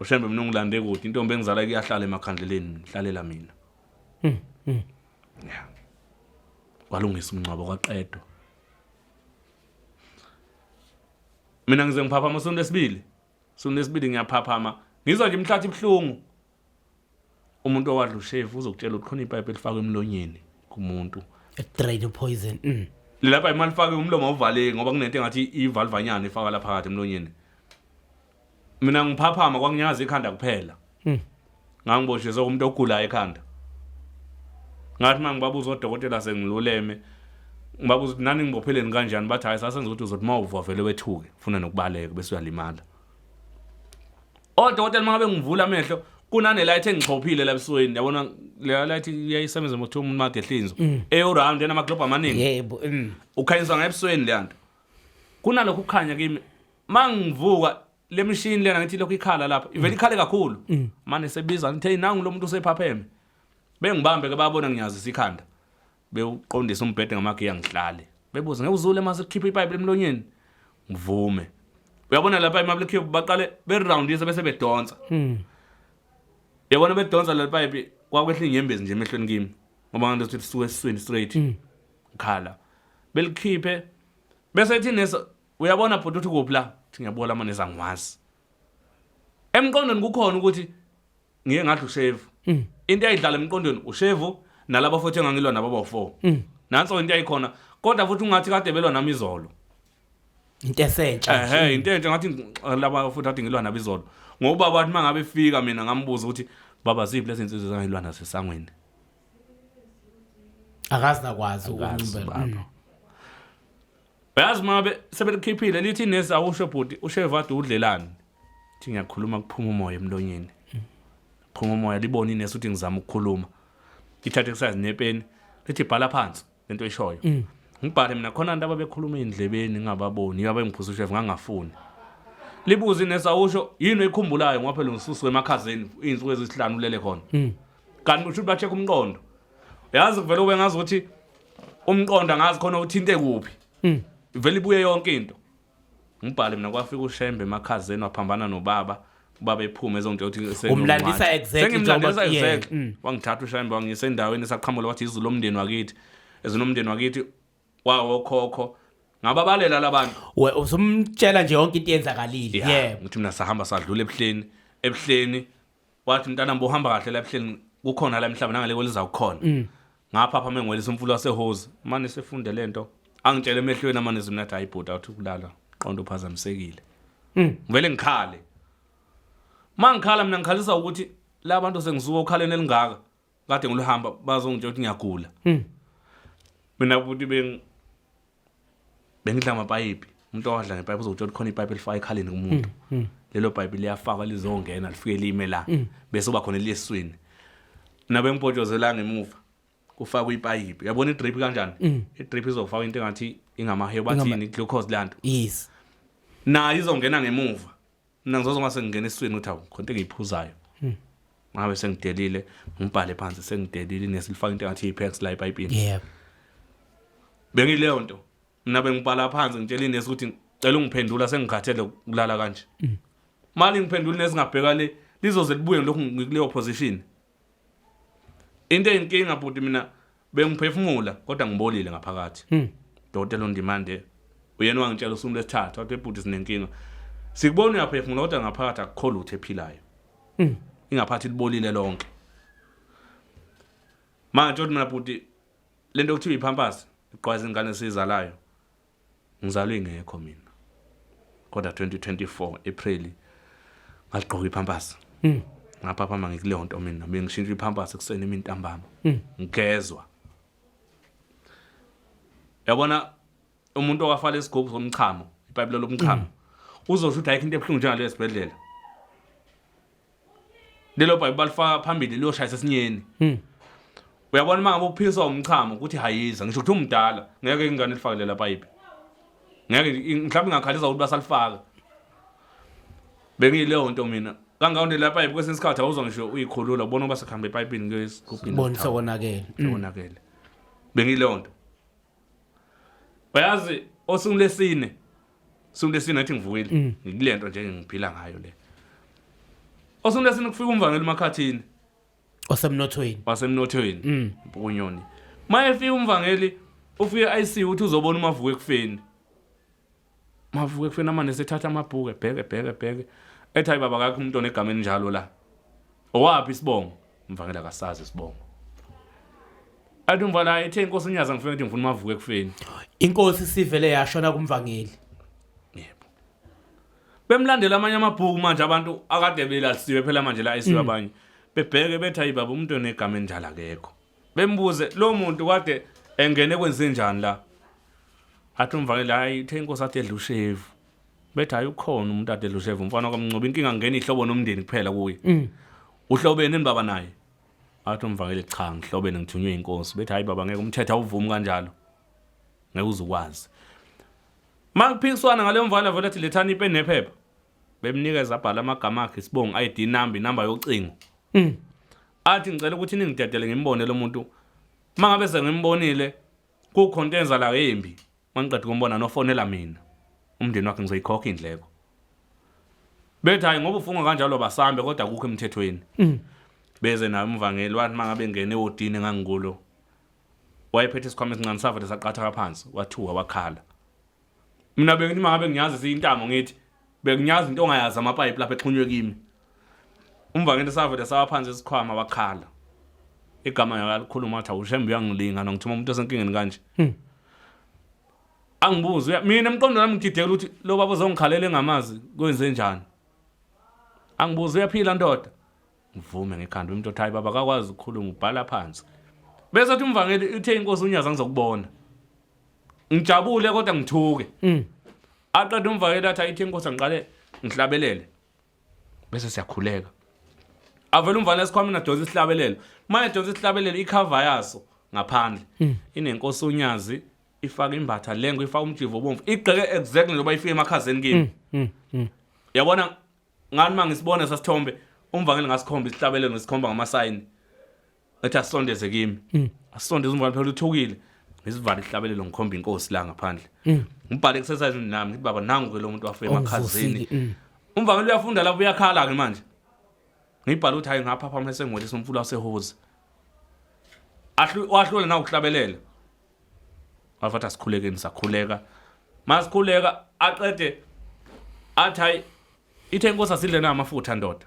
uShembe mina ungilande kude intombi engizala kuyahlala emakhandleleni ngihlalela mina. Yeah, kwalungisa umngcwabo, kwaqedwa. Mina ngize ngiphaphama sonto lesibili, sonto lesibili ngiyaphaphama, ngizwa nje imhlathi ibuhlungu. Umuntu owadla ushefu uzokutshela ukuthi khona ipipe elifakwe emlonyeni kumuntu. Drain poison. Lapha imali ifake umlomo awuvaleki, ngoba kunento engathi ivalvanyana ifaka lapha phakathi emlonyeni. Mina ngiphaphama kwakunyaza ikhanda kuphela. Ngangiboshiswe umuntu ogulayo ekhanda. Ngathi uma ngibabuza odokotela sengiluleme, ngibabuza ukuthi nani ngibopheleni kanjani, bathi hayi, sasenza ukuthi uzothi uma uvuka vele wethuke, ufuna nokubaleka bese uyalimala. Odokotela uma ngabe ngivula amehlo kunane light engixhophile la ebusweni, yabona le light iyayisebenza ngokuthi umuntu made ehlinzwa, eyo round enamaglobhu amaningi. Yebo. Ukhanyiswa ngebusweni le nto, kunalokhu kukhanya kimi. Mangivuka le mishini lena ngithi lokhu ikhala lapha, ivele ikhale kakhulu. Manje sebiza ngithi, "Hey, nangu lo muntu usephapheme." Bengibambe ke, babona ngiyazisa ikhanda, bewuqondisa umbhede ngamagiya, ngihlale. Bebuza ngewuzule mase kukhipha ipipe emlonyeni, ngivume. Uyabona lapha imali baqale beroundisa bese bedonsa. Uyabona bedonsa le pipe, kwakwehla inyembezi nje emehlweni kimi, ngoba ngangithi lisuke esiswini straight. Ngikhala, belikhiphe, bese ethi nesi, "Uyabona bhuti uthi kuphi la?" Thi ngiyabona amanesi, angiwazi. Emqondweni kukhona ukuthi ngiye ngadla ushevu. Into eyayidlala emqondweni ushevu nalabo futhi engangilwa nabo bawu-four. Nanso into eyayikhona, kodwa futhi ungathi kade belwa nami izolo. Into esentsha. Ehe, into entsha, ngathi laba futhi kade ngilwa nabo izolo, ngoba bathi uma ngabe fika mina ngambuza ukuthi, "Baba, ziphi lezi nsizwa ezangilwa nazo esangweni?" Akazi nakwazi Akazi, ukunqumela. baba. Uyazi uma ngabe sebelikhiphile, lithi nesi, "Awusho bhuti, ushevu ade udlelani?" Thi ngiyakhuluma, kuphuma umoya emlonyeni, phuma umoya. Libone inesi ukuthi ngizama ukukhuluma, ithathe kusazi nepeni, lithi, "Bhala phansi lento oyishoyo." Ngibhale mina. Khona abantu ababekhuluma ey'ndlebeni ngingababoni, yiyo abengiphuza ushevu, ngangafuni. Libuze inesi, "Awusho, yini oyikhumbulayo?" Ngoba phela ngisusuke emakhazeni iy'nsuku ezisihlanu ulele khona, kanti kusho ukuthi ba-check umqondo. Yazi kuvele ube ngazi ukuthi umqondo angazi khona uthinte kuphi, vele ibuye yonke into. Ngibhale mina. Kwafika uShembe emakhazeni, waphambana nobaba. Ubaba ephume ezongitshela ukuthi Umlandisa exactly sengimlandisa njengoba- yeah. exactly. Wangithatha uShembe, wangiyisa endaweni esaqhamuka, wathi izulu lomndeni wakithi, ezinomndeni wakithi wawokhokho, ngababalela labantu. We usumtshela nje yonke into eyenzakalile. Ngithi mina sahamba sadlula ebuhleni, ebuhleni. Wathi, "Mntanami, bohamba kahle la ebuhleni, kukhona la emhlaba nangale kweliza kukhona." Ngapha pha mengwelisa umfula waseHozi, manje sefunde lento angitshele emehlweni amane mina, athi, "Hayi bhuti, awuthi ukulala, qonda uphazamisekile." Ngivele ngikhale. Mangikhala mina ngikhalisa ukuthi la bantu sengisuka okhaleni elingaka kade ngilihamba, bazongitshela ukuthi ngiyagula. Mina futhi bengidla amapayipi. Umuntu owadla ngepayipi uzokutshela ukuthi khona ipayipi elifaka ekhaleni kumuntu. Lelo payipi liyafakwa, lizongena, lifike lime la, bese uba khona eliyeswini. Nabe ngipotshozela ngemuva kufakwa ipayipi. Uyabona idrip kanjani? Idrip izofakwa into engathi ingamahewu, bathini, glucose lanto. Nayo izongena ngemuva. Mina ngizozwa ngase ngingena esiswini ukuthi awu, khona into engiyiphuzayo. Ngabe sengidelile, ngibhale phansi sengidelile, nesilifaka into engathi i-pex la epayipini. Bengileyo nto. Mina bengibhala phansi, ngitshela inesi ukuthi cela ungiphendula, sengikhathele ukulala kanje. Mali ngiphendula inesi, ngabheka le, lizoze libuye lokhu ngikuleyo position. Into eyinkinga bhuti, mina bengiphefumula kodwa ngibolile ngaphakathi. Dokotela uNdimande uyena wangitshela usuku lesithathu, wathi, "Bhuti, sinenkinga, sikubona uyaphefumula kodwa ngaphakathi akukho lutho ephilayo, ingaphathi libolile lonke." Manje uthi mina, bhuti, lento okuthiwa iPampers iqwaza ingane esizalayo, ngizalwe ingekho mina, kodwa 2024 April ngaligqoka iPampers, ngaphaphama ngikuleyo nto. Mina bengishintsha iPampers ekuseni, emini, ntambama, ngigezwa. Yabona umuntu owafala isigubhu somchamo, ipayipi lomchamo, uzosho ukuthi ayikho into ebuhlungu njengaleyo esibhedlela. Lelo payipi balifaka phambili, liyoshayisa esinyeni. Uyabona uma ngabe uphiswa umchamo ukuthi hayiza, ngisho ukuthi umdala, ngeke ingane ilifake lela payipi, ngeke. Mhlawumbe ingakhalisa ukuthi basalifaka. Bengiyileyo nto mina kangawonde la payipi. Kwesinye isikhathi awuzwa ngisho uyikhulula, ubona uba sekuhamba epayipini kuyesigubhini. Bona sekonakele. Sekonakele. Bengiyileyo nto. Uyazi osuku lesine, suku lesine ngathi ngivukile ngikule nto nje ngiphila ngayo le. Osuku lesine kufika umvangeli emakhathini. Osemnothweni. Wasemnothweni. Mpukunyoni. Mayefika umvangeli ufike ICU uthi uzobona umavuko ekufeni. Mavuko ekufeni amane sethatha amabhuku ebheke bheke bheke. Ethi hayi baba kakho umuntu onegama elinjalo la. Owaphi isibongo? Umvangeli akasazi isibongo. Athi umvana hayi ethe inkosi unyaza ngifike ngithi ngifuna umavuko ekufeni. Inkosi sivele yashona kumvangeli. Yebo. Bemlandela amanye amabhuku manje abantu akade belalisiwe phela manje la isiwe abanye. Bebheke bethi hayi baba umuntu onegama enjalo akekho. Bembuze lo muntu kade engene kwenze njani la. Athi umvangeli hayi uthe inkosi athi edla ushevu. Bethi hayi ukhona umuntu ade edla ushevu umfana kwaMncobo inkinga ngena ihlobo nomndeni kuphela kuye. Uhlobene ni baba naye. Athi umvangeli cha ngihlobene ngithunywe inkosi. Bethi hayi baba ngeke umthetho awuvumi kanjalo. Ngeke uzukwazi. Makuphikiswana ngaleyo mvana vele athi lethani ipeni nephepha. Bemnikeza abhala amagama akhe isibongo ID number inamba yocingo. Athi ngicela ukuthi ningidedele ngimbone lo muntu. Mangabe sengimbonile kukhona enza la embi. Mangiqeda ukumbona nofonela mina. Umndeni wakhe ngizoyikhokha indleko. Bethi hayi ngoba ufunga kanjalo basambe kodwa akukho emthethweni. Beze naye umvangeli wathi mangabe ngene ewodini engangikulo. Wayephethe isikhwama esincane savele saqatha phansi wathuka wakhala. Mina bengithi mangabe ngiyazi siyintamo ngithi bengiyazi into ongayazi amapayipi lapha exhunywe kimi. Umvangeli savele sawa phansi isikhwama wakhala. Igama yakalikhuluma wathi awushembe uyangilinga nongithuma umuntu osenkingeni kanje. Angibuze mina emqondo nami ngidideka ukuthi lo baba uzongikhalela engamazi kwenze njani. Angibuze uyaphila ndoda. Ngivume ngekhanda umuntu othi hayi baba akakwazi ukukhuluma ubhala phansi. Bese athi umvangeli uthe inkosi unyaza ngizokubona. Ngijabule kodwa ngithuke. Aqeda umvangeli athi ayithi inkosi angiqale ngihlabelele. Bese siyakhuleka. Avela umvangeli esikhwameni adonsa isihlabelelo. Manje adonsa isihlabelelo icover yaso ngaphandle. Inenkosi unyazi ifaka imbatha lengo ifaka umjivo obomvu. Igqeke exactly njengoba ifike emakhazeni kimi. Yabona ngani mangisibona sasithombe umvangeli ngasikhomba isihlabelelo ngisikhomba ngamasayini. Ethi asondeze kimi. Asondeze umvangeli phela uthukile. Ngisivala isihlabelelo ngikhomba inkosi la ngaphandle. Ngibhale exercise nami ngithi baba nangu ke lo muntu wafika emakhazeni. Umvangeli uyafunda lapho uyakhala ke manje. Ngibhala ukuthi hayi ngapha phama esengwelisa umfula waseHozi. Ahlu wahlula na ukuhlabelela. Wafathi asikhulekeni sakhuleka. Masikhuleka aqede athi hayi ithe inkosi asidle na amafutha ndoda.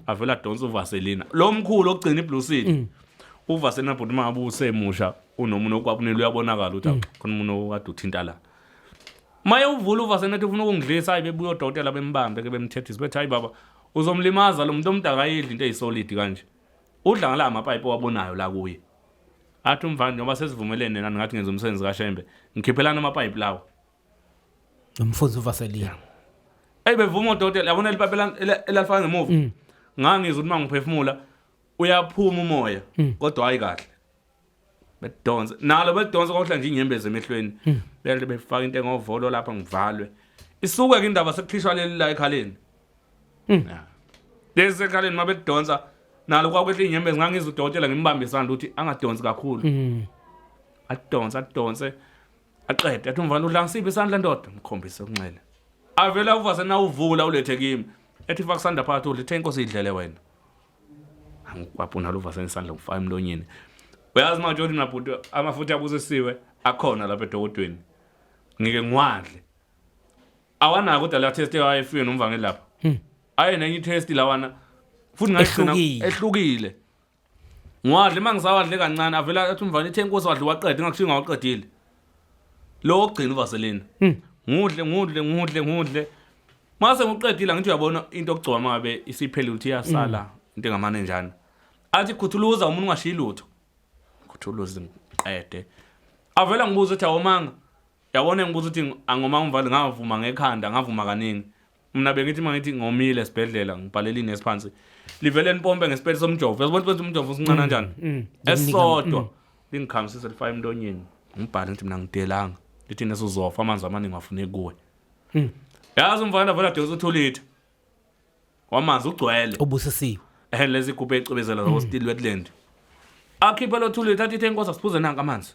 Avela adonsa uVaselina. Lo mkhulu ogcina iblusini. uVaselina bhuti mangabe usemusha unomuntu okwabunile uyabonakala ukuthi khona umuntu okade uthinta la. Maye uvula uVaselina ethi ufuna ukungidlisa hayi bebuya odokotela bembambe ke bemthethisa bethi hayi baba uzomlimaza lo muntu omdaka ayidli into eyisolid kanje. Udla ngala amapayipi owabonayo la kuye. Athi umfana njengoba sesivumelene nani ngathi ngenza umsebenzi kaShembe ngikhiphelana amapayipi lawo. Umfuzi uVaselina. Ey bevuma odokotela yabona lipayipi elalifaka ngemuva. Ngangizwa ukuthi mangiphefumula uyaphuma umoya kodwa hayi kahle. Bedonse nalo bedonse kwakuhla nje inyembezi emehlweni. Bele befaka into engovolo lapha ngivalwe. Isuke ke indaba sekukhishwa leli la ekhaleni. Yeah. Lesi ekhaleni mabedonsa nalo kwakwehla inyembezi ngangizwa udokotela ngimbambe isandla ukuthi angadonsi kakhulu. Adonse adonse aqede athi umfana udla ngisiphi isandla ndoda ngikhombise ukunxele. Avela uvase na uvula ulethe kimi. Ethi faka isandla phakathi udle ithe inkosi idlele wena. Angikwapuna luvase isandla ngifaka emlonyeni. Uyazi manje ukuthi nabhuti amafutha abusisiwe akhona lapha edokodweni. Ngike ngiwadle. Awanako kodwa la test ayefike nomvangeli lapha. Aye nenye test lawana futhi ngayigcina ehlukile. Ngiwadle mangisawadle kancane avela athi umvangeli ithe inkosi wadle waqeda ngakushiya ngawaqedile. Lo ogcina uvaselina. Ngudle ngudle ngudle ngudle. Mase ngiqedile ngithi uyabona into okugcoba mangabe isiphelile ukuthi iyasala into engamane njani. Athi khuthuluza umuntu ungashiyi lutho. Khuthuluza ngiqede. Avela ngibuza ukuthi awomanga. Yabona ngibuza ukuthi angomanga umvali ngavuma ngekhanda ngavuma kaningi. Mina bengithi mangithi ngomile esibhedlela ngibhalela inesi phansi. Livele nipompe ngesipele somjovo. Uyabona ukuthi umjovo usincane kanjani? Esisodwa. Lingikhamisise lifaka emlonyeni. Ngibhale ngithi mina ngidelanga. Lithi nesi uzofa amanzi amaningi afuneki kuwe. Yazi umfana vele adonsa uthulitha. Wamanzi ugcwele. Ubusisiwe. Eh lezi gubhe ecwebezela zabo steel wetland. Akhiphe lo thulitha athi inkosi asiphuze nanka amanzi.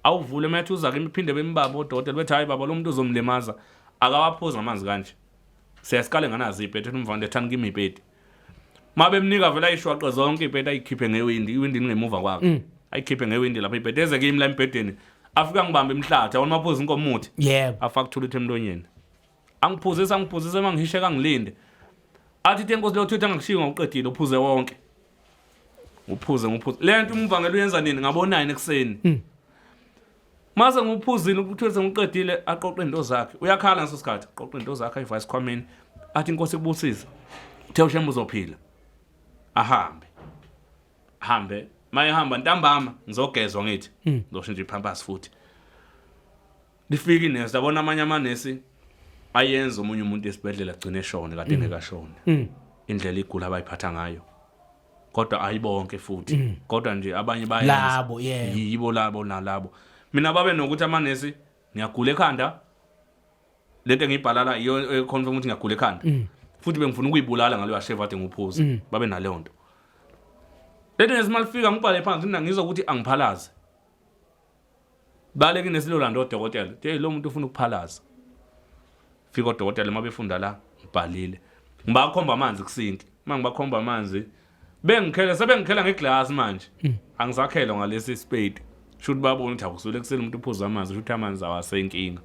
Awuvule mathi uza kimi phinde bembaba odokotela bethi hayi baba lo muntu uzomlimaza. Akawaphuza amanzi kanje. Siyasikale nganazi ipeti umfana lethani kimi ipeti. Mabemnika vele ayishwaqe zonke ibhedi ayikhiphe ngewindi, iwindi lingemuva kwakhe. Ayikhiphe ngewindi lapha ibhedi eze kimi la embhedeni. Afika ngibambe imhlathi, awona maphuza inkomo umuthi. Afaka uthulithe emlonyeni. Angiphuzisa angiphuzisa mangihisheka ngilinde. Athi tenkosi lo thutha angakushiyi ngokuqedile uphuze wonke. Uphuze nguphuze. Le nto umvangeli uyenza nini? Ngabo 9 ekuseni. Mase nguphuzile ukuthwele sengiqedile aqoqe into zakhe. Uyakhala ngaso sikhathi, aqoqe into zakhe ayivaya esikhwameni. Athi inkosi ikubusise. Uthe uShembe uzophila. Ahambe. Ahambe. Mayehamba ntambama ngizogezwa ngithi. Ngizoshintsha ipampers futhi. Lifika inesi yabona amanye amanesi ayenza omunye umuntu esibhedlela agcine eshone kade engekashone. Indlela igula abayiphatha ngayo. Kodwa ayibonke futhi. Kodwa nje abanye bayenza. Labo, yeah. Yibo labo nalabo. Mina babe nokuthi amanesi ngiyagula ekhanda. Lento engiyibhala la iyo confirm ukuthi ngiyagula ekhanda. Futhi bengifuna ukuyibulala ngaleyo sheva kade nguphuza. Babe naleyo nto. Lento ngesimali fika ngibhale phansi mina ngizwa ukuthi angiphalaze. Baleke nesilolanda odokotela. Hey lo muntu ufuna ukuphalaza. Fika odokotela mabefunda la ngibhalile. Ngibakhomba amanzi kusinki. Mangibakhomba amanzi bengikhela sebengikhela ngeglass manje. Angisakhelwa ngalesi spade. Shuthi babona ukuthi akusule kuseni umuntu uphuza amanzi, shuthi amanzi awasenkinga.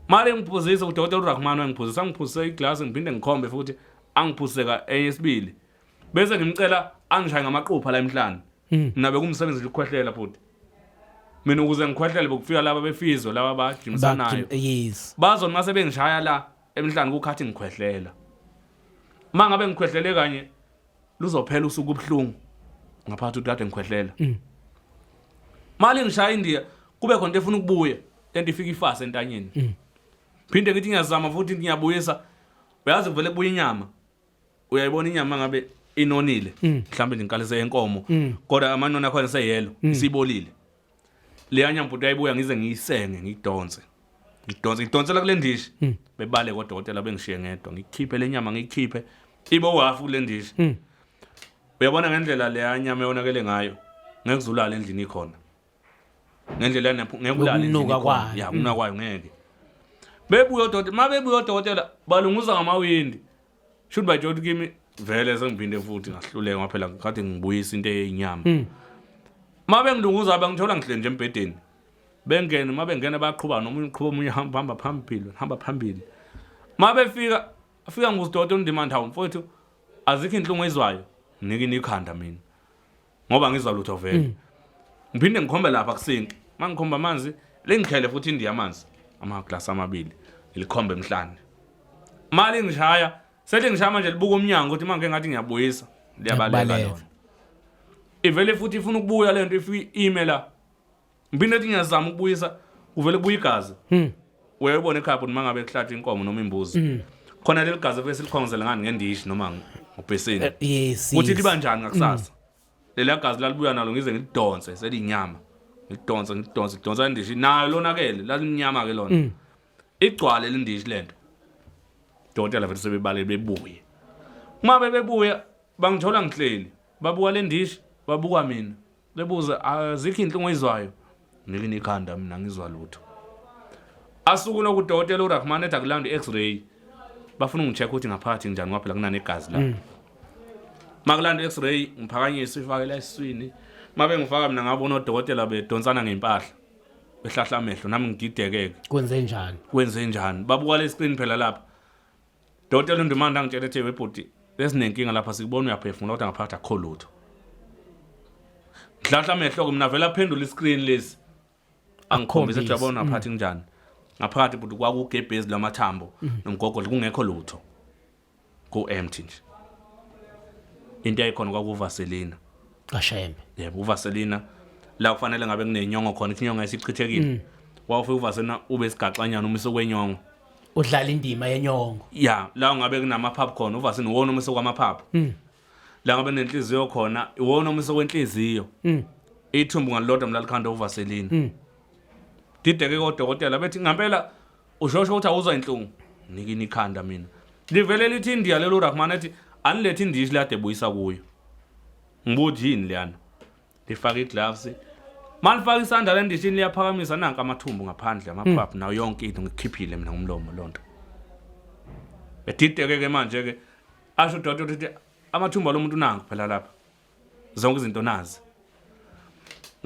Manje ngiphuzisa udokotela uRahman wangiphuzisa ngiphuzise iglass ngiphinde ngikhombe futhi angiphuziseka enye isibili. Bese ngimcela angishaye ngamaqupha la emhlane. Mina bekumsebenzi nje ukukhwehlela futhi. Mina ukuze ngikhwehlele bokufika laba befizwe laba bajimisanayo. Yes. Bazona mase bengishaya la emhlane kukhathi ngikhwehlela. Mangabe ngikhwehlele kanye luzophela usuku ubuhlungu. Ngaphathi ukuthi kade ngikhwehlela. Mali ngishaya India kube khona into efuna ukubuya. Lento ifika ifase entanyeni. Phinde ngithi ngiyazama futhi ngiyabuyisa. Uyazi kuvele kubuya inyama. Uyayibona inyama ngabe inonile mhlawumbe nje ngikalise yenkomo kodwa amanoni akhona seyelo isibolile. Leya nyama bhuti ayibuya ngize ngiyisenge ngidonse. Ngidonse ngidonsela kule ndishi. Bebale kodokotela bengishiye ngedwa ngikhiphe le nyama ngikhiphe ibe uhafu kule ndishi. Uyabona ngendlela leya nyama eyonakele ngayo ngeke uzulale endlini ikhona. Ngendlela ngeke ulale endlini Nokunuka ikhona. kwayo. Ya kunuka kwayo ngeke. Bebuya odokotela mabebuya odokotela balunguza ngamawindi. Shuthi bayitshela ukuthi kimi vele sengiphinde futhi ngahluleka ngoba phela kade ngibuyisa into eyinyama. Mabengilunguza bangithola ngihleli nje embhedeni. Bengene mabengena bayaqhuba nomunye uqhuba omunye hamba hamba phambili hamba phambili. Mabefika afika nguzidokotela uNdimande hawu mfowethu azikho inhlungu ezwayo nginika ikhanda mina. Ngoba ngizwa lutho vele. Ngiphinde ngikhombe lapha kusinki. Mangikhomba amanzi lengikhele futhi indiya amanzi amaglass amabili ngilikhombe emhlane. Mali ngishaya sethi ngishaya manje libuka umnyango ukuthi manje ngathi ngiyabuyisa liyabaleka Liyabaleka. lona. Ivele futhi ifuna ukubuya lento ifike ime la. Ngiphinde ethi ngiyazama ukubuyisa kuvele kubuya igazi. Uyayibona ekhaya bhuti mangabe kuhlatshwa inkomo noma imbuzi. Khona leli gazi bese likhongozela ngani ngendishi noma ngobhesini. Yes. Ukuthi liba njani ngakusasa. Leli gazi lalibuya nalo ngize ngilidonse selinyama. Ngilidonse ngilidonse ngidonsa indishi nayo lonakele lalimnyama ke lona. Igcwale lindishi lento. Dokotela vele sebebale bebuye. Uma bebebuya bangithola ngihleli babuka le ndishi babuka mina. Bebuza azikho inhlungu oyizwayo. Ngikini ikhanda mina ngizwa lutho. Asuku lokudokotela uRahman ethi akulanda i-X-ray. Bafuna ungicheck ukuthi ngaphakathi njani ngoba phela kunanegazi la. Makulanda i-X-ray ngiphakanyiswe ifake la esiswini. Mabe ngifaka mina ngabona odokotela bedonsana ngempahla. Behlahla amehlo nami ngididekeke. Kwenze njani? Kwenze njani? Babuka le screen phela lapha. Dokotela uNdimande angitshela ethi webhuti lesinenkinga lapha sikubona uyaphefumula kodwa ngaphakathi akukho lutho. Ngihlahla amehlo ke mina vele aphendula iscreen lesi. Angikhombise ukuthi yabona ngaphakathi kunjani. Ngaphakathi bhuti kwakugebhezi lamathambo nomgogodla kungekho lutho. Ku empty nje. Into ayikhona kwakuvaselina. Kashembe. Yebo uvaselina la kufanele ngabe kunenyongo khona inyongo esichithekile. Wawufika uvaselina ube isigaxanyana umise kwenyongo. Udlala indima yenyongo. Ya la ngabe kunamaphaphu khona uvaselina uwona umise kwamaphaphu. La ngabe nenhliziyo khona iwona umise kwenhliziyo. Ithumbu ngalilodwa mina likhanda uvaselina. Dideke kodokotela bethi ngempela ushosho ukuthi awuzwa inhlungu. Nikini ikhanda mina. Livele lithi India lelo Rahman ethi anilethe indishi lade buyisa kuyo. Ngibuthi yini leyana? Lifaka igloves. Malifaka isandla lendishini liyaphakamisa nanka amathumbu ngaphandle amaphaphu nayo yonke into ngikhiphile mina ngomlomo lonto. Bedideke ke manje ke asho udokotela ukuthi Amathumba lomuntu nangu phela lapha. Zonke izinto nazi.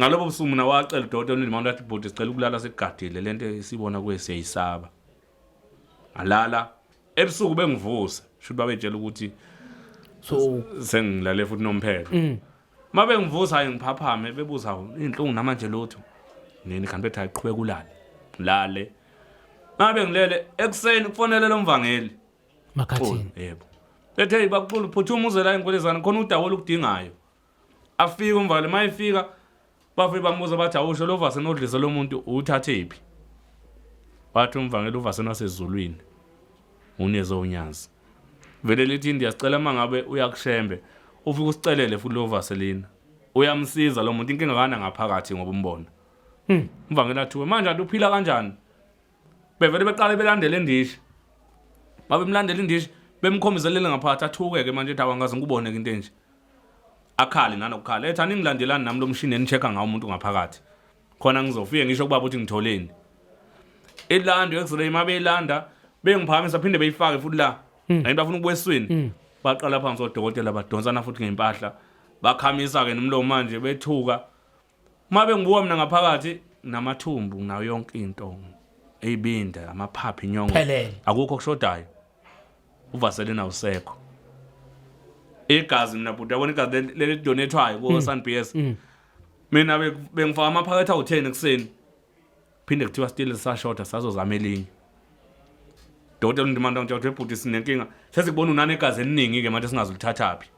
Ngalobo busuku mina wacela udokotela uNdimande wathi bhuti sicela ukulala sikugadile lento esibona kuye siyayisaba. Ngalala ebusuku bengivuse shuthi babetshela ukuthi so sengilale futhi nomphelo. Uma bengivusa hayi ngiphaphame bebuza inhlungu namanje lutho. Nini kanti bethi ayiqhubeka ulale. Lale. Ngabe ngilele ekuseni kufonele lo mvangeli. Makhathini. Yebo. Ethi hey bakuxulu phuthuma uze la enkwelezana khona udaba olukudingayo. Afike umvangeli mayefika bafike bambuza bathi awusho lo vase nodlisa lo muntu uthathephi. Wathi umvangeli uvase wasezulwini. Unezo unyazi. Vele lithi India sicela mangabe uyakushembe ufike usicelele futhi lo Vaseline. Uyamsiza lo muntu inkinga kana ngaphakathi ngoba umbona. Umvangeli athiwe manje anti uphila kanjani? Bevele beqale belandela indishi. Babemlandela indishi bemkhombiselele ngaphakathi athuke ke manje ethi awangaze ngikubone ke into enje. Akhale nanokukhala ethi aningilandelani nami lo mshini enicheck-a ngawo umuntu ngaphakathi. Khona ngizofike ngisho kubaba ukuthi ngitholeni. Ilando x-ray mabeyilanda bengiphakamisa phinde beyifake futhi la. Ayini bafuna ukubuya esiswini. Baqala phansi odokotela badonsana futhi ngempahla. Bakhamisa ke nomlomo manje bethuka. Uma bengibuka mina ngaphakathi namathumbu nayo yonke into. Eyibinda amaphaphu inyongo. Phelele. Akukho okushodayo. Uvaseline awusekho. Igazi mina bhuti yabona igazi leli donethwayo ku SANBS. Mina bengifaka amaphakethe awu10 ekuseni. Phinde kuthiwa still sisashoda sazozama elinye. Dokotela uNdimande ngitshela ukuthi bhuti sinenkinga. Sesikubona unane igazi eliningi ke manje singazulithathaphi.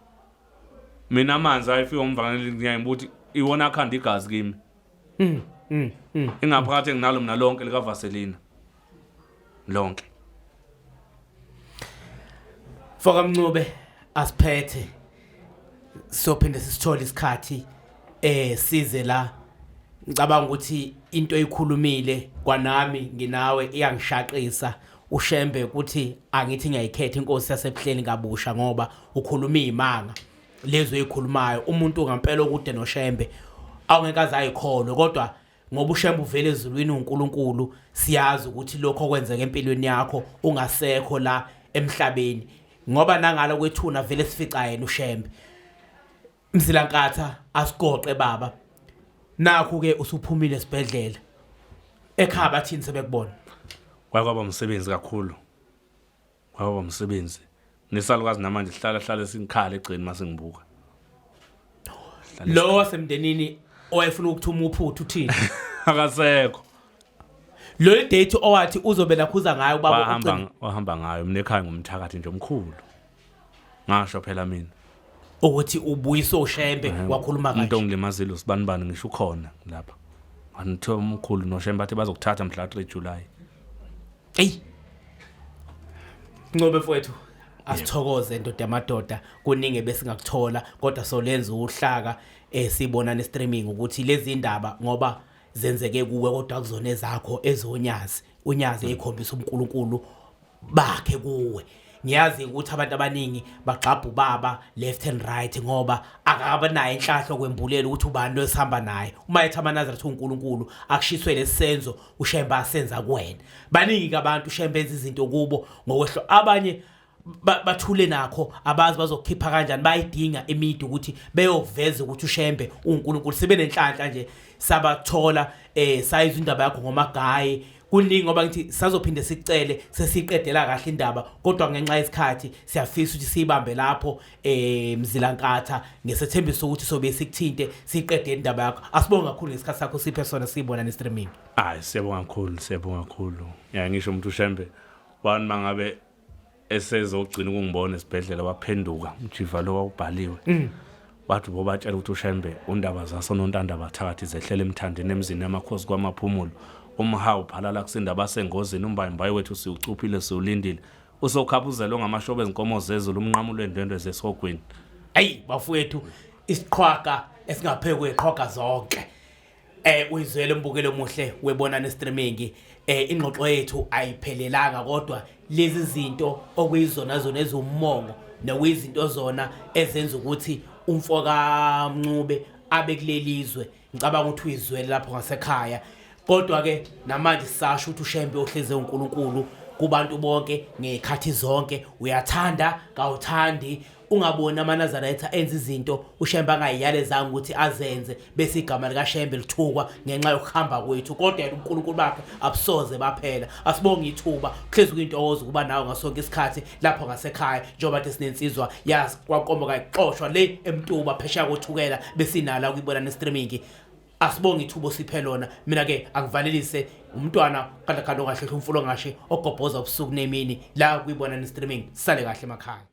Mina amanzi ayefika umvangeli ngiyayibuza ukuthi iwona akhanda igazi kimi. Ingaphakathi enginalo mina lonke lika Vaseline. Lonke. Foka Mncube asiphethe sophinde sisithole isikhathi size la ngicabanga ukuthi into oyikhulumile kwanami nginawe iyangishaqisa uShembe ukuthi angithi ngiyayikhetha inkosi yasebuhleni kabusha ngoba ukhuluma izimanga lezo ezikhulumayo umuntu ngempela okude noShembe awungeke aze ayikholwe kodwa ngoba uShembe uvela ezulwini uNkulunkulu siyazi ukuthi lokho okwenzeka empilweni yakho ungasekho la emhlabeni ngoba nangalo kwethuna vele sifica yena uShembe. Mzilankatha asigoqe baba nakhu ke usuphumile esibhedlela ekhaya bathini sebekubona? Kwaba umsebenzi kakhulu. Kwaba umsebenzi. Nesalukazi namanje sihlala hlala singikhala egcini masengibuka. Lo wasemndenini owayefuna ukuthuma uphuthu uthini? Akasekho. Lo date owathi uzobe lakhuza ngayo ubaba wahamba wahamba ngayo mina ekhaya ngumthakathi nje omkhulu. Ngasho phela mina ukuthi ubuyiswe uShembe wakhuluma kanje. Umuntu ongilimazile usibanibani ngisho ukhona lapha. Angithiwa umkhulu noShembe bathi bazokuthatha mhla 3 July. Ey. Ncobe mfowethu asithokoze ndoda yamadoda kuningi besingakuthola kodwa solenza uhlaka esibona ne streaming ukuthi lezi indaba ngoba zenzeke kuwe kodwa kuzona ezakho ezonyazi unyazi ekhombisa uNkulunkulu bakhe kuwe. Ngiyazi ukuthi abantu abaningi bagxabha ubaba left and right ngoba akabanayo inhlahlo kwembulela ukuthi ubani lo esihamba naye. Uma ethi amaNazaretha uNkulunkulu akushiswe lesenzo uShembe asenza kuwena. Baningi ke abantu uShembe enza izinto kubo ngokwehlo abanye bathule nakho abazi bazokhipha kanjani bayidinga imidi ukuthi beyoveza ukuthi uShembe uNkulunkulu. Sibe nenhlanhla nje sabathola sayizwa indaba yakho ngomagayi kuningi ngoba ngithi sazophinde sicele sesiqedela kahle indaba kodwa ngenxa yesikhathi siyafisa ukuthi siyibambe lapho Mzilankatha ngesethembiso ukuthi sobe sikuthinte siqede indaba yakho. Asibonge kakhulu ngesikhathi sakho siphe sona siyibona ne streaming. Hayi siyabonga kakhulu siyabonga kakhulu. Ya ngisho umuntu uShembe wani mangabe esezogcina ukungibona esibhedlela waphenduka umjiva lo wawubhaliwe. Bathi bobatshela ukuthi uShembe undaba zaso nontanda bathakathi zehlela emthandeni emzini yamakhosi kwamaphumulo. Umhawu phalala kusinda basengozini umbayimbayi wethu siwucuphile siwulindile. Usokhaphuzelo ngamashoba ezinkomo zezulu umnqamulo wendwendwe zesihogweni. Hey bafowethu isiqhwaga esingaphekwe iqhwaga zonke. Uyizwele umbukelo omuhle webona ne streaming. Ingxoxo yethu ayiphelelanga kodwa lezi zinto okuyizona zona eziwumongo nokuyizinto zona ezenza ukuthi umfoka Mncube abe kulelizwe. Ngicabanga ukuthi uyizwele lapho ngasekhaya. Kodwa ke namanje sisasho ukuthi uShembe ohleze uNkulunkulu kubantu bonke ngezikhathi zonke uyathanda kawuthandi. Ungaboni amaNazaretha enza izinto uShembe angayiyalezanga ukuthi azenze bese igama likaShembe lithukwa ngenxa yokuhamba kwethu kodwa yena uNkulunkulu bakhe abusoze baphela. Asibonge ithuba kuhlezi kuyintokozo ukuba nawe ngasonke isikhathi lapho ngasekhaya njengoba kade sinensizwa yakwaNkomo kayixoshwa le eMtuba phesheya koThukela besinala kuyibona streaming. Asibonge ithuba osiphe lona. Mina ke angivalelise umntwana kanti kanti ongahlehla umfulo ongashi ogobhoza ubusuku nemini la kuyibona streaming. Sale kahle emakhaya.